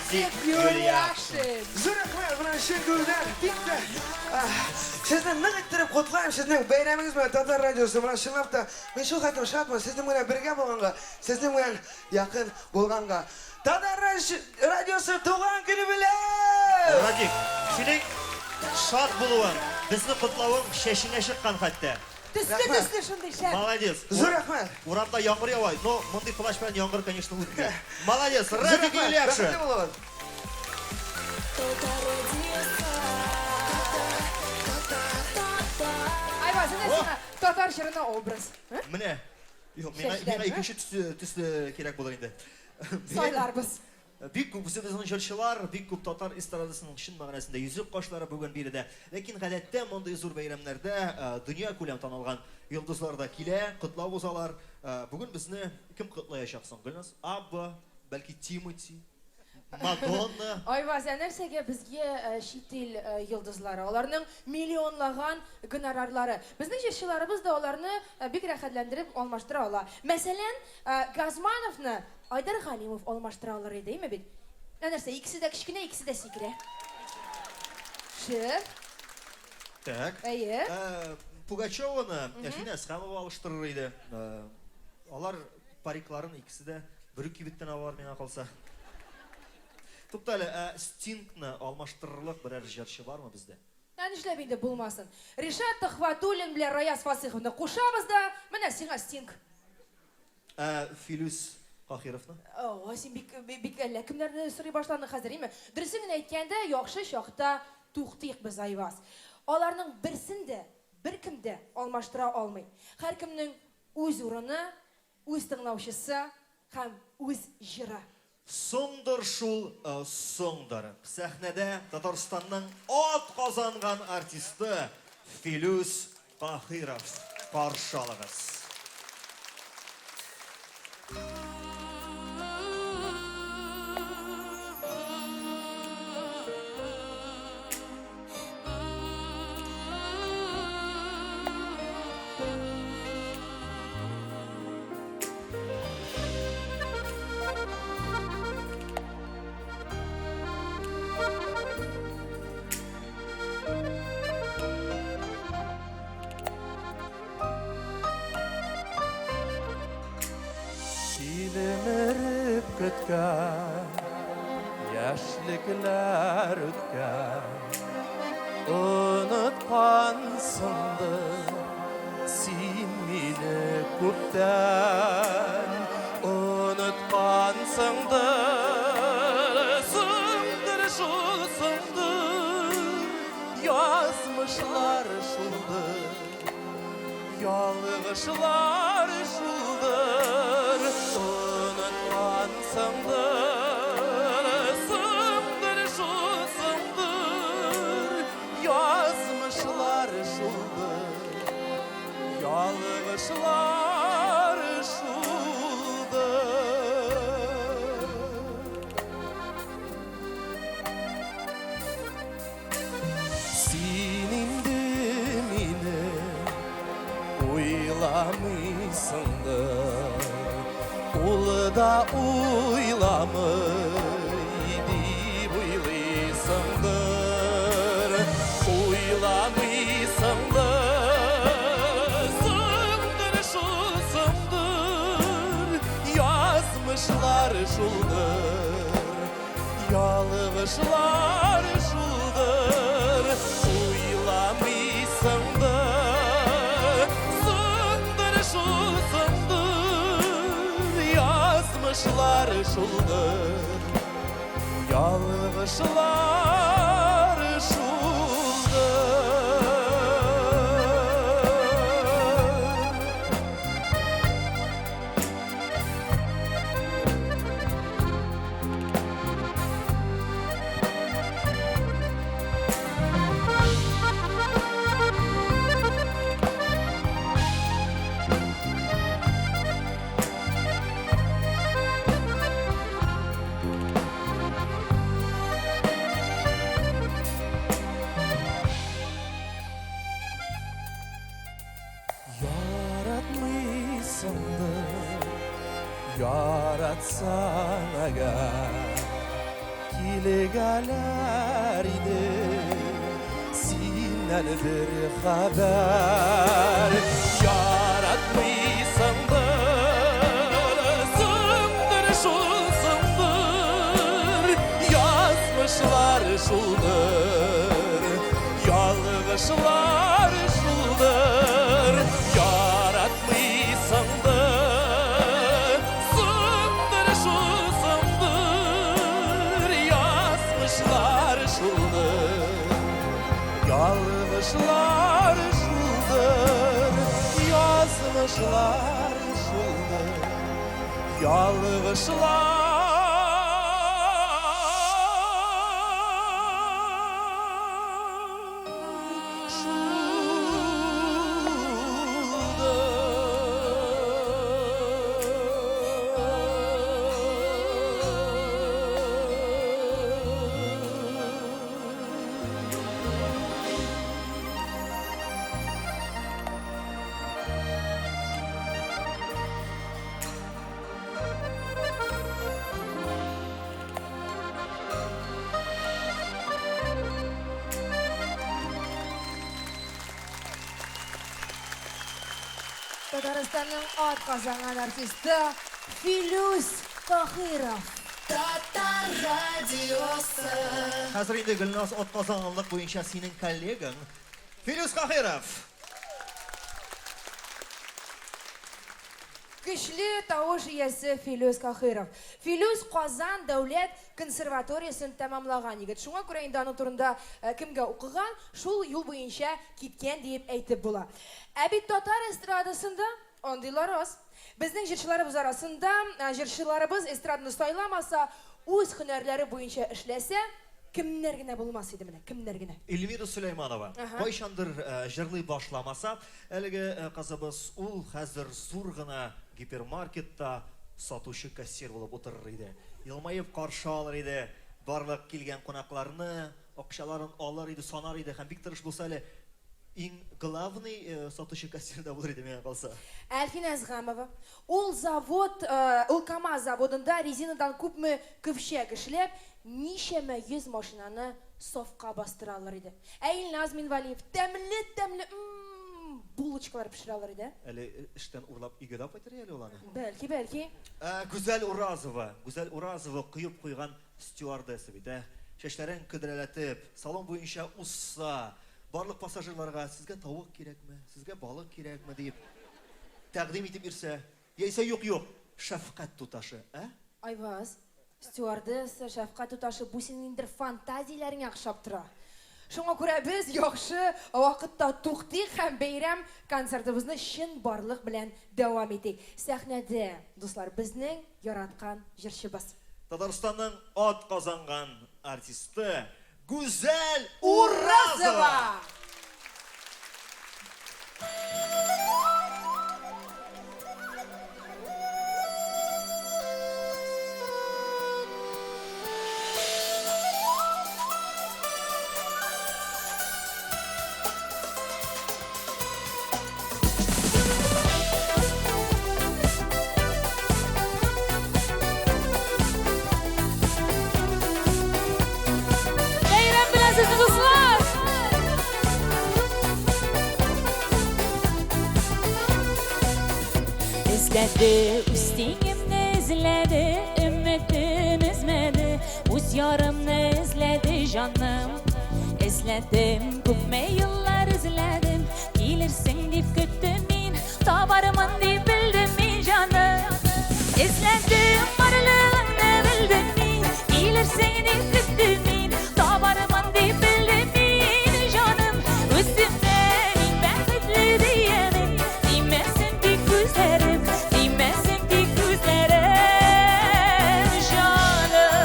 Радик Юльякшин. Зур рәхмәт, менә чын күңелдән бик тә сезне нык иттереп котлыйм, сезнең бәйрәмегез белән Татар радиосы. Менә чынлап та мин шул хәтлем шатмын, сезнең белән бергә булганга, сезнең белән якын булганга. Татар радиосы туган көне белән! Радик, синең шат булуың, безне котлавың чәчеңә чыккан хәтта. Төсле-төсле шундый шәп. Молодец. Зур рәхмәт. Урамда яңгыр ява, но мондый плащ белән яңгыр, конечно, үтми. Молодец, Радик Юльякшин. Бәхетле булыгыз. Айваз, менә сиңа татар җырына образ. Менә. Юк, миңа Чәчләрме? миңа икенче төсле төсле кирәк булыр инде. Сайларбыз. Бик күп үзебезнең җырчылар, бик күп татар эстрадасының чын мәгънәсендә йөзек кашлары бүген биредә. Ләкин гадәттә мондый зур бәйрәмнәрдә дөнья күләм танылган йолдызлар да килә, котлап узалар. Бүген безне кем котлаячак соң? Гөлназ, Абба, бәлки Тимати, Мадонна. Айваз, ә нәрсәгә безгә чит ил йолдызлары? Аларның миллионлаган гонорарлары. Безнең җырчыларыбыз да аларны бик рәхәтләндереп алмаштыра ала. Мәсәлән, Газмановны Айдар Галимов алмаштыра алыр иде, әйме бит? Ә нәрсә, икесе дә кечкенә, икесе дә сикерә. Шеф. Так. Әйе. Пугачеваны Әлфинә Әсхәмова алыштырыр иде. Алар парикларын икесе дә бер үк кибеттән алалар, миңа калса. Тукта әле, ә Стингны алмаштырырлык берәр җырчы бармы бездә? Ә нишләп инде булмасын? Ришат Төхвәтуллин белән Раяз Фасыйховны кушабыз да, менә сиңа Стинг. Ә Филүс Каһировны? О, син бик, бик әллә кемнәрне сорый башладың хәзер, име? Дөресен генә әйткәндә, яхшы чакта туктыйк без, Айваз. Аларның берсен дә беркем дә алмаштыра алмый. Һәркемнең үз урыны, үз тыңлаучысы һәм үз җыры. Соңдыр шул, соңдыр. Сәхнәдә Татарстанның ат казанган артисты Филүс Каһиров. Каршы алыгыз. Тилмереп көткән яшьлекләр үткән, оныткансыңдыр син мине күптән, оныткансыңдыр, соңдыр шул, соңдыр, язмышлар шулдыр, ялгышлар шулдыр, оныткансыңдыр, соңдыр шул, соңдыр, язмышлар шулдыр, ялгышлар шулдыр. Син инде мине уйламыйсыңдыр, ул да уйламый дип уйлыйсыңдыр, уйламыйсыңдыр, соңдыр шул, соңдыр, язмышлар шулдыр, ялгышлар шулдыр, уйламыйсыңдыр, соңдыр шул, соңдыр, язмышлар шулдыр, ялгышлар шулдыр. Яратмыйсыңдыр, яратсаң әгәр, Килгәләр иде синнән бер хәбәр. Яратмыйсыңдыр, соңдыр шул, соңдыр, язмышлар шулдыр, ялгышлар шулдыр. Яратмыйсыңдыр, соңдыр шул, соңдыр, язмышлар шулдыр, ялгышлар шулдыр, язмышлар шулдыр, ялгышлар Татарстанның атказанган артисты Филүс Каһиров. Татар радиосы. Хәзер инде, Гөлназ, атказанганлык буенча синең коллегаң Филүс Каһиров. Көчле тавыш иясе Филүс Каһиров. Филүс Казан дәүләт консерваториясен тәмамлаган егет. Шуңа күрә инде аның турында кемгә укыган, шул юл буенча киткән диеп әйтеп була. Ә бит татар эстрадасында андыйлар аз. Безнең җырчыларыбыз арасында җырчыларыбыз эстраданы сайламаса, үз һөнәрләре буенча эшләсә, кемнәр генә булмас иде менә, кемнәр генә. Эльмира Сөләйманова. Кайчандыр җырлый башламаса, әлеге кызыбыз ул хәзер зур гына гипермаркетта сатучы кассир булып утырыр иде. Елмаеп каршы алыр иде барлык килгән кунакларны, акчаларын алыр иде, санар иде һәм бик тырыш булса әле иң главный сатучы кассир да булыр иде миңа калса. Әлфинә Әзгамова. Ул завод, ул КАМАЗ заводында резинадан күпме көпчәк эшләп, ничәмә йөз машинаны сафка бастыра алыр иде. Ә Илназ Минвалиев тәмле-тәмле, м-м-м, булочкалар пешерә алыр иде. Әле эштән урлап өйгә дә кайтыр әле ул аны. Бәлки, бәлки. Ә Гүзәл Уразова, Гүзәл Уразова коеп куйган стюардесса бит, ә. Чәчләрен көдрәләтеп, салон буенча узса, барлык пассажирларга сезгә тавык кирәкме, сезгә балык кирәкме диеп тәкъдим итеп йөрсә, яисә юк-юк, шәфкать туташы, ә? Айваз, стюардесса, шәфкать туташы, бу синең ниндидер фантазияләреңә охшап тора. Шуңа күрә без яхшы вакытта туктыйк һәм бәйрәм концертыбызны чынбарлык белән дәвам итик. Сәхнәдә, дуслар, безнең яраткан җырчыбыз. Татарстанның атказанган артисты Гүзәл Уразова! Бәйрәм белән сезне, дуслар! Эзләде үз тиңемне, эзләде, өметен өзмәде, үз ярымны эзләде җаным. Эзләдем, күпме еллар эзләдем, килерсең дип көттем мин, табармын дип белдем мин җаным. Эзләдем, барлыгыңны белдем мин, килерсең дип көттем мин, табармын дип белдем мин җаным. Үземнән иң бәхетле диямен, тимәсен тик күзләрем, тимәсен тик күзләрем, җаным.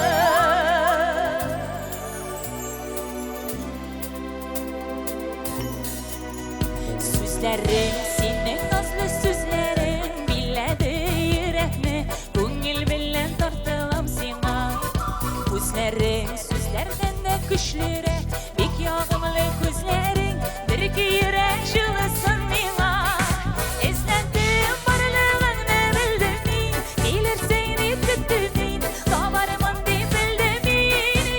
Сүзләрең синең назлы сүзләрең биләде йөрәкне, күңел белән тартылам сиңа. Күзләрең сүзләрдән дә көчлерәк, бик ягымлы күзләрең, бер йөрәк җылысын миңа. Эзләдем барлыгыңны белдем мин, килерсең дип көттем мин, табармын дип белдем мин,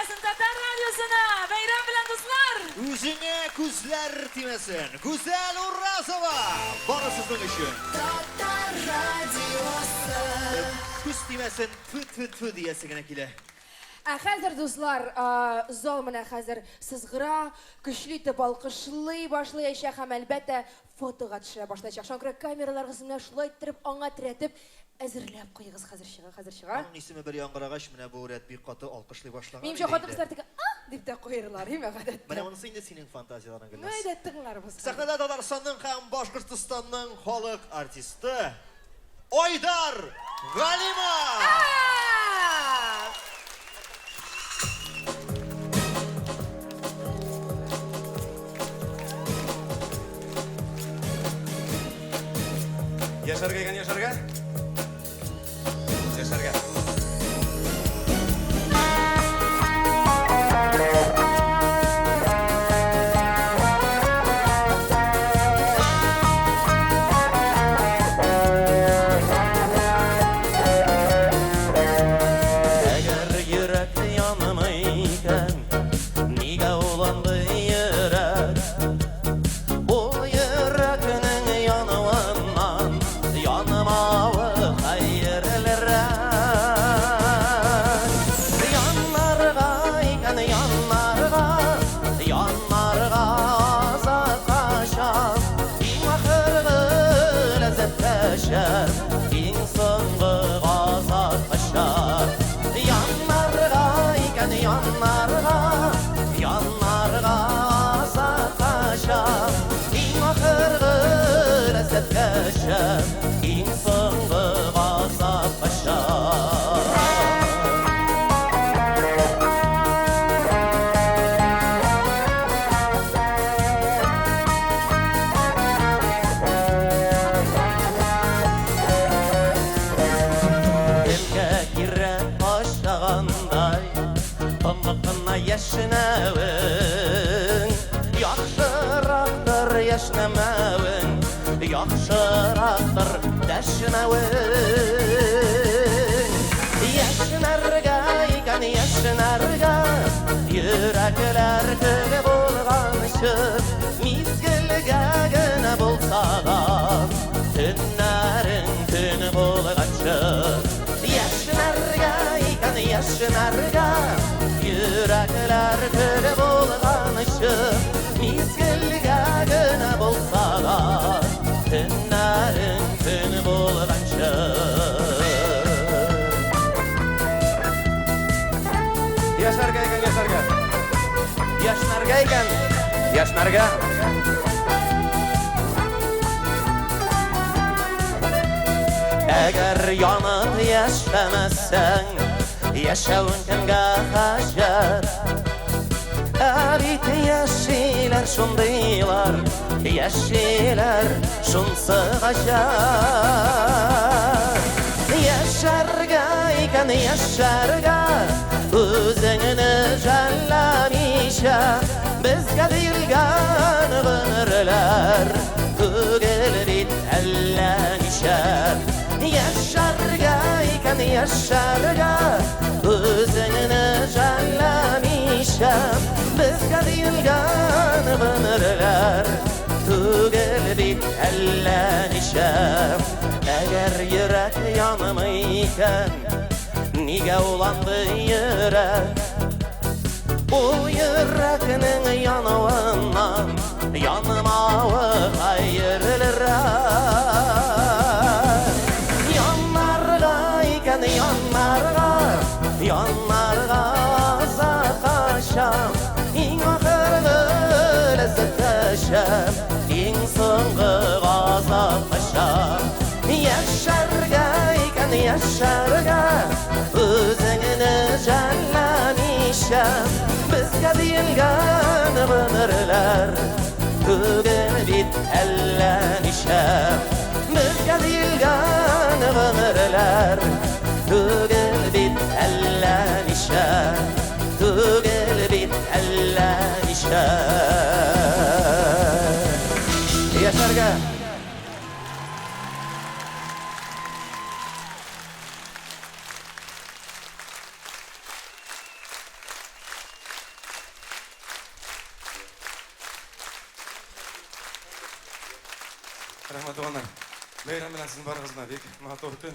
тимәсен Татар радиосына! Бәйрәм белән, дуслар! Үзеңә күзләр тимәсен! Гүзәл Уразова! Бары сезнең өчен! Татар радиосы. Күз тимәсен, тфү-тфү-тфү диясе генә килә. Ә хәзер, дуслар, зал менә хәзер сызгыра, көчле итеп алкышлый башлаячак һәм, әлбәттә, фотога төшерә башлаячак. Шуңа күрә камераларыгызны менә шулай иттереп аңа терәтеп әзерләп куегыз. Хәзер чыга, хәзер чыга. Аның исеме бер яңгырагач, менә бу рәт бик каты алкышлый башлаган Минемчә, иде инде. хатын-кызлар теге а дип тә куерлар, име, гадәттә. Менә монысы инде синең фантазияләрең, Ну, Гөлназ. әйдә, тыңларбыз. Сәхнәдә Татарстанның һәм Башкортостанның халык артисты Айдар Галимов! Яшәргә икән яшәргә. Яшәргә. Әгәр йөрәк янымый икән, нигә уланды йөрәк? Ул йөрәкнең януыннан янмавы хәерлерәк. Яннарга икән яннарга, яннарга азаткача, иң ахыргы ләззәткәчә, иң соңгы газапкача. Яннарга икән яннарга, яннарга азаткача, иң ахыргы ләззәткәчә, иң соңгы газапкача. Кемгә кирәк ашагандай, тынлык кына яшенәвең. Яхшырактыр яшьнәмәвең, яхшырактыр дәшмәвең. Яшьнәргә икән яшьнәргә, йөрәкләр көл булганчы, мизгелгә генә булса да, төннәрең төн булганчы. Яшьнәргә икән яшьнәргә, йөрәкләр көл булганчы, мизгелгә генә булса да, төннәрең төн булганчы. Яшәргә икән яшәргә. Яшьнәргә икән яшьнәргә. Әгәр янып яшәмәсәң, яшәвең кемгә хаҗәт? Ә бит яшиләр шундыйлар, яшиләр шунсы гаҗәп. Яшәргә икән яшәргә, үзеңне жәлләмичә, безгә бирелгән гомерләр түгел бит әллә ничә. Яшәргә икән яшәргә, үзеңне жәлләмичә, безгә бирелгән гомерләр түгел бит әллә ничә. Әгәр йөрәк янымый икән, нигә уланды йөрәк? Ул йөрәкнең януыннан янмавы хәерлерәк. Яннарга икән яннарга, яннарга азаткача, иң ахыргы ләззәткәчә, иң соңгы газапкача. Яшәргә икән яшәргә, үзеңне жәлләмичә, безгә бирелгән гомерләр түгел бит әллә ничә. Безгә бирелгән гомерләр түгел бит әллә ничә, түгел бит әллә ничә. Яшәргә. Рәхмәт, туганнар. Бәйрәм белән сезне барыгызны. Бик матур көн,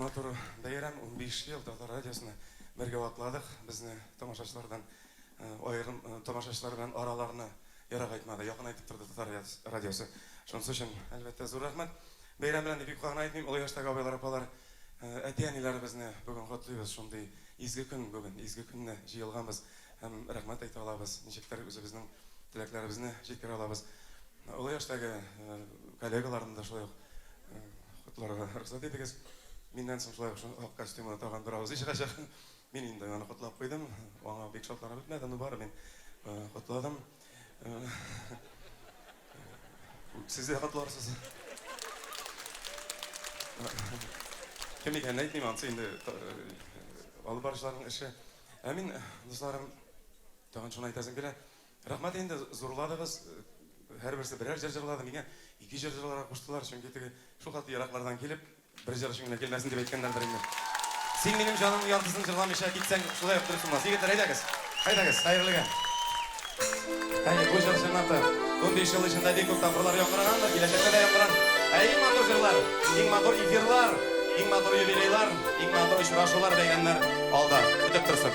матур бәйрәм. 15 ел Татар радиосына бергә атладык. Безне тамашачылардан аерым тамашачылар белән араларны ерак айтмады, якынайтып торды Татар радиосы. Шунысы өчен, әлбәттә, зур рәхмәт. Бәйрәм белән дип юкка гына әйтмим, олы яшьтәге абыйлар, апалар, әти-әниләребезне бүген котлыйбыз. Шундый изге көн бүген, изге көнне җыелганбыз һәм рәхмәт әйтә алабыз. Ничектер үзебезнең теләкләребезне җиткерә алабыз. Олы яшьтәге коллегаларымны да шулай ук котларга рөхсәт итегез. Миннән соң шулай ук шул ак костюмны тагын бер абзый чыгачак. Мин инде аны котлап куйдым. Аңа бик шатланып бетмәде, но бары мин котладым. Сез дә котларсыз. Кем икәнен әйтмим, анысы инде алып баручыларның эше. Ә мин, дусларым, тагын шуны әйтәсем килә. Рәхмәт инде, зурладыгыз. Һәрберсе берәр җыр җырлады. Миңа ике җыр җырларга куштылар, чөнки теге шул хәтле ераклардан килеп, бер җыр өчен генә килмәсен дип әйткәннәрдер инде. Син минем җанымның яртысын җырламыйча китсәң, шулай ук дөрес булмас. Егетләр, әйдәгез. Әйдәгез, хәерлегә. Әйе, бу җыр чынлап та 15 ел эчендә бик күп тапкырлар яңгырагандыр, киләчәктә дә яңгырар. Ә иң матур җырлар, иң матур эфирлар, иң матур юбилейлар, иң матур очрашулар, бәйрәмнәр алда көтеп торсын.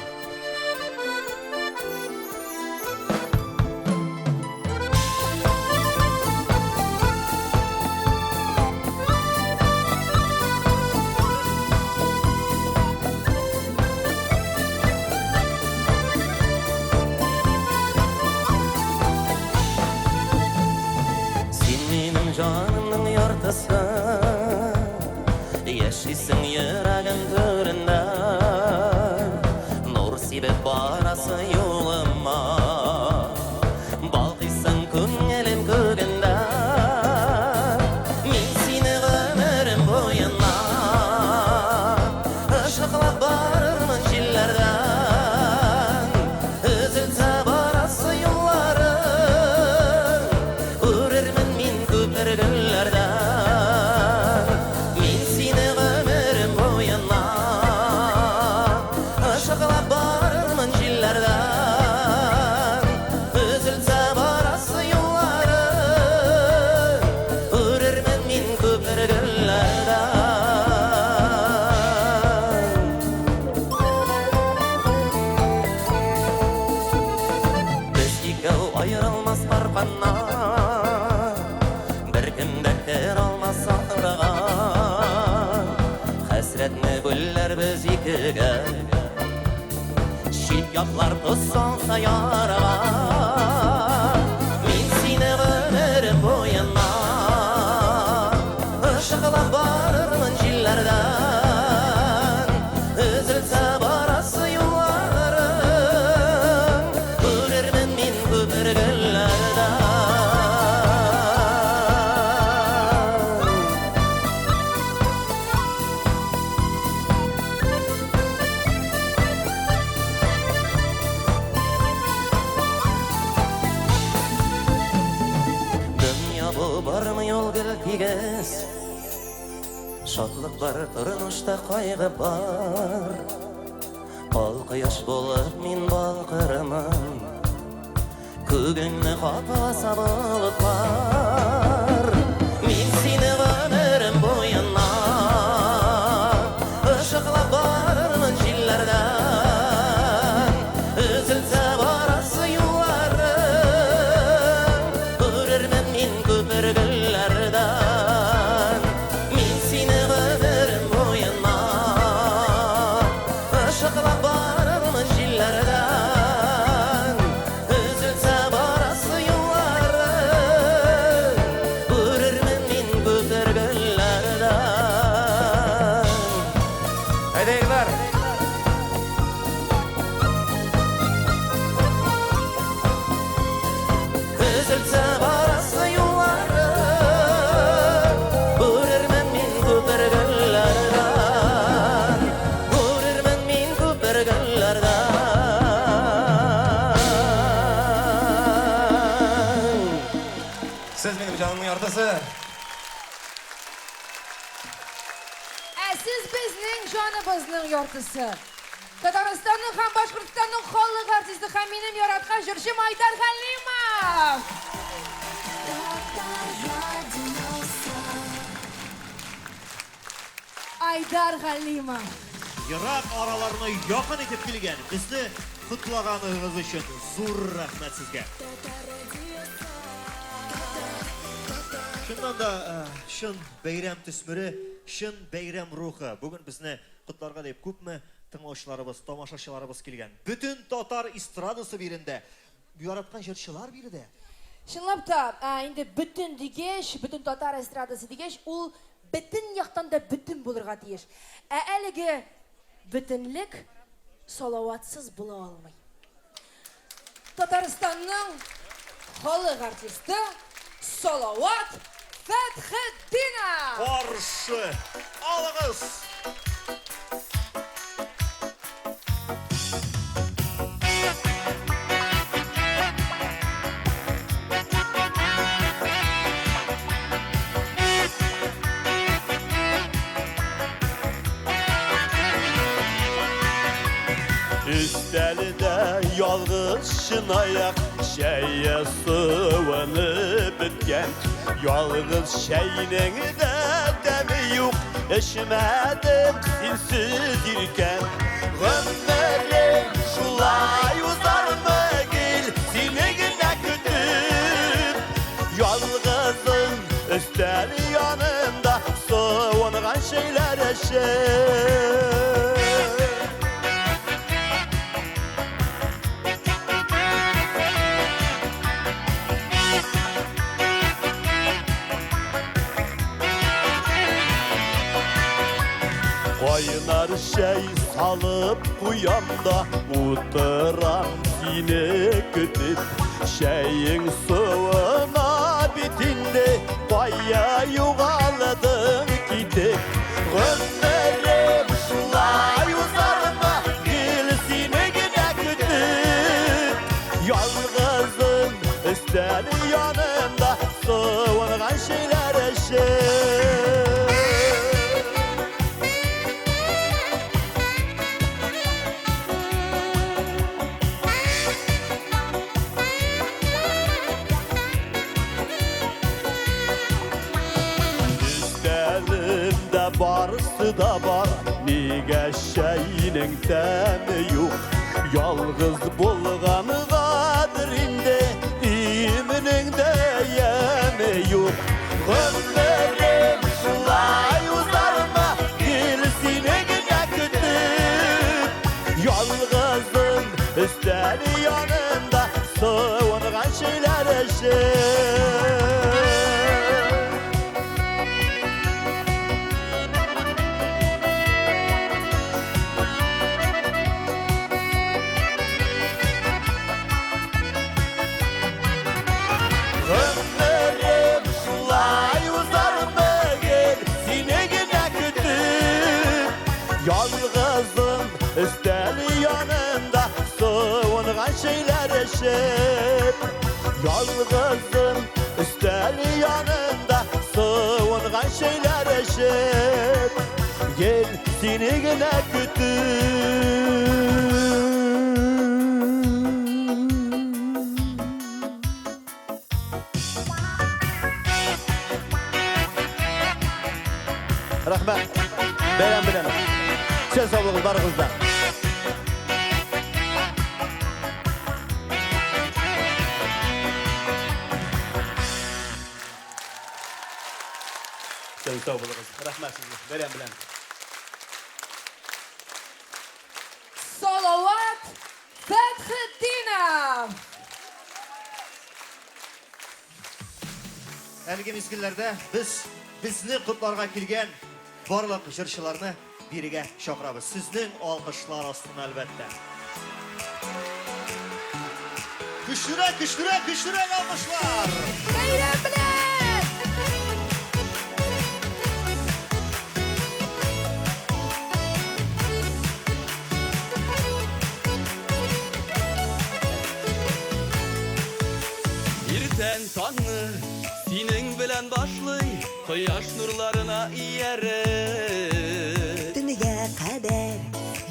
Син минем җанымның яртысы, Яшисең йөрәгем түрендә. Нур сибеп барасы юлыма, Балкыйсың күңелем күгендә. Мин сине гомерем буена Ышыклап барырмын җилләрдән. Өзелсә барасы юлларың, Үрермен мин күпер гөлләрдән. Мин сине гомерем буена Ышыклап барырмын җилләрдән. Өзелсә барасы юлларың, Үрермен мин күпер гөлләрдән. Без икәү аерылмас пар каннар, Беркем дә керә алмас арага. Хәсрәтне бүләрбез икегә, Чит ятлар тоз салса ярага. Мин сине гомерем буена Ышыклап барырмын җилләрдән. Өзелсә барасы юлларың, Үрермен мин күпер гөлләрдән. Дөнья бу бармый ул гел тигез, Шатлык бар, тормышта кайгы бар. Ал кояш булып мин балкырмын, Күгеңне капласа болытлар. Мин сине гомерем буена Ышыклап барырмын җилләрдән. Өзелсә барасы юлларың, Үрермен мин күпер гөлләрдән. Мин сине гомерем буена Ышыклап барырмын җилләрдән. Өзелсә барасы юлларың, Үрермен мин күпер гөлләрдән. Әйдә, егетләр. Өзелсә барасы юлларың, Үрермен мин күпер гөлләрдән. Үрермен мин күпер гөлләрдән. Сез минем җанымның яртысы. Ә сез безнең җаныбызның яртысы. Татарстанның һәм Башкортстанның халык артисты һәм минем яраткан җырчым Айдар Хәлимов. Татар радиосы. Айдар Галимов. Ерак араларны якын итеп килгән, безне котлаганыгыз өчен зур рәхмәт сезгә. Чыннан да, чын бәйрәм төсмере, чын бәйрәм рухы. Бүген безне котларга дип күпме тыңлаучыларыбыз, тамашачыларыбыз килгән. Бөтен татар эстрадасы бирендә, яраткан җырчылар биредә. Чынлап та, инде бөтен дигәч, бөтен татар эстрадасы дигәч, ул бөтен яктан да бөтен булырга тиеш. Ә әлеге бөтенлек Салаватсыз була алмый. Татарстанның халык артисты Салават Фәтхетдинов! Каршы алыгыз! Өстәлдә ялгыз чынаяк чәе суынып беткән. Ялгыз чәйнең дә тәме юк, эчмәдем синсез иркәм. Гомерем шулай узармы гел, сине генә көтеп. Ялгызым өстәл янында суынган чәйләр эчеп. Кайнар чәй салып куям да утырам сине көтеп. Чәең суына бит инде, кая югалдың китеп. Гомерем шулай узармы, гел сине генә көтеп. Ялгызым өстәл янында суынган чәйләр эчеп. Өстәлемдә барысы да бар, нигә чәйнең тәме юк? Ялгыз булгангадыр инде, өемнең дә яме юк. Гомерем шулай узармы, гел сине генә көтеп. Ялгызым өстәл янында суынган чәйләр эчеп. Гомерем шулай узармы гел, сине генә көтеп. Ялгызым өстәл янында суынган чәйләр эчеп. Ялгызым өстәл янында суынган чәйләр эчеп. Гел сине генә көтеп. Рәхмәт. Бәйрәм белән. Сез сау булыгыз барыгыз да. Сез сау булыгыз. Рәхмәт сезгә. Бәйрәм белән. Салават Фәтхетдинов! Әлеге мизгелләрдә без безне котларга килгән барлык җырчыларны бирегә чакырабыз. Сезнең алкышлар астына, әлбәттә. Көчлерәк, көчлерәк, көчлерәк алкышлар! Бәйрәм белән! Иртән таңны синең белән башлый, кояш нурларына ияреп. Төнгә кадәр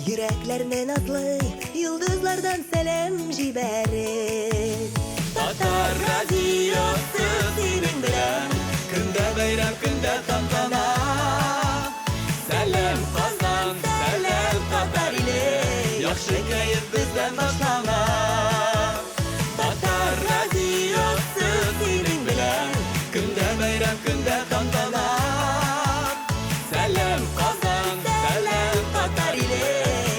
йөрәкләрне назлый, йолдызлардан сәлам җибәреп. Татар радиосы синең белән, көндә бәйрәм, көндә тантана. Сәлам. Яхшы кәеф бездән башлана. Татар радиосы синең белән, көндә бәйрәм, көндә тантана. Сәлам, Казан, сәлам, татар иле,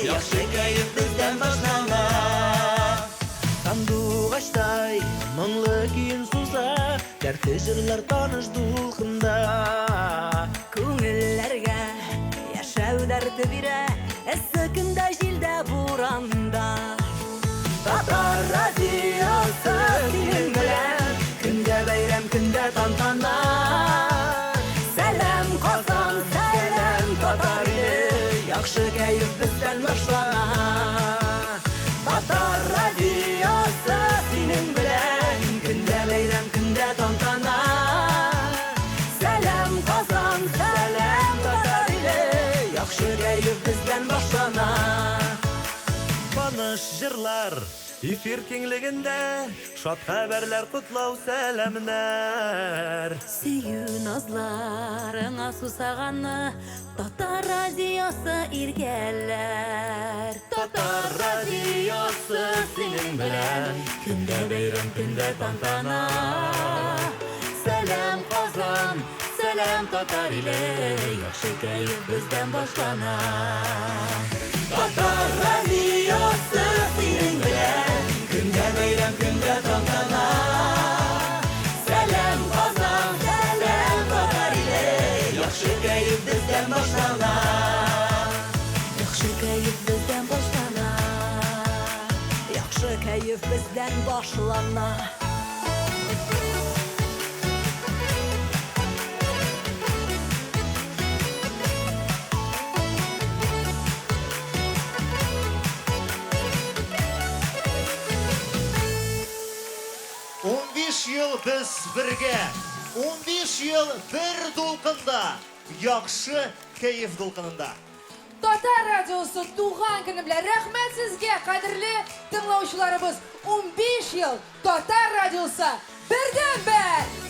яхшы кәеф бездән башлана. Сандугачтай моңлы көен суза, дәртле җырлар таныш дулкында. Күңелләргә яшәү дәрте бирә, эссе көндә, җилдә, буранда. Татар радиосы синең белән, көндә бәйрәм, көндә тантана. Сәлам, Казан, сәлам, татар иле, яхшы кәеф бездән башлана. Татар радиосы синең белән, көндә бәйрәм, көндә тантана. Сәлам, Казан, сәлам, татар иле, яхшы кәеф бездән башлана. Таныш җырлар эфир киңлегендә, шат хәбәрләр, котлау, сәламнәр. Сөю назларыңа сусаганны Татар радиосы иркәләр. Татар радиосы синең белән, көндә бәйрәм, көндә тантана. Сәлам, Казан, сәлам, татар иле, яхшы кәеф бездән башлана. Татар радиосы синең белән, көндә бәйрәм, көндә тантана. Сәлам, Казан, сәлам, татар иле, яхшы кәеф бездән башлана. Яхшы кәеф бездән башлана. Яхшы кәеф бездән башлана. 15 ел без бергә, 15 ел бер дулкында, яхшы кәеф дулкынында. Татар радиосы туган көне белән! Рәхмәт сезгә, кадерле тыңлаучыларыбыз! 15 ел Татар радиосы бердән бер!